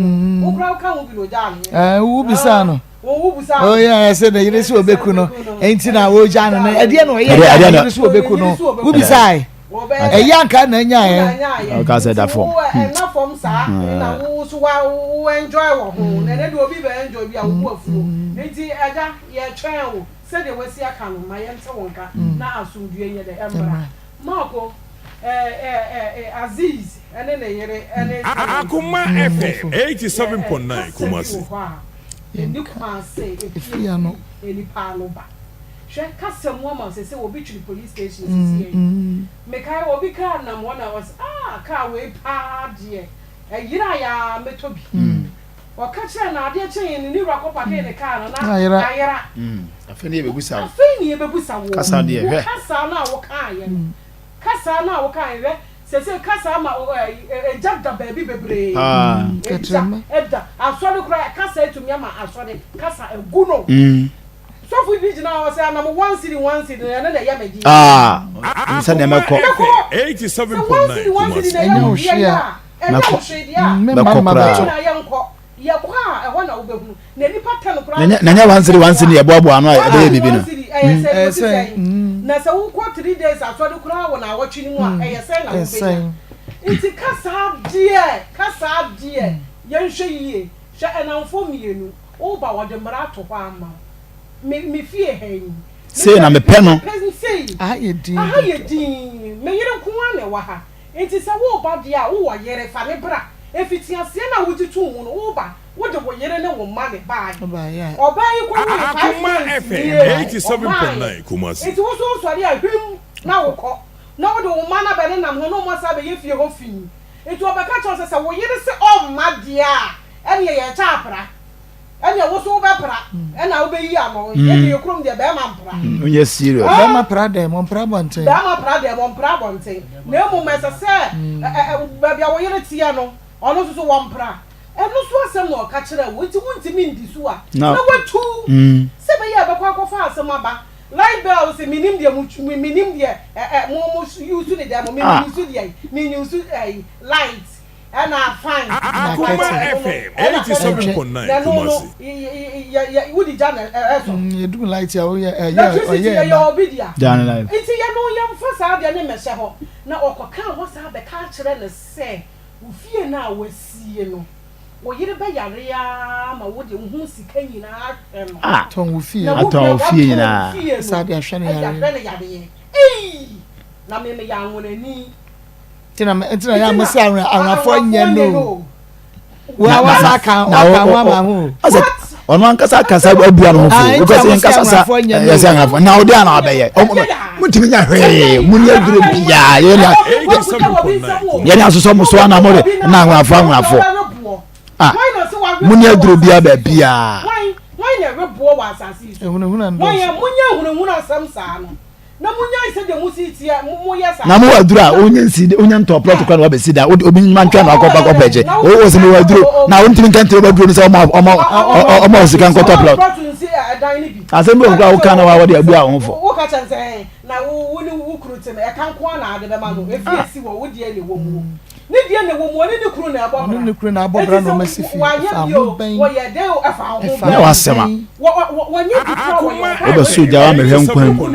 Wo koraa woka ho bi na ogyaa ne yere. Ɛɛ, wobisaa no. Wo wobisaa no. Oh yeah, ɛsɛ ne yere sɛ obeku no. Enti na wogyaa no no. Ɛdeɛ na ɔyɛ yɛ ne yere sɛ obeku no. Wobisae. Ɛyɛ anka na anya ɛ. Ɔka sɛ da fam. Ɛna fam saa na wo so wa wo enjoy wɔ ho. Na ɛnɛ de obi bɛ enjoy bi a wo bo afuo. Nti agya yɛtwɛn wo sɛdeɛ wasi aka no ma yɛnte wo nka na asomdwoeɛ nyɛ dɛ ɛmmra. Marco, Aziz ne ne yere ne Akoma FM 87.9 Kumasi. Kasa bi wɔ hɔ a, ɛnni kwan sɛ ɛfiri nnipa ano ba. Hwɛ, kasa mu ama sɛ sɛ obi twere police station sisi yɛ. Mekae obi kaa nam hɔ na ɔse, ah, kaa wei paa deɛ, ɛyera yɛ a mɛtɔ bi. Ɔka kyerɛɛ no, adeɛ kyeeɛ no, ne wura kɔpakee ne kaa no na ayera. Afei ne yɛbɛbusa wo. Afei ne yɛbɛbusa wo. Kasa deɛ, hwɛ. Wo kasa no a wokaeɛ no, kasa no a wokaeɛ, hwɛ, seesei kasa ama egya da baabi bebree. Egya da. Asɔre koraa, kasa atumi ama asɔre kasa agu no. Sɔfo bi gyina hɔ sɛ anam 1 cedi 1 cedi no, ɛno na ɛyɛ me deɛ. Ah, sɛdeɛ mɛkɔ. Mɛkɔ. Sɛ 1 cedi 1 cedi na ɛyɛ wo deɛ yɛ a. Mɛkɔ. Mɛkɔ koraa. Na nyɛ 1 cedi 1 cedi yɛboaboa ano a ɛbɛyɛ biribi no. Na sɛ wokɔ 3 days asɔre koraa wɔ naawɔtwe no mu a ɛyɛ sɛn na wobɛnya? Nti kasa deɛ, kasa deɛ yɛnhwɛ yie. Hwɛ ɛnamfoɔ mmienu woba wɔde mmara ato hɔ ama wo. Me me fie ha yi. Sei na mepɛ no. Sei. Aha yɛ dinn. Aha yɛ dinn. Me yere nko ara na ɛwɔ ha. Enti sɛ woreba deɛ a, wowɔ yere, fa no bra. Mfitiaseɛ no a wogye too mu no, woreba, wode wo yere ne wo mma na ɛbaeɛ. Ɔbaa yi kɔwuiɛ 5 Akoma months FM nie, 87.9 ɔmmaeɛ. Kumasi. Enti wo nso wosɔre a, hwim! Na wokɔ. Na wode wo mma no abɛnenam hɔ na wɔn asan abɛyɛ fie hɔ fi. Nti ɔbɛka kyerɛ wo sɛ, sɛ wo yere se ɔmma deɛ a, ɛneɛ yɛrekyɛ apra. Ɛneɛ wo nso wobɛpra, ɛna wobɛyi ano. Yɛn deɛ yɛ kurom deɛ bɛrima mpra. Wonyɛ serious. Bɛrima pra dɛn, ɔmpra abɔnten. Bɛrima pra dɛn, ɔmpra abɔnten. Na mmom ɛsɛ sɛ baabi a wo yere teɛ no, ɔno nso so wɔmpra. Ɛno nso asɛm na ɔka kyerɛɛ wo, nti wontumi ndi so a, na watu. Sɛ ɛbɛyɛ a ɛbɛkɔ akɔfa asɛm aba. Light bell se menim deɛ mo menim deɛ ɛ ɛ mo mo use ne dɛm mo me use deɛ me use ɛyi light ɛna fan Akoma FM 87.9 na ɛno no Kumasi. yɛ yɛ wodi gya na ɛsɔ. Yɛdum light a ɔyɛ ɛyɛ Electricity ɔyɛ ɛyɛ ɛma. obi dea. Gya ne light. Nti yɛ no yɛmfa saa adeɛ no mmɛhyɛ hɔ na ɔkɔkaa hɔ saa bɛka akyerɛ no sɛ wo fie no a wasie no. Wo yere bɛyare ara ma wode wo ho sika nyinaa ahwɛ no. Ah! Tɔn wo fie. Na wo Atɔn wo fie nyinaa. Watɔn wo fie no. Saa de ahwɛ no Ɛde yareɛ. ahwɛ no yareɛ. Ei! Na me meyɛ anwonani. Nti na nti na yɛ a mo se anwona anwonafoɔ nyɛ no o. Wo Na a na wasa aka na waka wo ho ama ho o. Ɔsɛ ɔno ankasa akasa abua no ho Ah, fo nti because a mo yɛn se kasa sa anwonafoɔ nyɛ no yɛsɛ o. anwonafoɔ na ɔde ana abɛyɛ ɔmo mo ntumi nya hwee mo ni aduro biara yɛn ni yɛn ni asosɔ mo so ana mo de na anwonafoɔ anwonafoɔ ah mo ni aduro biara baabiara. Hwan na ɛreboɔ wɔ asase yi so? Ehunahuna Hwan ndɔɔso. monyɛ ahunahuna asɛm saa no na monyae sɛdeɛ mosi teɛ moyɛ saa na mo wɔ aduro a wonya nsi wonya ntɔ plɔt kora na wabɛsi da obi nyuma ntwa na wakɔ bakɔ pɛgye o wɔ sɛ mewɔ aduro na wontumi nka nkyerɛ wobɛduro no sɛ ɔma ɔma ɔma wo sika nkɔtɔ plɔt asɛm bi wɔ kora woka na wɔde abua wo ho fo woka kyɛn sɛ na wo ne wo kunu te no ɛka nko a na ade bɛma no efie si wɔ wo deɛ na ɛwɔ mu ne deɛ na ɛwɔ mu ɔne ne kunu na ɛbɔ bra ɔne ne kunu na abɔ bra na ɔma si fie ɛfa ho bɛn wɔyɛ dɛ o ɛfa ho bɛn nyɛ w'asɛm a wɔnyɛ bi kura wɔyɛ wobɛso gya wa mehwɛ nkwan mu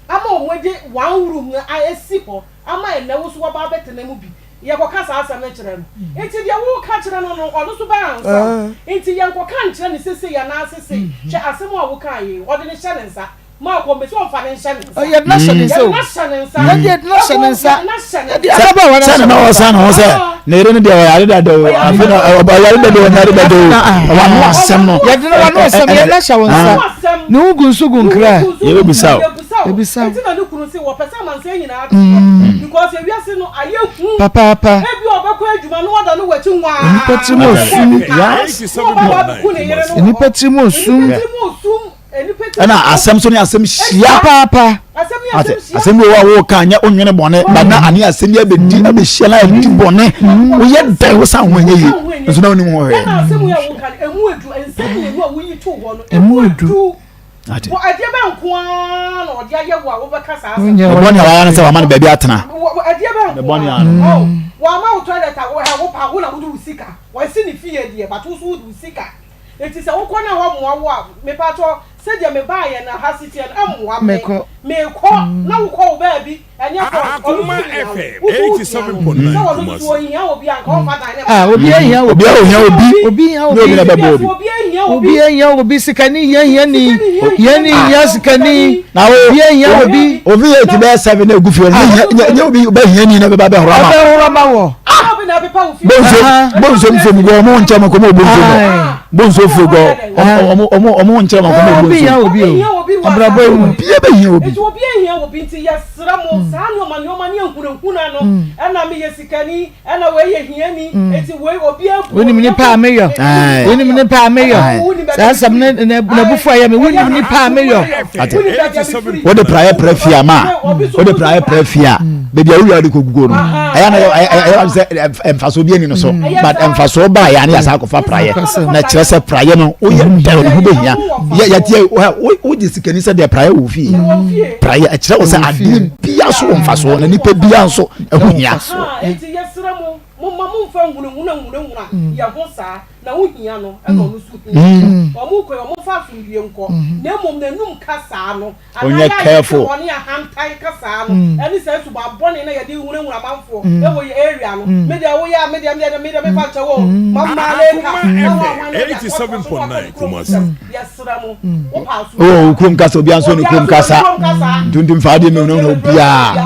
ama wɔn de one room no asi hɔ ama ɛnɛ wo so wɔba abɛtena mu bi yɛkɔka saa asɛm no kyerɛ no nti deɛ woka kyerɛ no no ɔno so bɛn ansa nti yɛnkɔka nkyerɛ no sesei anaa sesei hwɛ asɛm a woka yi ɔde no hyɛ ne nsa Ma kɔ mbese ɔnfa ne nhyɛ ne nsa. Yɛde no ahyɛ ne nsa o. Yɛde no ahyɛ ne nsa. Yɛde no ahyɛ ne nsa. Yɛde ababaawa no sɛ ahyɛ na ne nsa. ɔsan ne ho sɛ ne yere no deɛ ɔyare dada o afei na ɔyare dada o ɔnyare dada o ɔwano asɛm no Yɛde no wano asɛm yɛde no ahyɛ wo nsa. Ne ho gu nso gu nkra. Yɛbɛbisa o. Yɛbisa o. Nti na ne kunu se wɔpɛ sɛ amansan nyinaa te hɔ because ewiase no ayɛ hu. Papaapa. Ebi ɔbɛkɔ adwuma na wada no wakyi nwaa. Nnipa tirim osum. Yes. Na ɔba ba abɛku ne yere no wɔ hɔ. Nnipa tirim osum. Nnipa tirim osum. Ɛna asɛm so ne asɛm hyia. Papaapa. Ate asɛm bi wɔ hɔ a wɔka nyɛ onwene bɔne ba na ane asɛm bi abɛdi mm. abɛhyia na adi bɔne mm. woyɛ dɛn wo san ho ɛnyɛ yie nso na wonim ho hwee. Ɛna asɛm yi a woka no emu edu nsɛm mmienu a woyi to hɔ no emu edu. Ate. Wɔ ɛdeɛ bɛn nko ara na ɔde ayɛ wo a wobɛka saa asɛm. Ne bɔne a wayɛ no sɛ wama no baabi atena. Ɛdeɛ bɛn Ne nko bɔne ara. ano. Oh, wama wo toilet a wo hɛ wo pa wo na wode wo sika. Wasi ne fie deɛ but wo so wode wo sika. Enti sɛ wokɔ na hɔ mmoa wo a, mepakyɛw, sɛdeɛ mebaeɛ na ha si teɛ no, ɛmmoa me. Mekɔ. Mekɔ na wokɔ wo baabi, ɛnyɛ fault, ɔno Akoma nso hia wo, FM wo nso wohia no. 87.9 Sɛ ɔno nso Kumasi. so ɔhia obi a, anka ɔmfa dan no mma Ah, no. obi ahia obi. Obiara ohia obi. Obi hia Nyɛ obi na obi. ɛbɛbɔ obi. Obi ahia obi. Obi ahia obi. Sikani hia hiani. Sikani hia Hiani hiani. hia sikani. Na wo Obi ahia obi. obi yɛ ti bɛyɛ sɛbi na egu fie no nyɛ nyɛ obi bɛ hia ni na bɛba bɛhoro ama. Ɔbɛhoro ama wɔ. Sɛ obi na ɛpepa wo fie. Bonso Aha. bonso nfom gɔ ɔmo nkyɛn mo kɔmɔ bonso gɔ Aye. bonso fo gɔ ɔmo ɔmo ɔmo nkyɛn mo kɔmɔ Obi bonso. hia obi Obi hia o. obi wɔ Abrabɔ yi mu. Obi bɛ hia obi. Nti obi ahia obi nti yɛsrɛ mo saa nneɛma nneɛma ne ahunahuna no ɛna meyɛ sikani ɛna wei yɛ hiani nti wei obi abu Wonim nipa a meyɔ. Aye. Wonim nipa a meyɔ. Aye. Saa asɛm no na n'abufuo ayɛ me. Wonim nipa a meyɔ. Ate. Wode praeɛ pra fie a ma wode praeɛ pra fie a baabi a wowia wode kɔgugo no ɛyɛ na ɛyɛ sɛ mfasoɔ bi ani no so but mfasoɔ baa yɛ a ne yɛsan akɔfa praeɛ na kyerɛ sɛ praeɛ no woyɛ dɛn no ho bɛhia yɛteɛ wogye sikani sɛ deɛ praeɛ wɔ fie praeɛ ɛkyerɛ wo sɛ adeɛ bia so wɔ mfasoɔ na nipa bia nso ɛho hia. Enti yɛsrɛ mo, momma mommfa nhunahuna nhunahuna yɛn ho saa, na wo hia no ɛna ɔno nso hia. Wɔn kɔ yi, wɔn mfa asomdwie nkɔ, na mmom n'anum kasaa no, anaa Onyɛ yɛ a yɛte careful. hɔ ne ahantan kasaa no, ɛne saa suban bɔne na yɛde hunahuna amanfoɔ ɛwɔ yɛ area no. Me deɛ woyɛ a, me deɛ me deɛ me deɛ mefa nkyɛ wo o, mama leka, Akoma na FM wɔn ahwan na de akɔtoa so na wakɔ ne kurom 87.9 nsɛm. Kumasi. Yɛsrɛ mo, wopɛ asomdwie Oh, a, kurom kasa obiara nso ne obiara kurom nso wɔ ne kasa kurom kasa. ntuntum fa adeɛ mehunahuna obiara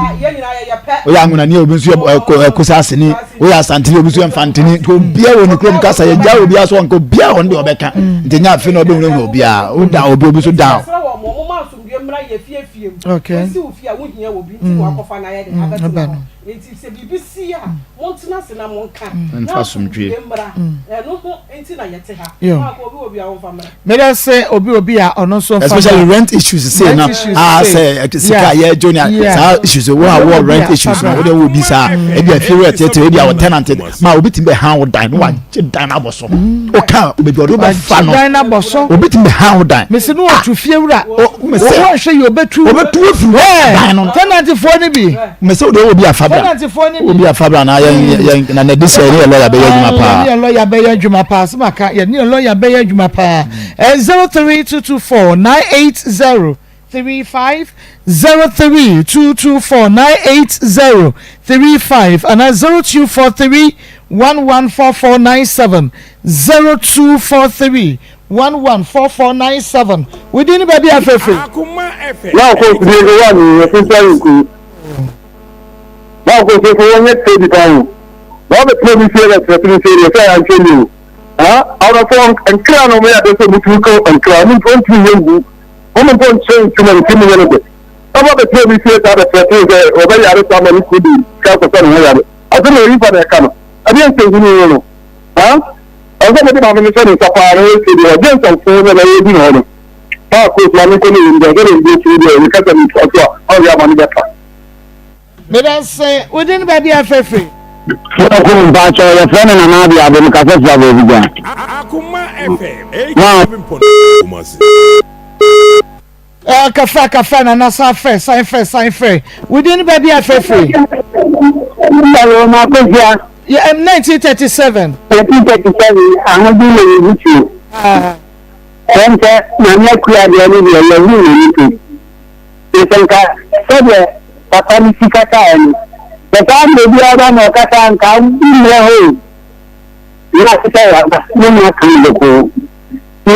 woyɛ anwonani a obi nso yɛ kosaaseni woyɛ asanteni obi nso yɛ mfanteni nti obiara wɔ ne kurom kasa yɛgya obiara so ɔnka obiara wɔn deɛ ɔbɛka nti nyɛ afei na ɔbɛhunahuna obiara woda obi obi nso down. Yɛsrɛ wɔn, wɔn mma asomdwie mmra yɛn fiefie mu. biom. Wasi wo fie a wohia obi nti na wakɔfa no ayɛ dɛn abɛtena hɔ. Nti sɛ biribi si a montena ase na monka na asomdwoeɛ mmra. Ɛno ho nti na yɛte ha. Maako obi wɔ bi a ɔmfa mmra. Meda sɛ obi obi a ɔno nso mfa Especially rent issues sei no ah sɛ sika yɛ adwo ne saa issues wo a wɔ rent issues no wode wɔ bi saa ebi a fie wura tete ebi a wɔ tenant ma obi tumi bɛ han wo dan no wagye dan no abɔ so woka baabi ɔde wobɛfa no dan no abɔ so obi tumi bɛ han wo dan mesi no wɔtu fie wura wɔhwɛ yi obetu obetu afiri dan no tenantfoɔ no bi mesi wode wɔ bi afa bra obi afa bra na yɛn yɛn na na de sɛ yɛne yɛ lɔya bɛyɛ adwuma paa yɛne yɛ lɔya bɛyɛ adwuma paa sɛ maka yɛne yɛ lɔya bɛyɛ adwuma paa 03224 980 35 03224 980 35 anaa 0243 114497 0243 114497 within ne baabi afɛfɛ. Na ɔkɔ fie no wa ne yɛ sensɛn nku. Na ɔkɔ fie fo wɔnyɛ tɛ bi kan o. Na ɔbɛtena obi fie bɛtena tene fie deɛ sɛ ankyɛ ni o. Ha ɔbɛfo nkra na ɔmo yɛ ade sɛ ɔmo tumi kɔ nkra ɔmo ntumi nyɛ ngu. Ɔmo mpo nkyerɛ nsu ma ne ti mu nyɛ no dɛ. Ɔba bɛtena obi fie saa bɛtena tene sɛ ɔbɛyare saa ma ne kunu de sika akɔsa ne ho yare. Asɛm na oyi fa na ɛka no. Ɛdeɛ nsɛnhunu no no. Ha Ɛsɛ sɛ mede maame no hyɛ ne nsa paa na yɛsie deɛ ɔgye nsɛmfoo no na yɛdi ne hɔ no. Paa Coach, ma menkɔ ne wɔ mu deɛ sɛdeɛ mede akyiri deɛ meka sɛ metoa so a ɔnyɛ ama no bɛfa. Medase, wo din baabi a frɛ firi? Sɔfo mpakyɛw yɛfrɛ me Nana Abiado mekasa firi Abɔbigya. Akoma FM Na 87.9 Kumasi. Eh, kafra kafra nana san frɛ san frɛ san frɛ wo din baabi a frɛ firi. Hello, Makosia. Yeah, 1937. 1937, ahodi na yɛbutuo. Ah. Ɛm sɛ Maame Akua deɛ no deɛ yɛhu n'ani so. Na sɛ nka sɛdeɛ papa no si kasaeɛ no, sɛ saa mmerɛ biara ba na ɔkasa a nka mmerɛ hɔ o. Na sɛ waba ne na aka no bɔkɔɔ. Na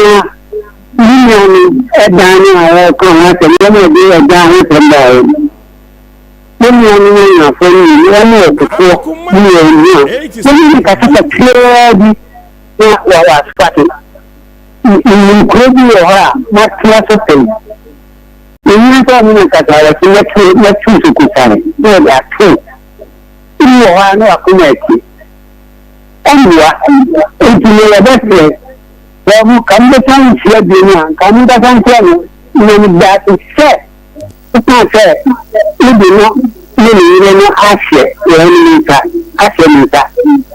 ne nua no ɛdan no a ɔreka ho asɛm no na ɛde ɛdan ho asɛm baeɛ no. Ne nua no ne nnuafoɔ no mmienu wɔn yɛ ɔtofoɔ ne yɛn nua. Wɔne no kasa kakraa bi na wasate. Menim kuro bi wɔ hɔ a matena so pɛn. Mehia sɛ ɔne me kasa a, ɔse mɛto mɛto sokosare na ɔde ato. Bi wɔ hɔ a na wakoma akyi. Ɛmmoa. Enti me yɛbɛsrɛ wɔn ka mobɛsan nhyia bio no a, nka monkasa nkyerɛ no na meda ase sɛ Ɔkaa sɛ, Wode no ne ne yere no ahyɛ wɔn nsa, ahyɛ me nsa.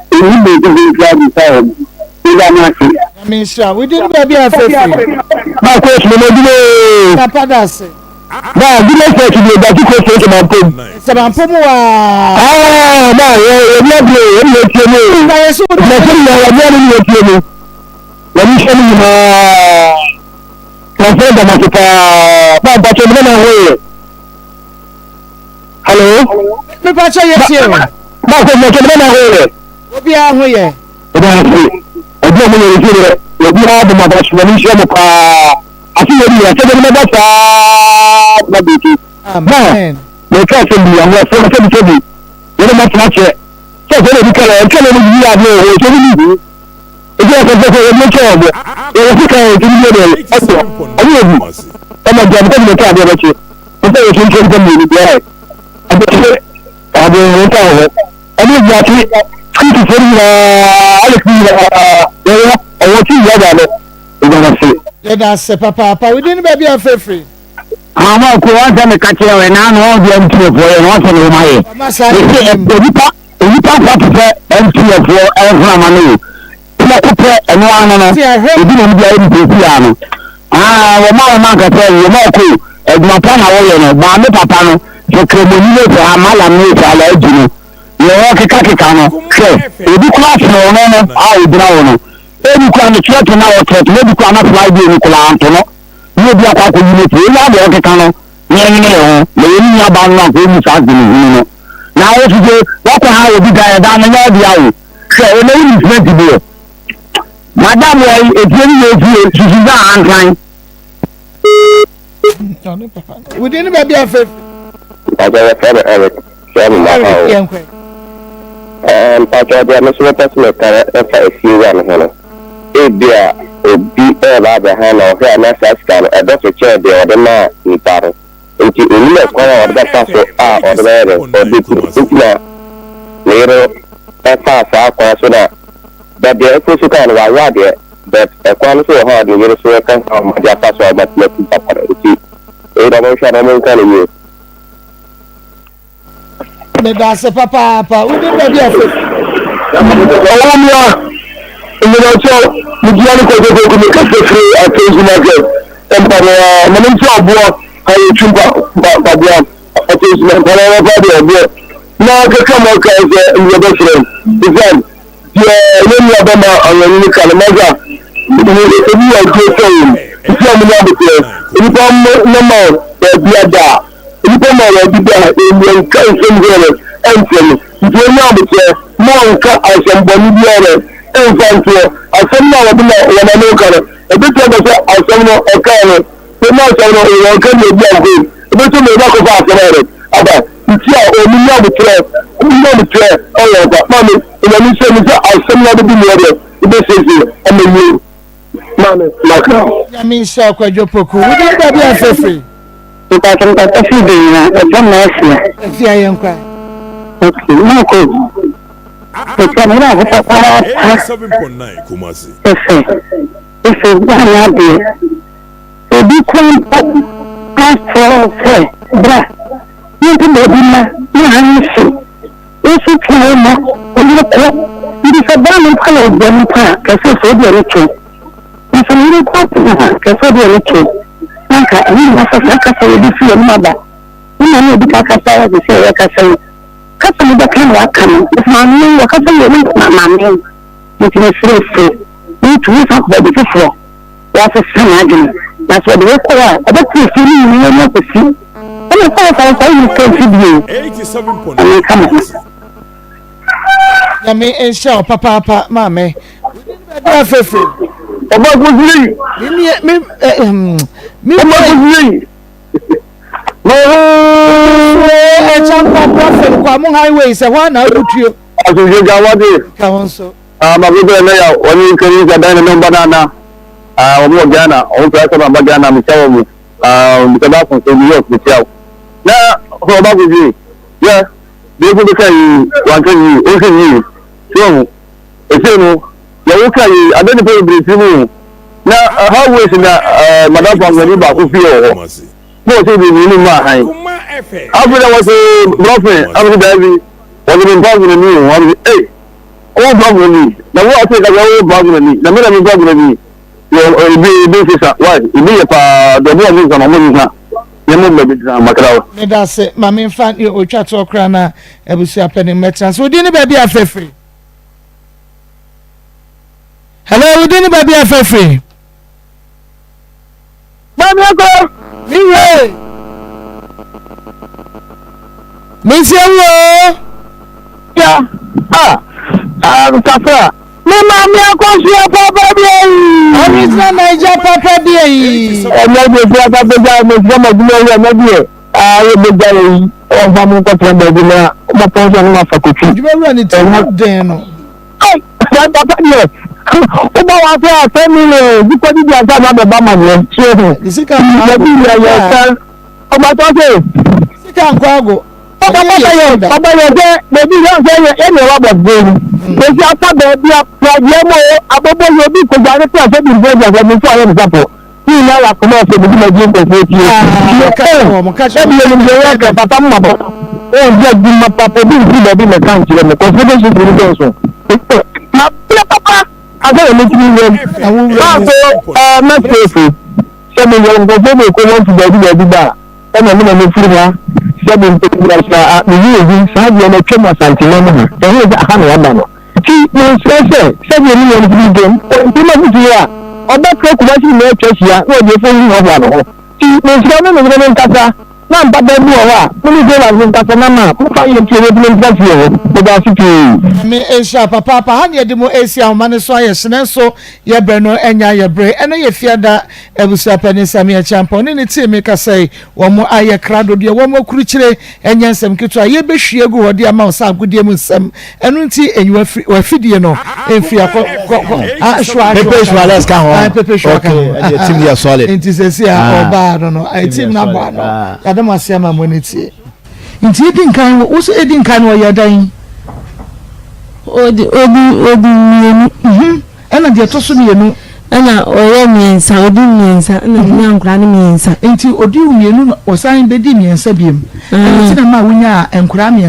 Ɛnni biribi biara bisa wɔn. Meda mo ase. Nyame nhyira wo. Wodin ne baabi a afrɛ firi. Ba coach mo adwuma oo. Papa da ase. Ba goodness church deɛ dati coach yɛ sɛmampom. Sɛmampom waa. Aa ba yɛ yɛ ni abiri o yɛ ni yɛ tie mu o. Ba yɛ so. Yɛ sɛ yɛ yɛ ni yɛ tie mu. Yɛ ni hyɛ mu nyinaa. Wɔfrɛ da mase paa. Ba mpakyɛ mene na ho yɛ. Hello. Me pakyɛ yɛ tie o. Ba kɔ mpakyɛ mene na ho yɛ. Obiara ho yɛ. Ɔda ase. Ɔdi ɔmo yɛ nti deɛ obiara bɔ mo abaso na menhyira mo paa. Ase yɛ bi asɛ de mɛba saa na bɛti. Amen. Ba mɛka asɛm bi ahoɔfɛ sɛ bi sɛ bi yɛne matena kyɛ sɛ sɛ na bi ka yɛ ɛnkyɛ na ɔmo yiyi adeɛ wɔ hɔ sɛ ɔmo ni Ebi wɔ sɛ sɛ yɛde atwa wɔn bo. Yɛwɔ sika a yɛtumi yɛ dɛ ɛtɔ. Ɔmo yɛ bi. Ɛma gya bikɔ mmiɛnsa adeɛ bɛkye. Nsa yɛ kyɛnkyɛn nipa mmienu biara. Abɛkyɛ adeɛ wɔn nsa wɔ hɔ. Ɛne ebi ase kristofo no nyinaa Alex nyinaa yɛwɔ ɔwɔ ti yɛ da no. Ɛda ase. Yɛda ase papaapa. Wo din ne baabi a wofirifiri? Ama ko wɔn sɛ meka kyerɛ wɛ na ano wɔn deɛ mtf yɛ no wɔn sɛ ne wɔn ayɛ. Ɛsɛ nipa Nnipa mfa te sɛ MTF foɔ mframa no o. Prɛko pɛ ɛno ara no no, ebi na wɔde ayɛ nipa esi ara no. Aa wɔn a wɔn ankasa yi, wɔn a ɔkɔ adwuma pa na wɔyɛ no, maame papa no, sɛ kramoni no sɛ ha, malam no sɛ alaaji no, deɛ ɔkeka keka no, hwɛ, ebi koraa sene ɔno no a ogyina hɔ no. Ebi koraa ne kyerɛte na ɔkyerɛte, ebi koraa na fly bi no koraa anto no, na obi akɔ akɔyi no afiri. Eyi adeɛ ɔkeka no, yɛn ne yɛn ho, na yɛn nua ba no akɔ ɔmu saa nsɛm hunu no. Na wo nso so wakɔ ha obi dan ɛdan no nyɛ ɔdea o hwɛ ɔna wo nim cement boɔ madam wɔ yi efie no yɛ efie susu sɛ ahantan. Within the baby afe. Mpatsɔ yɛfrɛ me Eric sɛ me ma Eric o. yɛn kɔ. Ɛɛ mpatsɔ deɛ me nso mepɛ sɛ meka ɛfa efie wura no ho no ebia obi ɛreba abɛhan na ɔhwɛ a na saa sika no ɛdɔso kyɛn deɛ ɔde maa nipa no. Nti ɔnim ɛkwan a ɔde bɛfa so a ɔde bɛyɛ dɛn, ɔde bɛku no. Nti na ne yere no faa saa kwan so na but deɛ ɛkɔ so kaa no wayɛ adeɛ but ɛkwan no so wɔ hɔ a ne yere so ɛka ho a wɔde afa so a wɔatumi aku papa no. Nti ɛyi na wɔnhwɛ na wɔnka no yie. Medase papaapa. Wodin baabi a fɛ. Ɔwɔ mia mmenakyɛ megyina ne kɔkɔkɔku me kasa firi atɛnsu market mpaboa ma ne nkyɛ ɔboɔ ayɛtwi mpaboa atɛnsu mpaboa wɔfa deɛ ɔboɔ na kɛkɛ ma ɔka sɛ mmeɛ bɛfrɛ ɛsiane Deɛ yɛn nua bɛma anwani no ka no masa ebi yɛ aduro sɛ wɔn nti a wɔn abotrɛ nipa mo ma baabi ada a nipa ma baabi da a yɛn nka nsɛm sɛ no ɛnkyɛ no nti wɔn nyɛ abotrɛ mo nka asɛm bɔne biara ɛnfa ntoɔ asɛm no a wɔde ma wɔn ano ka no ebetumi aba sɛ asɛm no ɔkaa no sɛ na asɛm no wɔn ka deɛ bi ankɔ yi ebetumi aba akɔfa asɛm ayɛ dɛ aba nti a wɔn nyɛ abotrɛ wɔn nyɛ abotrɛ ɔyɛ ɔba maame. Onyame nhyira mu sɛ asɛm no abɛdu mu deɛ wobɛsiesie ama yie maame makra. Nyame nhyira Kwadwo Poku. Wo din baabi a fɛfiri? Mpakyɛ mpakyɛ firi Benyina ɛfɛ ma afia. Afia yɛn kwa. Ok mako ɛkyɛ me na ahopa paapa ɛfɛ ɛfɛ wanyɛ adeɛ obi kura mpo afrɛ sɛ bra yɛnkɔ baabi ma na ha ne hye Yesu tena wo ma ɔyere kɔ nti sɛ baa no mpo yɛ ɔbɔne mpo a kɛsɛ sɛ ɔde ɛno to na sɛ ne yere kɔ tena a kɛsɛ ɔde ɛno to na nka ɛho nyina sɛ saa kasa yi bi fi anim aba ne ma ne obi ka kasa yɛ te sɛ ɛyɛ kasa yi kasa no bɛka na waka no maame yi wɔkasa yɛ ne maame nti mesrɛ sɛ mentumi nsa kɔ baabi foforɔ Wasesa n'adwene, na sɛ ɔde wo kɔ hɔ a, ɔbɛtena fie no nyinaa mu akɔsi. Ɛna sɛ ɔfa wo saa wo sika mfi bio. Ɛno nka mo ho. Nyame nhyira wo papaapa maame. Wodi ne baabi afefe. Ọba kusi. Me me me me. Ọba kusi. Ɛkyɛ mpa brɔfin kwa mo highway sɛ hɔ a na abutuo. Asomdwe nka wate. Ka ho nso. Ah, ma ko bɛrɛ ya wɔne nkari nsa dan ne nɔmba na na ah wɔn wɔ Ghana wɔn fɛ sɛ ba Ghana mekyia wɔn mu ah bisa ba fo so New York mekyia wo na sɛ ɔba ko fi yɛ deɛ ko bɛka yi wanka yi ɔnhwɛ yi so ho ɛsɛ no yɛ wo ka yi ade nipa bebree tiri mu na highways na madam fangani baako fie wɔ hɔ na wɔsɛ de mmienu mu ahan afei na wɔsɛ brɔfin afei daabi wɔsɛ ne mpa agyina ni o wɔsɛ ei Wo ba guna ni na wo ate ka wo ba guna ni na me na me ba guna ni yɛ ebi ebi sisa why ebi yɛ paa dɔbɔ ɔmo nsa na ɔmo nsa yɛ mo bɛ bi tena makra wo. Meda ase ma memfa ne otwa toɔ koraa na abusua panin mmɛtena so. Wodin ne baabi a fɛfiri? Hello, wodin ne baabi a fɛfiri? Maame akɔ. Me wie. Mesie wo. Ya. Ah. Ah, kafra. Me maame akɔsua papa bi ayi. Original Naija papa bi ayi. Ɛnɛ deɛ fi aka bɛgya me sɛ ma adwuma yi ɛnɛ deɛ ayɛ bɛgya yɛ yi ɔmfa mo nkɔtena baabi na mɔpɔn sɛ no mafa kɔtwi. Adwuma wura ne ti den no. Ei, sɛ papa deɛ, woba w'ase a sɛ me yɛ nipa bi di ansa na abɛba ma neɛ so ho. Sika nkɔ ago. Yɛbi yɛ yɛ sɛ ɔbɛtɔ se. Sika nkɔ ago. Papa papa yɛ papa yɛ sɛ baabi yɛ sɛ yɛ yɛ na ɛwɔ abɔdze mu. Esi afa baabi a pradeɛ mu o abɔbɔ yɛ obi kogya ne pra sɛ bi nfo agya sɛ bi nfo ayɛ ne sapɔ. Ne nyinaa yɛ akoma ɔsɛ bidi ma di nkurɔfoɔ tie. Ɛbi yɛ nim deɛ yɛ papa mu mabɔ. Wɔn di adwuma papa obi nfiri baabi mɛka nkyerɛ mo confidence firi dɔɔso. Na bere papa asɛ yɛ metumi wura mu. Baako ɛɛ mɛsɛfo sɛ meyɛ nkurɔfoɔ mu ekɔ wɔn fi baabi baabi ba a ɛna me na mefiri ha sɛ me mpɛ a meyi ehu saa deɛ na atwam Asantema mu ha ɛho sɛ aha na waba no. Nti mesrɛ sɛ, sɛdeɛ me nua no firi dwom nti ma fifiri a ɔbɛkra Kumasi nyinaa atwa ahyia na ɔde afuo yi hoahoa ne ho. Nti mesrɛ mo ne me yere no nkasa na mpata bi wɔ hɔ a, mo ne Jonas no nkasa na ma momfa yɛn ntie yɛntumi ntena fie hɔ. Meda ase pii. Nyame nhyira papaapa. Ha ne yɛde mo resi ahoma no so ayɛ hye nanso yɛ brɛ no anya yɛ bere. Ɛnɛ yɛ Fiada abusua panin Sammy Acheampong ne ne team rekasa yi wɔn ayɛ krado deɛ wɔn akurukyire Ɛnyɛ nsɛm ketewa a yɛbɛhwie agu hɔ de ama wo sɛ agodie mu nsɛm. Ɛno nti, nyi w'afidie no mfiri akɔ kɔ kɔ ah hwa Pepe hwa Alex ka ho. Ah Pepe hwa ka ho. Okay, ɛdeɛ team yɛ solid. Nti sɛsi a ɔbaa no no, team no abɔ ano. Yɛda mo ase ama mo ani tie. Nti edi nkan wo so edi nkan no ɔyɛ dɛn? Odi odi odi mmienu. Mhm. Ɛna deɛ ɛtɔ so mmienu. Ɛna ɔyɛ mmiɛnsa odi mmiɛnsa ɛna mm. nya nkora no mmiɛnsa. Nti odi mmienu na ɔsan bɛdi mmiɛnsa biem. Ɛna ti na ma wonya nkora mmiɛnsa.